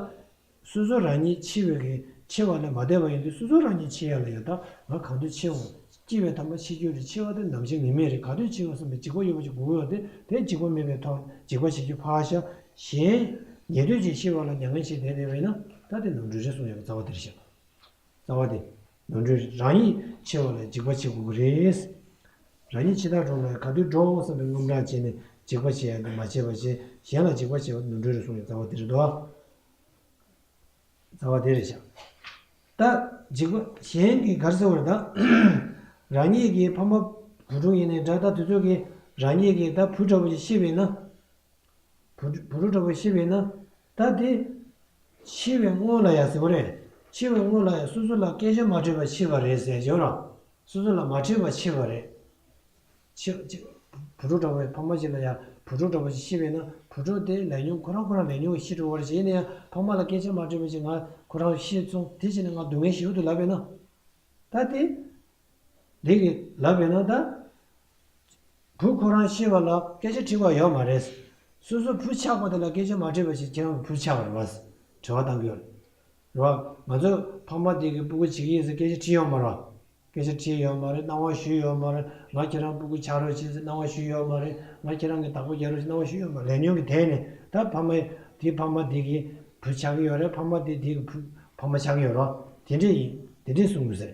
སོ་སོ་རང་ཉིད་འཆི་བའི་གི་འཆི་བ་ལས་མ་འདས་པ་ཡིན་དུས་སོ་སོ་རང་ཉིད་འཆི་ཡ་ལ་ཡང་ད་ང་གང་དུས་འཆི་འོང་། སྐྱེ་བའི་ཐ་མ་འཆི་རྒྱུ་རེད། འཆི་བ་དེ་ནམ་ཞིག་ངེས་མེད་རེད། ག་དུས་འཆི་འོང་བསམ་པའི་འཇིགས་པ་ཡོད་པ་ཞིག་དགོས་ཀྱི་ཡོད་དེ་དེ་འཇིགས་པ་མེད་པའི་ཐོག་འཇིགས་པ་བྱེད་རྒྱུ་ཕར་བཞག་གཞན་ཉེ་དུས་ཀྱི་ཤི་བ་ལ་མྱ་ངན་བྱེད་བསྡད་བསྡད་པ་ཡིན་ན་ད་དེ་ནོར་འཁྲུལ་རེད་གསུངས་ཡོད་པའི་རྩ་བ་དེ་རེད་ཤག་རྩ་བ་དེ་ནོར་འཁྲུལ་རང་ཉིད་འཆི་བ་ལ་འཇིགས་པ་བྱེད་དགོས་ཀྱི་རེད། རང་ཉིད་འཆི་བདག་གྲོངས་ལ་ག་དུས་འགྲོ་འོང་བསམ་པའི་དངངས་སྐྲག་བྱས་ནས་འཇིགས་པ་བྱེད་ཡ་འདི་མ་བྱེད་པ་བྱས་གཞན་ལ་འཇིགས་པ་བྱེད་པ་ནོར་འཁྲུལ་རེད་གསུངས་ཡོད་རྩ་བ་དེ་རེད་དོ། རྩ་བ་དེ་རེད་ཤག་ད་འཇིགས་པ་གཞན་གྱིས་ག་རེ་ཟེར་བ་རེད་ད། རང་ཉིད་ཀྱི་ཕ་མ་བུ་ཕྲུག་ཡིན་ནའི་འདྲ་ད་དེ་ཚོ་གིས་རང་ཉིད་ཀྱི་ད་བུ་འདྲ་བོ་ཞིག་ཤི་བ་ཡིན་ན། བུ་བུ་ཕྲུག་འདྲ་བོ་ཤི་བ་ཡིན་ན། ད་དེ་འཆི་བའི་སྔོན་ལ་ཡ་ཟེར་བ་རེད། འཆི་བའི་སྔོན་ལ་ཡ་སོ་སོ་ལ་སྐད་ཆ་མ་དྲིས་པར་འཆི་བ་རེད་ཟེར་ཡོད་ར། སོ་སོ་ལ་མ་དྲིས་པར་འཆི་བ་རེད། ཆི་ཆི། བུ་ཕྲུག་འདྲ་བོའི་ཕ་མ་ཅིག་ལ་ཡང་བུ་ཕྲུག་འདྲ་བོ་ཅིག་ཤི་བས་ན་བུ་ཕྲུག་དེ་ལས་ཉོན་ཁོ་རང་ཁོ་རང་ལས་ཉོན་གྱིས་ཤི་འགྲོ་བ་རེད། ཡིན་ན་ཡང་ཕ་མ་ལ་སྐད་ཆ་མ་དྲིས་པ་ཅིག་ང་ཁོ་རང་ཤི་སོང་དེ་བྱས་ནས་ང་སྡུག་བསྔལ་ཞེ་པོ་འདུག་ལབ་པས་ན། ད་དེ། འདི་གི་ལབ་པས་ན་ད། བུ་ཁོ་རང་ཤི་བ་ལ་སྐད་ཆ་དྲིས་པ་ཡོད་མ་རེད། སོ་སོ་བུ་ཆགས་པ་དེ་ལ་སྐད་ཆ་མ་དྲིས་པ་ཅིག་ཁྱེད་རང་གི་བུ་ཆགས་པ་རེད་བ། དྲི་བ་བཏང་གི་ཡོད་རེད། རེད་བ། ང་ཚོ་ཕ་མ་དེ་གི་སྤུ་གུ་བྱེད་ཀྱི་ཡིན་ཟེར་སྐད་ཆ་དྲིས་ཡོད་མ་རེད་བ། སྐད་ཆ་དྲིས་ཡོད་མ་རེད། གནང་བ་ཞུས་ཡོད་མ་རེད། ང་ཁྱེད་རང་སྤུ་གུ་ཆགས་རོགས་བྱེད་ཟེར་གནང་བ་ཞུས་ཡོད་མ་རེད། ང་ཁྱེད་རང་གི་བདག་པོ་རྒྱག་རོགས་བྱེད་གནང་བ་ཞུས་ཡོད་མ་རེད། ལས་ཉོན་གྱི་དེ་ནས་ད་ཕ་མ་དེ་ཕ་མ་དེ་གི་བུ་ཆགས་ཀྱི་ཡོད་རེད། ཕ་མ་དེ་དེ་གི་བུ་ཕ་མ་ཆགས་ཀྱི་ཡོད་རེད། དེ་འདྲས་ཡིན་དེ་འདྲས་གསུང་དགོས་ཟེར།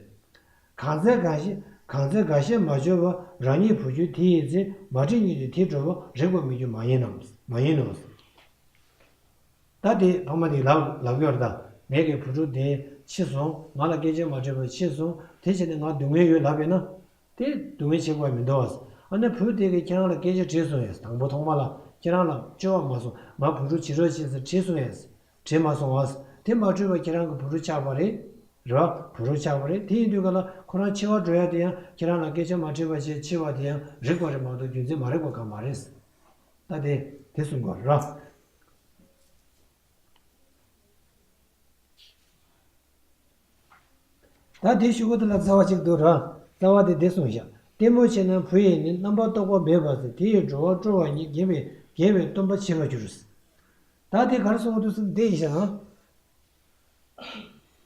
གང་ཚེ་འགའ་ཞིག་གང་ཚེ་འགའ་ཤས་མ་བྱོས་པ་རང་ཉིད་བུ་ཁྱོད་དེ་ཡི་ཚེ་མ་དྲིས་ཉིད་དུ་དེ་འགྲོ་བ་རིག་པ་མི་འགྱུར་མ་ཡིན་ནམ་མ་ཡིན་ནོ། ད་དེ་ཕ་མ་དེ་ལབ་ལབ་ཡོད་རེད་ད། ངེད་ཀྱི་བུ་ཕྲུག་དེ་ཤི་སོང་། ང་ལ་སྐད་ཆ་མ་དྲིས་པར་ཤི་སོང་། དེ་བྱས་ནས་ང་སྡུག་བསྔལ་ཡོད་ལབ་པས་ན། དེ་སྡུག་བསྔལ་བྱེད་དགོས་མི་འདུག་ཨ། ཨ་ནི་བུ་དེ་གིས་ཁྱེད་རང་ལ་སྐད་ཆ་དྲིས་སོང་ཡས། དང་པོ་ཐོག་མ་ལ་ཁྱེད་རང་ལ་བཅོལ་བ་མ་སོང་། ང་བུ་ཕྲུག་བྱེད་རོགས་བྱེད་ཟེར་དྲིས་སོང་ཡས། དྲིས་མ་སོང་བ། དེ་མ་དྲིས་པར་ཁྱེད་རང་གི་བུ་ཕྲུག་ཆགས་པ་རེད། རེད་བ། བུ་ཕྲུག་ཆགས་པ་རེད། དེ་ཡིན་དུས་ག་ལ་ཁོ་རང་འཆི་བ་འགྲོ་ཡ་དེ་ཡང་ཁྱེད་རང་ལ་སྐད་ཆ་མ་དྲིས་པ་བྱས་འཆི་བ་དེ་ཡང་རིག་པ་རེད་མ་གཏོགས་རྒྱུ་མཚན་མ་རིག་པ་གང་མ་རེད། ད་དེ་དེ་གསུང་དགོས་རེད་བ། ད་དེ་ཞུ་གི་འདུག་ལ་རྩ་བ་གཅིག་འདུག་ར། རྩ་བ་དེ་དེ་གསུངས་བཞག་ལྟད་མོ་ཆེ་ན་བུ་ཡིས་ནི། རྣམ་པར་རྟོག་པ་སྦས་པ་ཟད། དེ་ཡིས་འགྲོ་བ་སྤྲོ་བ་ཉིད། དགེ་བའི་དགེ་བའི་སྟོན་པ་བྱེད་པར་འགྱུར། ད་དེ་ག་རེ་གསུང་གི་འདུག་ཟེར་ན་དེ་ཡིན་ཞག་ཨང་།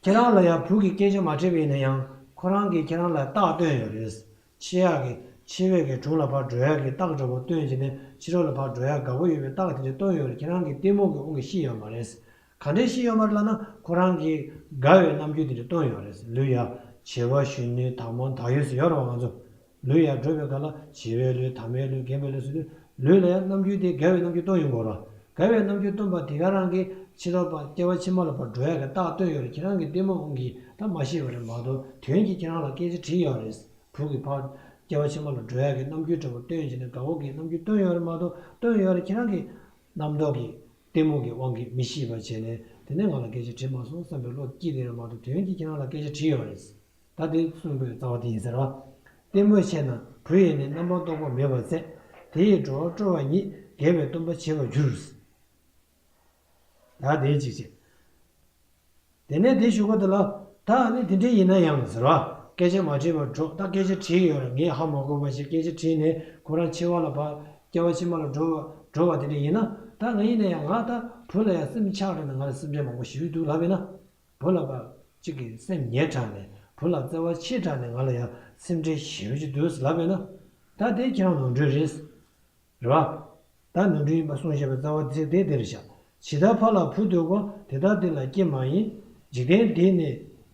ཁྱེད་རང་ལ་ཡང་བུ་གིས་སྐད་ཆ་མ་དྲིས་པ་ཡིན་ན་ཡང་ཁོ་རང་གིས་ཁྱེད་རང་ལ་རྟགས་སྟོན་ཡོད་རེད། འཆི་ཡག་གི་འཆི་བའི་གི་དྲུང་ལ་ཕར་འགྲོ་ཡག་གི་རྟགས་འདྲ་པོ་སྟོན་བྱས་ནས་ཕྱི་རོལ་ལ་ཕར་འགྲོ་ཡག་དགའ་པོ་ཡོད་པའི་རྟགས་དེ་འདྲ་སྟོན་ཡོད་རེད། ཁྱེད་རང་གིས་ལྟད་མོ་གི་དབང་གིས་ཤེས་ཡོད་མ་རེད། ག་འདྲས་ཤེས་ཡོད་མ་རེད་ལབ་ན་ཁོ་རང་གིས་དགའ་བའི་རྣམ་འགྱུར་དེ་འདྲ་སྟོན་ཡོད་རེད། ལུས་ཡ་བྱེ་བ་གཞོན་ནུ་དྭངས་མ་དག་ཡོད་ཟེར་ཡོད་རེད་བ། ང་ཚོ་ལུས་ཡ་འགྲོ་བའི་སྐབས་ལ་བྱེ་བའི་ལུས་དྭངས་མའི་ལུས་རྒན་པའི་ལུས་ཟེར་དུས་ལུས་ལ་ཡང་རྣམ་འགྱུར་དེ་དགའ་བའི་རྣམ་འགྱུར་སྟོན་ཡོང་གི་རེད་བ། དགའ་བའི་རྣམ་འགྱུར་སྟོན་པ་དེ་ག་རང་གིས་ཕྱི་རོལ་པ་སྐྱེ་བ་ཕྱི་མ་ལ་ཕར་འགྲོ་ཡག་གི་རྟགས་སྟོན་ཡོད་རེད། ཁྱེད་རང་གིས་ལྟད་མོ་དབང་གིས་ད་མ་ཤེས་པ་རེད་མ་གཏོགས་དོན་གྱིས་ཁྱེད་རང་ལ་སྐད་ཆ་དྲིས་ཡོད་རེད། བུ་གིས་ཕར་སྐྱེ་བ་ཕྱི་མ་ལ་འགྲོ་ཡག་གི་རྣམ་འགྱུར་འདྲ་པོ་སྟོན་བྱས་ནས་དགའ་པོ་གི་རྣམ་འགྱུར་སྟོན་ཡོད་རེད་མ་གཏོགས་སྟོན་ཡོད་རེད། ཁྱེད་རང་གིས་རྣམ་རྟོག་གིས་ལྟད་མོ་གི་དབང་གིས་མི་ཤེས་པ་བྱས་ནས་ དེ་ནས་ང་ལ་སྐད་ཆ་དྲིས་མ་སོང་བསམ་པའི་བློ་སྐྱེས་དེ་རེད་མ་གཏོགས་དོན་གྱིས་ཁྱེད་རང་ལ་སྐད་ཆ་དྲིས་ཡོད་རེད། ད་དེ་གསུངས་པའི་རྩ་བ་དེ་ཡིན་ཟེར་བ། ལྟད་མོ་ཆེ་ན་བུ་ཡིས་ནི་རྣམ་པར་རྟོག་པ་མེད་པར་ཟད། དེ་ཡིས་འགྲོ་བ་སྤྲོ་བ་ཉིད། དགེ་བའི་སྡོམ་པ་བྱེད་པར་འགྱུར། ད་དེ་གཅིག་བྱས། དེ་ནས་དེ་ཞུ་གི་འདུག་ལ། ད་ནི་དེ་འདྲ་ཡིན་ན་ཡང་ཟེར་བ། སྐད་ཆ་མ་དྲིས་པར་འགྲོ། ད་སྐད་ཆ་དྲིས་ཡོད་ར། ངས་ཧ་མ་གོ་བ་ཞིག་སྐད་ཆ་དྲིས་ནས་ཁོ་རང་འཆི་བ་ལ་བབས། སྐྱེ་བ་ཕྱི་མ་ལ་འགྲོ་བ་འགྲོ་བ་དེ་འདྲ་ཡིན་ན། ད་ང་ཡིན་ན་ཡང་ང་ད་བུ་ལ་ཡང་སེམས་ཆགས་བསྡད་ན་ང་ལ་སེམས་ཁྲལ་མང་པོ་ཞིག་འདུག་ལབ་ཡིན་ན། བུ་ལ་བབས་གཅིག་གིས་སེམས་ཉེ་དྲགས་ནས་བུ་ལ་བརྩེ་བ་ཆེ་དྲགས་ནས་ང་ལ་ཡང་སེམས་ཁྲལ་ཞེ་པོ་ཅིག་འདུག་ལབ་ཡིན་ན། ད་དེ་ཁྱེད་རང་ནོར་འཁྲུལ་རེད། རེད་བ། ད་ནོར་འཁྲུལ་ཡིན་པ་གསུངས་བཞག་པའི་རྩ་བ་དེ་དེ་འདིར་བཞག། ཇི་ལྟར་ཕ་ལ་བུ་འདུག་གོ། དེ་ལྟར་འདི་ལ་སྐྱེ་མ་ཡིན། འཇིག་རྟེན་འདི་ནི།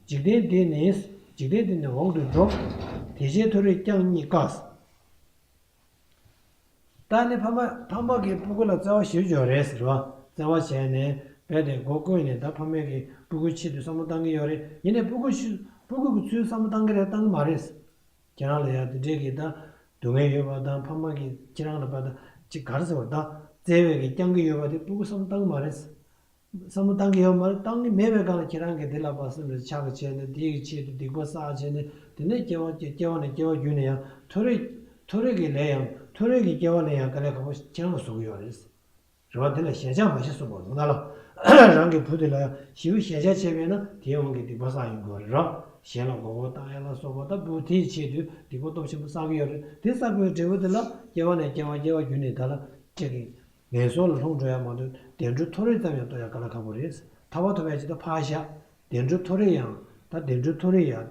འཇིག་རྟེན་འདི་ནི། འཇིག་རྟེན་འདི་ནི་འོག་ཏུ་འགྲོ། དེ་ཕྱིར་མཐོ་རིས་ཀྱང་རྙེད་དཀའ། ད་ནི་ཕ་མ་ཕ་མ་གིས་སྤུ་གུ་ལ་བརྩེ་བ་ཞེ་པོ་ཅིག་ཡོད་རེད་ཟེར་བ། བརྩེ་བ་བྱས་ནས་རྦད་དེ་མགོ་བསྐོར་ནས་ད་ཕ་མས་ཀྱི་སྤུ་གུའི་ཆེད་དུ་བསམ་བློ་བཏང་གི་ཡོད་རེད། ཡིན་ནའི་སྤུ་གུ་ཤུ་སྤུ་གུ་གི་ཚུལ་བསམ་བློ་བཏང་གི་རེད་བཏང་གི་མ་རེད། ཁྱེད་རང་ལ་ཡང་དེ་འདྲའི་གི་ད་སྡུག་བསྔལ་ཡོད་པ་དང་ཕ་མ་གིས་ཁྱེད་རང་ལ་བ་ད་ཅིག་ག་རེ་ཟེར་བ་ད་བརྩེ་བས་གི་བསྐྱང་གི་ཡོད་པ་དེ་སྤུ་གུ་བསམ་བློ་བཏང་གི་མ་རེད། བསམ་བློ་བཏང་གི་ཡོད་མ་རེད། བཏང་གི་མེད་པའི་སྒང་ལ་ཁྱེད་རང་གིས་དེ་ལ་བ་སེམས་ལ་ཆགས་བྱས་ནས་དེ་ཡི་ཆེད་དུ་སྡིག་པ་བསགས་བྱས་ནས་དེ་ནས་སྐྱེ་བ་སྐྱེ་སྐྱེ་བ་ནས་སྐྱེ་བ་བརྒྱུད་ནས་ཡང་མཐོ་རིས་མཐོ་རིས་ཀྱི་ལས་ཡང་མཐོ་རིས་ཀྱི་སྐྱེ་བ་ལས་ཡང་དཀའ་ལས་ཁག་པོ་ཁྱེད་རང་ལ་བཟོ་གི་ཡོད་རེད། རེ་བ་དེ་ལ་ཞེན་ཆགས་མ་བྱེད་གསུངས་པ་ལ། རང་གི་བུ་དེ་ལ་ཞེ་པོ་ཞེན་ཆགས་བྱས་པས་ན་དེའི་དབང་གིས་སྡིག་པ་བསགས་ཡོང་གི་རེད་ར། གཞན་ལ་མགོ་སྐོར་བཏང་ཡ་ལ་སོགས་པ་ད་བུ་དེའི་ཆེད་དུ་སྡིག་པ་སྟོབས་ཆེན་པོ་བསགས་ཀྱི་ཡོད་རེད། དེ་བསགས་པའི་འབྲས་བུ་དེ་ལ་སྐྱེ་བ་ནས་སྐྱེ་བ་སྐྱེ་བ་བརྒྱུད་ནས་ད་ལ་ཅིག་གི་ངན་སོང་ལ་ལྷུང་འགྲོ་ཡ་མ་གཏོགས་བདེ་འགྲོ་མཐོ་རིས་ཙམ་ཡང་ཐོབ་ཡ་དཀའ་ལས་ཁག་པོ་རེད། ཐར་པ་ཐོབ་ཡ་ཅིག་ད་ཕར་བཞག། བདེ་འགྲོ་མཐོ་རིས་ཡང་ད་བདེ་འགྲོ་མཐོ་རིས་ཡང་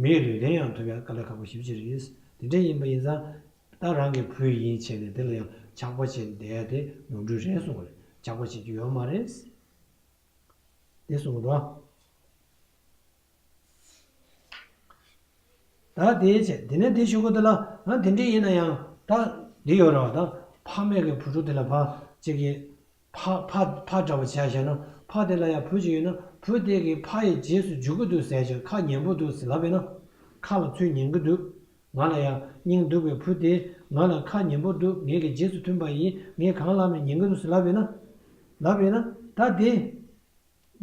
མིའི་ལུས་རྟེན་ཡང་ཐོབ་ཡ་དཀའ་ལས་ཁག་པོ་ཞེ་པོ་ཅིག་རེད། དེ་འདྲ་ཡིན་པ་ཡིན་ཙང་། ད་རང་གི་བུ་ཡིན་བྱས་ནས་དེ་ལ་ཡང་ཆགས་པ་བྱས་ནས་བསྡད་ཡ་དེ་ནོར་འཁྲུལ་རེད་གསུངས་པ་རེད། ཆགས་པ་བྱེད་རྒྱུ་ཡོད་མ་རེད། དེ་གསུངས་འདུག་ད་དེ་བྱས་དེ་ནས་དེ་ཞུ་གི་འདུག་ལ། ཨ་དེ་འདྲ་ཡིན་ན་ཡང་ད་འདི་ཡོད་རེད་བ། ད་ཕ་མས་གི་བུ་ཕྲུག་དེ་ལ་ཕ་གཅིག་གིས་ཕ་ཕ་ཕ་འདྲ་བོ་བྱས་བྱས་ན་ཕ་དེ་ལ་ཡང་བུ་ཅིག་ཡོད་ན་བུ་དེ་གིས་ཕ་ཡི་རྗེས་སུ་འཇུག་གི་འདུག་ཟེར་བྱས་ཁ་ཉན་པོ་འདུག་ཟེར་ལབ་པས་ན། ཁ་ལ་ཚུར་ཉན་གི་འདུག་ང་ལ་ཡང་སྙིང་སྡུག་པའི་བུ་དེ་ང་ལ་ཁ་ཉན་པོ་འདུག་ངེད་ཀྱི་རྗེས་སུ་མཐུན་པ་ཡིན། ངས་གང་ལབ་ནས་ཉན་གི་འདུག་ཟེར་ལབ་པས་ན། ལབ་པས་ན་ད་དེ།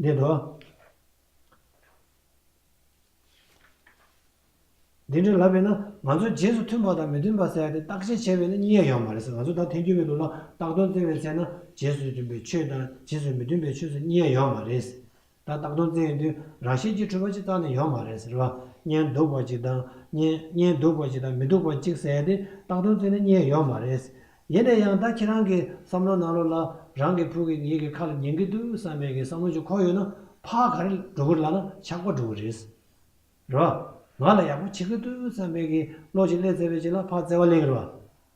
འདི་འདུག་འདི་འདྲ་ལབ་པས་ན་ང་ཚོ་རྗེས་སུ་མཐུན་པ་དང་མི་མཐུན་པ་ཟེར་ཡ་དེ་བརྟག་དཔྱད་བྱས་པས་ན་རྙེད་ཡ་ཡོད་མ་རེད་ཟེར། ང་ཚོ་ད་ཐལ་འགྱུར་བའི་ལུགས་ལ་བཏགས་དོན་བཙལ་བའི་ཚེ་ན་རྗེས་སུ་མཐུན་པའི་ཆོས་དང་རྗེས་སུ་མི་མཐུན་པའི་ཆོས་སུ་རྙེད་ཡ་ཡོད་མ་རེད། ད་བཏགས་དོན་བཙལ་ཡོང་དུས་རང་བཞིན་གྱིས་གྲུབ་པ་ཅིག་རྩ་ནས་ཡོད་མ་རེད་ཟེར་བ། གཉེན་སྡུག་པ་ཅིག་དང་གཉེན་གཉེན་སྡུག་པ་ཅིག་དང་མི་སྡུག་པ་ཅིག་ཟེར་ཡ་དེ་བཏགས་དོན་བཙལ་ནས་རྙེད་ཡོད་མ་རེད། ཡིན་ན་ཡང་ད་ཁྱེད་རང་གི་བསམ་བློ་ནང་ལོགས་ལ་རང་གི་བུ་གིས་ངེད་ཀྱི་ཁ་ལ་ཉན་གྱི་འདུག་བསམ་པའི་གི་བསམ་བློ་ཅིག་འཁོར་ཡོད་ན་ཕར་ག་རེ་འགྲོ་གི་རེད་ལབ་ན་ཆགས་པ་འགྲོ་གི་རེད། རེད་བ། ང་ལ་ཡག་པོ་བྱེད་ཀྱི་འདུག་བསམ་པའི་གི་བློ་ཅིག་སླེབས་ཚར་བའི་རྗེས་ལ་ཕར་བརྩེ་བ་སླེབས་ཀྱི་རེད་བ།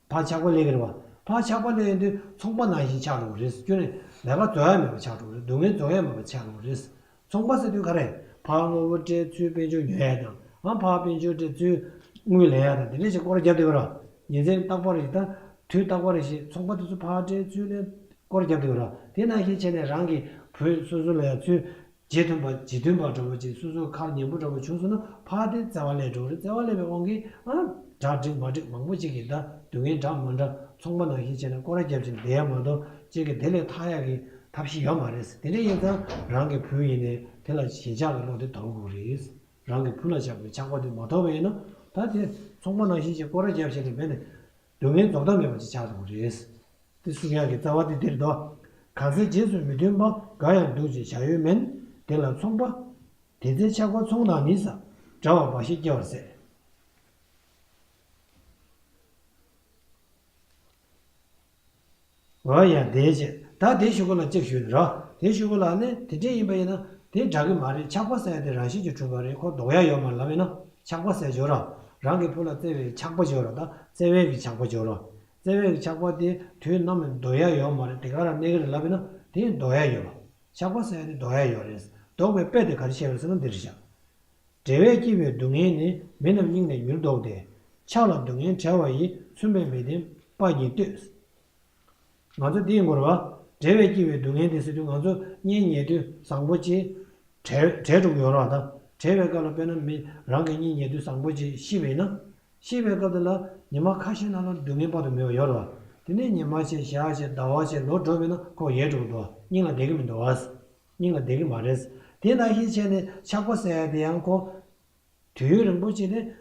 ཕར་ཆགས་པ་སླེབས་ཀྱི་རེད་བ། ཕར་ཆགས་པ་སླེབས་ཡོང་དུས་ཚོང་པ་ནང་བཞིན་ཆགས་འགྲོ་གི་རེད། ཁྱོད་ནི་ལས་ཀ་རྫོགས་ཡ་མེད་པ་ཆགས་འགྲོ་གི་རེད། སྡུག་བསྔལ་རྫོགས་ཡ་མེད་པ་ཆགས་འགྲོ་གི་རེད། ཚོང་པ་ཟེར་དུས་ག་རེ། ཕར་དངོས་པོ་སྤྲད་ཚུར་དཔལ་འབྱོར་ཉོ་ཡ་དང་། ཨ་ཕར་དཔལ་འབྱོར་སྤྲད་ཚུར་དངུལ་ལེན་ཡ་དང་དེ་འདྲ་ཞིག་སྐོར་རྒྱབ་བསྡད་ཀྱི་རེད། ཉིན་མཚན་རྟག་པར་ཞིག་དང་དུས་རྟག་པར་ཞིག་ཚོང་པ་དེ་ཚོ་ཕར་སྤྲད་ཚུར་ལེན་སྐོར་རྒྱབ་བསྡད་ཀྱི་རེད། དེ་ནང་བཞིན་བྱས་ནས་རང་གི་བུ་སོ་སོ་ལ་ཡང་ཚུར་རྗེས་མཐུན་པ་རྗེས་མཐུན་པ་འདྲ་པོ་ཅིག་སོ་སོའི་ཁར་ཉན་པོ་འདྲ་པོ་བྱུང་སོང་ན་ཕར་དེ་བརྩེ་བ་སླེབས་འགྲོ་གི་རེད། བརྩེ་བ་སླེབས་པའི་དབང་གིས་ཨ་གྲ་འགྲིག་མ་འགྲིག་མང་པོ་ཅིག་གིས་ད་སྡུག་བསྔལ་འདྲ་མ་འདྲ་ཚོང་པ་ནང་བཞིན་བྱས་ནས་སྐོར་ར་རྒྱབ་བྱས་ནས་བསྡད་ཡ་མ་གཏོགས་གཅིག་གིས་དེ་ལས་ཐར་ཡག་གི་ཐབས་ཤེས་ཡོད་མ་རེད། དེ་འདྲ་ཡིན་ཙང་རང་གི་བུ་ཡིན་ནའི་དེ་ལ་ཞེན་ཆགས་ཀྱི་བློ་དེ་དོར་དགོས་རེད། རང་གི་བུ་ལ་བཞག་པའི་ཆགས་པ་དེ་མ་དོར་བ་ཡིན་ན་ད་དེ་ཚོང་པ་ནང་བཞིན་བྱས་སྐོར་ར་རྒྱབ་བྱས་ནས་བསྡད་ནས་སྡུག་བསྔལ་རྫོགས་མཐའ་མེད་པ་ཅིག་ཆགས་འགྲོ་གི་རེད། དེ་གསུང་ཡག་གི་རྩ་བ་དེ་འདིར་འདུག་གང་ཚེ་རྗེས་སུ་མི་མཐུན་པ། དགའ་ཡང་སྡུག་ཅེས་བྱ་ཡུལ་མིན། དེ་ལ་ཚོང་པ། དེ་ཚེ་ཆགས་པ་ཚོང་དང་ནི་ཟ། འདྲ་བ་འབའ་ཞིག་སྐྱེ་བར་ཟད། འོ་ཡ་དེ་བྱས་ད་དེ་ཞུ་གོ་ལ་གཅིག་ཞུས་ནི་ར། དེ་ཞུ་གོ་ལ་ནི་དེ་འདྲས་ཡིན་པ་ཡིན་ན་དེ་འདྲ་གི་མ་རེད། ཆགས་པ་ཟེར་ཡ་དེ་རང་བཞིན་གྱིས་གྲུབ་པ་རེད། ཁོ་ལྡོག་ཡ་ཡོད་མ་རེད་ལབ་ཡིན་ན་ཆགས་པ་ཟེར་བརྗོད་ར། རང་གི་བུ་ལ་བརྩེ་བའི་ཆགས་པ་བརྗོད་ར། ད་བརྩེ་བའི་གི་ཆགས་པ་བརྗོད་ར། བརྩེ་བའི་གི་ཆགས་པ་དེ་དུས་ནམ་ཡང་ལྡོག་ཡ་ཡོད་མ་རེད། དེ་ག་རང་གནས་ཀྱི་རེད་ལབ་ཡིན་ན་དེ་ལྡོག་ཡ་ཡོད་པ། ཆགས་པ་ཟེར་ཡ་དེ་ལྡོག་ཡ་ཡོད་རེད། ལྡོག་པའི་དཔེ་དེ་ག་རེ་བཤད་པ་རེད་ཟེར་ན་འདི་རེད་བཞག་འབྲེལ་བས་སྐྱེས་པའི་སྡུག་བསྔལ་ནི། མི་རྣམས་སྙིང་ནས་མྱུར་ལྡོག་སྟེ། ཆགས་ལ་སྡུག་བསྔལ་བྲལ་བ་ཡི། མཚུངས་པའི་མི་ལྡན་དཔའ་ཉིད་ལྟོས། ང་ཚོ་འདི་ཡིན་དགོས་རེད་བ། འབྲེལ་བས་སྐྱེས་པའི་སྡུག་བསྔལ་དེ་ཟེར་དུས་ང་ཚོ་གཉེན་ཉེ་དུས་བཟང་པོ་ཅིག་བྲལ་བྲལ་འགྲོ་གི་ཡོད་རེད་བ། ད་བྲལ་བའི་སྐབས་ལ་དཔེར་ན་མི་རང་གི་གཉེན་ཉེ་དུས་བཟང་པོ་ཅིག་ཤི་བས་ན། ཤི་བའི་སྐབས་དེ་ལ་ཉི་མ་ཁ་ཤས་ནང་ལ་སྡུག་བསྔལ་དཔག་ཏུ་མེད་པ་ཡོད་རེད་བ། དེ་ནས་ཉི་མ་ཕྱེད་ཞག་ཕྱེད་ཟླ་བ་ཕྱེད་ལོ་འགྲོ་བས་ན་ཁོ་ཡལ་འགྲོ་གི་འདུག་བ། སྙིང་ལ་བསྡད་ཀྱི་མི་འདུག་བ། སྙིང་ལ་བསྡད་ཀྱི་མ་རེད། དེ་ནང་བཞིན་བྱས་ནས་ཆགས་པ་ཟེར་ཡ་དེ་ཡང་ཁོ། དུས་ཡུན་རིང་པོ་ཅིག་ནས།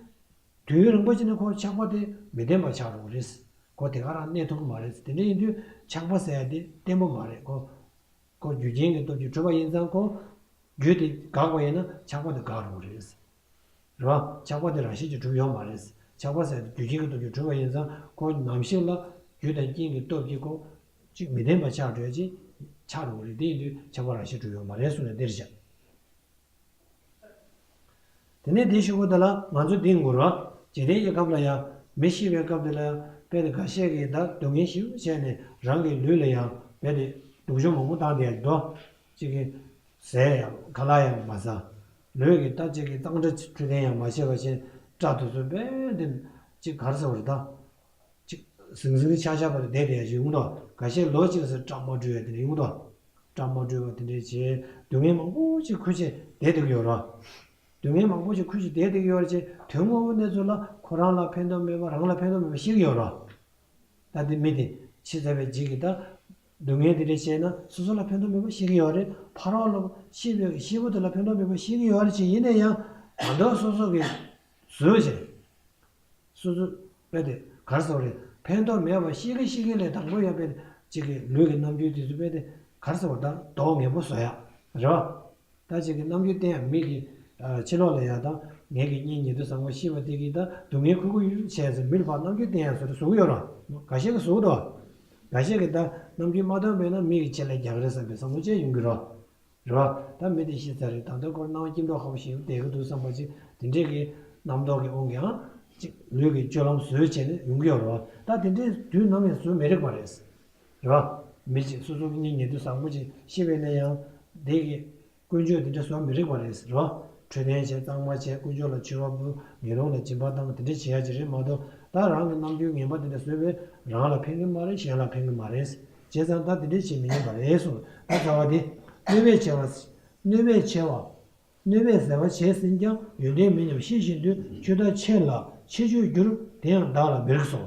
དུས་ཡུན་རིང་པོ་ཅིག་ནས་ཁོ་ཆགས་པ་དེ་མི་བརྟན་པ་ཆགས་འགྲོ་གི་རེད། ཁོ་དེ་ག་རང་གནས་ཐུབ་ཀྱི་མ་རེད། དེ་འདྲ་ཡིན་དུས་ཆགས་པ་ཟེར་ཡ་དེ་བརྟན་པོ་མ་རེད་ཁོ། ཁོ་རྒྱུ་རྐྱེན་གྱི་སྟོབས་ཀྱིས་གྲུབ་པ་ཡིན་ཙང་ཁོ། རྒྱུ་དེ་འགག་པ་ཡིན་ན་ཆགས་པ་དེ་འགག་འགྲོ་གི་རེད། རེད་བ། ཆགས་པ་དེ་རང་བཞིན་གྱིས་གྲུབ་ཡོད་མ་རེད། ཆགས་པ་ཟེར་དུས་རྒྱུ་རྐྱེན་གྱི་སྟོབས་ཀྱིས་གྲུབ་པ་ཡིན་ཙང་ཁོ་ནམ་ཞིག་ལ་རྒྱུ་དང་རྐྱེན་གྱི་སྟོབས་ཀྱིས་ཁོ་ཅིག་མི་བརྟན་པ་ཆགས་འགྲོ་ཡ་ཅིག་ཆགས་འགྲོ་གི་རེད། དེ་ཡིན་དུས་ཆགས་པ་རང་བཞིན་གྲུབ་ཡོད་མ་རེད་གསུངས་ནས་འདིར་བཞག་དེ་ནས་དེའི་གཞུག་གུ་དེ་ལ་ང་ཚོ་འདི་ཡིན་དགོས་རེད་བ། འཇིག་རྟེན་གྱི་སྐབས་ལ་ཡང་མི་ཤི་བའི་སྐབས་དེ་ལ་ཡང་དཔེ་དེ་འགའ་ཤས་ཀྱིས་ད་སྡུག་བསྔལ་ཞེ་པོ་བྱས་ནས་རང་གི་ལུས་ལ་ཡང་དཔེ་དེ་སྡུག་སྦྱོང་མང་པོ་བཏང་བསྡད་ཡ་འདུག་གཅིག་གིས་ཟས་ཡང་ཁ་ལག་ཡང་མ་ཟ། ལུས་ཀྱི་ད་གཅིག་གིས་གཙང་སྦྲ་འཕྲོད་བསྟེན་ཡང་མ་བྱས་པ་བྱས། སྐྲ་དེ་ཚོ་དཔེ་དེ་གཅིག་ག་རེ་ཟེར་བ་རེད་ད། ཅིག་ཟིང་ཟིང་ཆགས་ཆགས་པ་རེད་བསྡད་བསྡད་ཡ་ཞིག་ཡོང་དོ། འགའ་ཤས་ལོ་གཅིག་ཟེར་སྐྲ་མ་འཁྲུ་ཡ་དེ་འདྲ་ཡོང་དོ། སྐྲ་མ་འཁྲུ་བ་དེ་འདྲས་བྱས་སྡུག་བསྔལ་མང་པོ་ཅིག་ཁུར་བྱས་བསྡད་བསྡད་ཀྱི་ཡོད་རེད། སྡུག་བསྔལ་མང་པོ་ཅིག་ཁུར་བྱས་བསྡད་བསྡད་ཀྱི་ཡོད་རེད་ཅེས་དོན་དངོས་པོ་གནས་ཚུལ་ལ་ཁོ་རང་ལ་ཕན་ཐོགས་མེད་པ་རང་ལ་ཕན་ཐོགས་མེད་པ་ཤེས་ཀྱི་ཡོད་རེད། ད་དེ་མི་དེ་ཤི་ཚར་བའི་རྗེས་ཀྱི་ད་སྡུག་བསྔལ་དེ་འདྲས་བྱས་ན་སོ་སོ་ལ་ཕན་ཐོགས་མེད་པ་ཤེས་ཀྱི་ཡོད་རེད། ཕ་རོལ་ལ་ཤི་བའི་ཤི་བོ་དེ་ལ་ཕན་ཐོགས་མེད་པ་ཤེས་ཀྱི་ཡོད་རེད་ཅེས་ཡིན་ན་ཡང་ད་དུང་སོ་སོ་གིས་བཟོས་བྱས། སོ་སོ་དཔེ་དེ་ག་རེ་ཟེར་བ་རེད། ཕན་ཐོགས་མེད་པ་ཤེས་ཀྱི་ཤེས་ཀྱི་ལས་དང་པོ་ཡང་དཔེ་དེ་གཅིག་གི་ལུས་ཀྱི་རྣམ་འགྱུར་དེ་ཚོ་དཔེ་དེ་ག་རེ་ཟེར་བ་དང་མདོག་ངན་པོ་བཟོ་ཡ་རེད་བ། ད་གཅིག་གི་རྣམ་འགྱུར་བསྟན་ཡ་མི་གི་ཕྱི་ལོགས་ལ་ཡ་དང་ངེད་ཀྱི་གཉེན་ཉེ་དུ་བཟང་པོ་ཤི་བ་དེ་གིས་ད་སྡུག་བསྔལ་ཁུར་གི་ཡོད་བྱས་ཟེར་མི་ལ་ཕར་རྣམ་འགྱུར་བསྟན་ཡ་བཟོ་འདྲ་བཟོ་གི་ཡོད་རེད། འགའ་ཤས་ཀྱིས་བཟོ་གི་འདུག་འགའ་ཤས་ཀྱིས་ད་རྣམ་འགྱུར་མ་སྟོན་པས་ན་མི་གི་ཆེད་ལས་རྒྱག་གི་རེད་བསམ་པའི་བསམ་བློ་ཅན་ཡོང་གི་རེད། རེད་བ། ད་མི་དེ་ཤི་ཚར་རེད། ད་ལྟ་ཁོར་སྣང་བ་སྐྱིད་མདོག་ཁ་པོ་ཞིག་བསྡད་ཀྱི་འདུག་བསམ་པ་ཅིག་དེ་འདྲས་ཀྱི་རྣམ་རྟོག་གི་དབང་གིས་ཨང་ཅིག་ལུས་ཀྱི་སྤྱོད་ལམ་བཟོས་བྱས་ནས་ཡོང་གི་ཡོད་རེད་བ། ད་དེ་འདྲས་དུས་ནམ་ཡང་བཟོ་མི་རིགས་པ་རེད། རེད་བ། མི་གཅིག་སོ་སོ་གཉེན་ཉེ་དུ་བཟང་པོ་ཅིག་ཤི་བས་ན་ཡང་དེ་གི་ཀུན་སྤྱོད་དེ་འདྲས་བཟོ་མི་རིགས་པ་རེད་ཟེར་རོ། འཕྲོད་བསྟེན་བྱས་གཙང་མ་བྱས་ཀུན་སྤྱོད་ལ་བྱུས་པ་སྤུ་ངན་སློང་ལ་སྦྱིན་པ་བཏང་དེ་འདྲས་བྱེད་ཡ་ཅིག་རེད་མ་གཏོགས་ད་རང་གི་རྣམ་འགྱུར་ངན་པ་དེ་འདྲས་བཟོས་པས་རང་ལ་ཕན་གྱི་མ་རེད་གཞན་ལ་ཕན་གྱི་མ་རེད། བྱས་ཙང་ད་དེ་འདྲས་བྱེད་མི་ཉན་པ་རེད་གསུངས། ད་རྩ་བ་དེ། གནོད་པས་བྱ་བ། གནོད་པས་བྱ་བ། གནོད་པས་ཟད་པ་བྱས་ཟིན་ཀྱང་ཡོན་ཏན་མི་ཉམས་ཤེས་བཞིན་དུ་ཆོས་མཐའ་ཆེ་ལ་ཆེ་ཆོས་འགྱུར་དེ་ཡང་བདག་ལ་མི་རིགས་སོ།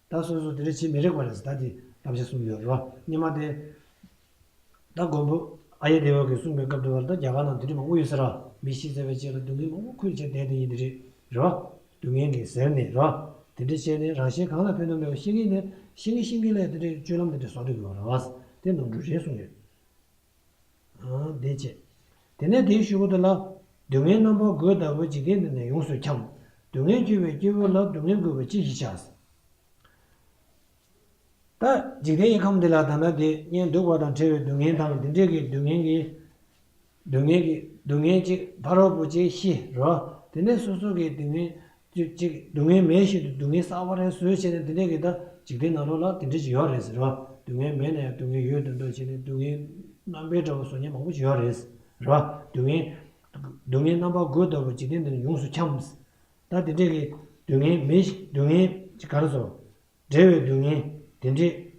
ད་སོ་སོ་དེ་འདྲ་བྱེད་མི་རིགས་པ་རེད་ཟེར་ད་དེ་བསླབ་བྱ་གསུངས་ཡོད་རེད་བ། སྔོན་མ་དེ། ད་མགོན་པོ་ཨཱརྱ་དེ་བ་གིས་གསུངས་པའི་སྐབས་དུ་བར་ད་རྒྱ་གར་ནང་དེ་འདྲ་མང་པོ་ཡོད་ས་ར། མི་ཤི་ཚར་བའི་རྗེས་ལ་སྡུག་བསྔལ་མང་པོ་ཁུར་བྱས་བསྡད་དེ་ཡིན་དེ་རེད་རེད་བ། སྡུག་བསྔལ་གྱིས་གཟིར་ནས་རེད་བ། དེ་འདྲ་བྱས་ནས་རང་གཞན་གང་ལ་ཕན་ཐོགས་མེད་པ་ཤེས་ཀྱི་ནས་ཤེས་ཀྱི་ཤེས་ཀྱི་ལས་དེ་འདྲའི་སྤྱོད་ལམ་དེ་འདྲ་བཟོ་འདོད་ཀྱི་ཡོད་རེད་བ། དེ་ནོར་འཁྲུལ་རེད་གསུངས་ཡོད། ཨང་། དེ་བྱས། དེ་ནས་དེའི་གཞུག་གུ་དེ་ལ། སྡུག་བསྔལ་རྣམ་པ་དགུ་ལྟ་བུ་འཇིག་རྟེན་འདི་ནས་ཡོངས་སུ་འཁྱམས། སྡུག་བསྔལ་སྐྱེ་བའི་སྐྱེ་བོ་ལ་སྡུག་བསྔལ་དགུ་པོ་ཅི་ཞིག་བྱ། ད་འཇིག་རྟེན་གྱི་ཁམས་འདི་ལ་ད་ལྟ་དེ་གཉེན་སྡུག་པ་དང་བྲལ་བའི་སྡུག་བསྔལ་དང་དེ་འདྲས་ཀྱི་སྡུག་བསྔལ་གྱི། སྡུག་བསྔལ་གྱི་སྡུག་བསྔལ་གཅིག་ཕ་རོལ་པོ་གཅིག་ཤི་རོ། དེ་ནས་སོ་སོ་གི་སྡུག་བསྔལ་གཅིག་གཅིག་སྡུག་བསྔལ་མེད་བཞིན་དུ་སྡུག་བསྔལ་གསར་པ་རེ་བཟོས་བྱས་ནས་དེ་འདྲས་ཀྱི་ད་འཇིག་རྟེན་ནང་ལོགས་ལ་དེ་འདྲས་ཅིག་ཡོད་རེད་ཟེར་རོ། སྡུག་བསྔལ་མེད་ན་ཡང་སྡུག་བསྔལ་ཡོད་དུ་འདོད་བྱས་ནས་སྡུག་བསྔལ་རྣམ་པའི་འདྲ་བོ་བཟོ་མཁན་མང་པོ་ཅིག་ཡོད་རེད་ཟེར་རོ། སྡུག་བསྔལ། སྡུག་བསྔལ་རྣམ་པ་དགུ་ལྟ་བུ་འཇིག་རྟེན་འདི་ནི་ཡོངས་སུ་འཁྱམས། ད་དེ་འདྲས་ཀྱི་སྡུག་བསྔལ་མེད་སྡུག་བསྔལ་གཅིག་ག་རེ་ཟེར། བྲལ་བའི་སྡུག་བསྔལ་དེ་འདྲས།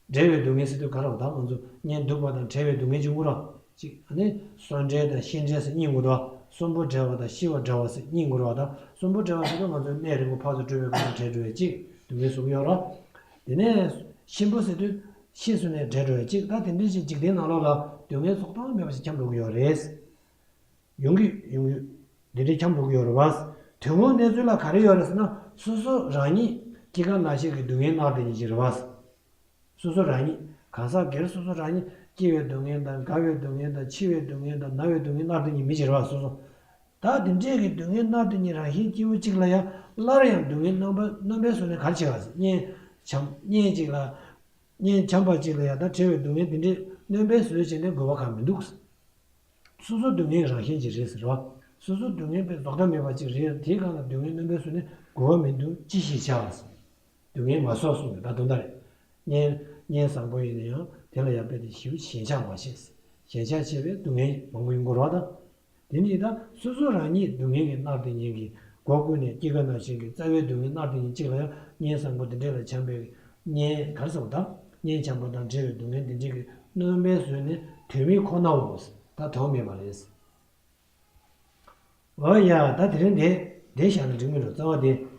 བྲལ་བའི་སྡུག་བསྔལ་ཟེར་དུས་ག་རེ་བ་ད་ང་ཚོ་གཉེན་སྡུག་པ་དང་བྲལ་བའི་སྡུག་བསྔལ་བྱུང་གི་རེད། གཅིག་ཨ་ནི་གསོན་བྲལ་དང་ཤི་བྲལ་ཟེར་གཉིས་ཡོད་རེད། གསོན་པོ་བྲལ་བ་དང་ཤི་བ་བྲལ་བ་ཟེར་གཉིས་ཡོད་རེད། ད་གསོན་པོ་བྲལ་བ་ཟེར་དུས་ང་ཚོ་གནས་རིང་པོ་ཕར་ཚུར་སྤྲོད་པའི་སྒང་ལ་བྲལ་འགྲོ་བའི་གཅིག་སྡུག་བསྔལ་བཟོ་གི་ཡོད་རེད། དེ་ནས་གཤིན་པོ་ཟེར་དུས་ཤི་སོང་ནས་བྲལ་འགྲོ་བའི་གཅིག་ད་དེ་འདྲས་ཅིག་འཇིག་རྟེན་ནང་ལོགས་ལ་སྡུག་བསྔལ་ཐོགས་ཐག་མེད་པ་ཞིག་འཁྱམས་འགྲོ་གི་ཡོད་རེད། ཡོང་གི་ཡོང་གི། འདི་འདྲའི་འཁྱམས་འགྲོ་གི་ཡོད་རེད་བ། དོན་དངོས་གནས་ཚུལ་ལ་ག་རེ་ཡོད་རེད་ཟེར་ན་སོ་སོ་རང་ཉིད་སྐྱེ་རྒ་ན་འཆི་གི་སྡུག་བསྔལ་མནར་བསྡད་མཁན་ཅིག་རེད་བ། སོ་སོ་རང་ཉིད་གང་ཟག་སྒེར་སོ་སོ་རང་ཉིད་སྐྱེ་བའི་སྡུག་བསྔལ་དང་རྒ་བའི་སྡུག་བསྔལ་དང་འཆི་བའི་སྡུག་བསྔལ་དང་ན་བའི་སྡུག་བསྔལ་མནར་བསྡད་མཁན་མི་ཅིག་རེད་བ་སོ་སོ། ད་འདི་འདྲས་ཀྱི་སྡུག་བསྔལ་མནར་བསྡད་མཁན་རང་བཞིན་སྐྱེ་བོ་གཅིག་ལ་ཡང་སླར་ཡང་སྡུག་བསྔལ་རྣམ་པ་རྣམ་པའི་བཟོ་ནས་ག་རེ་བྱེད་པ་ཟེར་གཉེན་བྱམས་གཉེན་གཅིག་ལ། གཉེན་བྱམས་པ་གཅིག་ལ་ཡང་ད་བྲལ་བའི་སྡུག་བསྔལ་འདི་འདྲས་རྣམ་པའི་བཟོ་བྱས་ནས་དགོས་པ་གང་མི་འདུག་སོ་སོ་སྡུག་བསྔལ་རང་བཞིན་ཅིག་རེད་ཟེར་བ། སོ་སོ་སྡུག་བསྔལ་པའི་ལྡོག་ཐབས་མེད་པ་ཅིག་རེད། དེའི་སྒང་ལ་སྡུག་བསྔལ་རྣམ་པའི་བཟོ་ནི་དགོས་པ་མི་འདུག་ཅི་ཞིག་བྱ་བ་ཟེར། སྡུག་བསྔལ་མ་བཟོ་གསུངས་ཡོད་ད་དོན་དག་རེད། གཉེན་གཉེན་བཟང་པོ་ཡིན་ན་ཡང་དེ་ལ་ཡང་དཔེ་དེ་ཞེ་པོ་ཞེན་ཆགས་མ་བྱེད་ཟེར། ཞེན་ཆགས་བྱས་པའི་སྡུག་བསྔལ་མང་པོ་ཡོང་གི་རེད་བ་ད། དེ་ནི་ད་སོ་སོ་རང་ཉིད་སྡུག་བསྔལ་གྱིས་མནར་ཏེ་ཉིད་ཀྱི་སྒོ་ཀུན་ནས་སྐྱེ་རྒ་ན་འཆི་གི་རྩ་བའི་སྡུག་བསྔལ་མནར་ཏེ་ཉིད་གཅིག་ལ་ཡང་གཉེན་བཟང་པོ་འདི་འདྲས་ལ་བྱམས་པའི་གཉེན་ག་རེ་ཟེར་བ་དང་གཉེན་བྱམས་པ་དང་བྲལ་བའི་སྡུག་བསྔལ་འདི་འདྲས་ཀྱི་རྣམ་པའི་བཟོས་ནས་དོན་མེད་ཁོ་ནའོ། ད་དོན་མེད་པ་རེད། འོ་ཡ་ད་དེ་རིང་འདི་འདི་བཞག་ན་འགྲིག་མི་འགྲོ་རྩ་བ་དེ།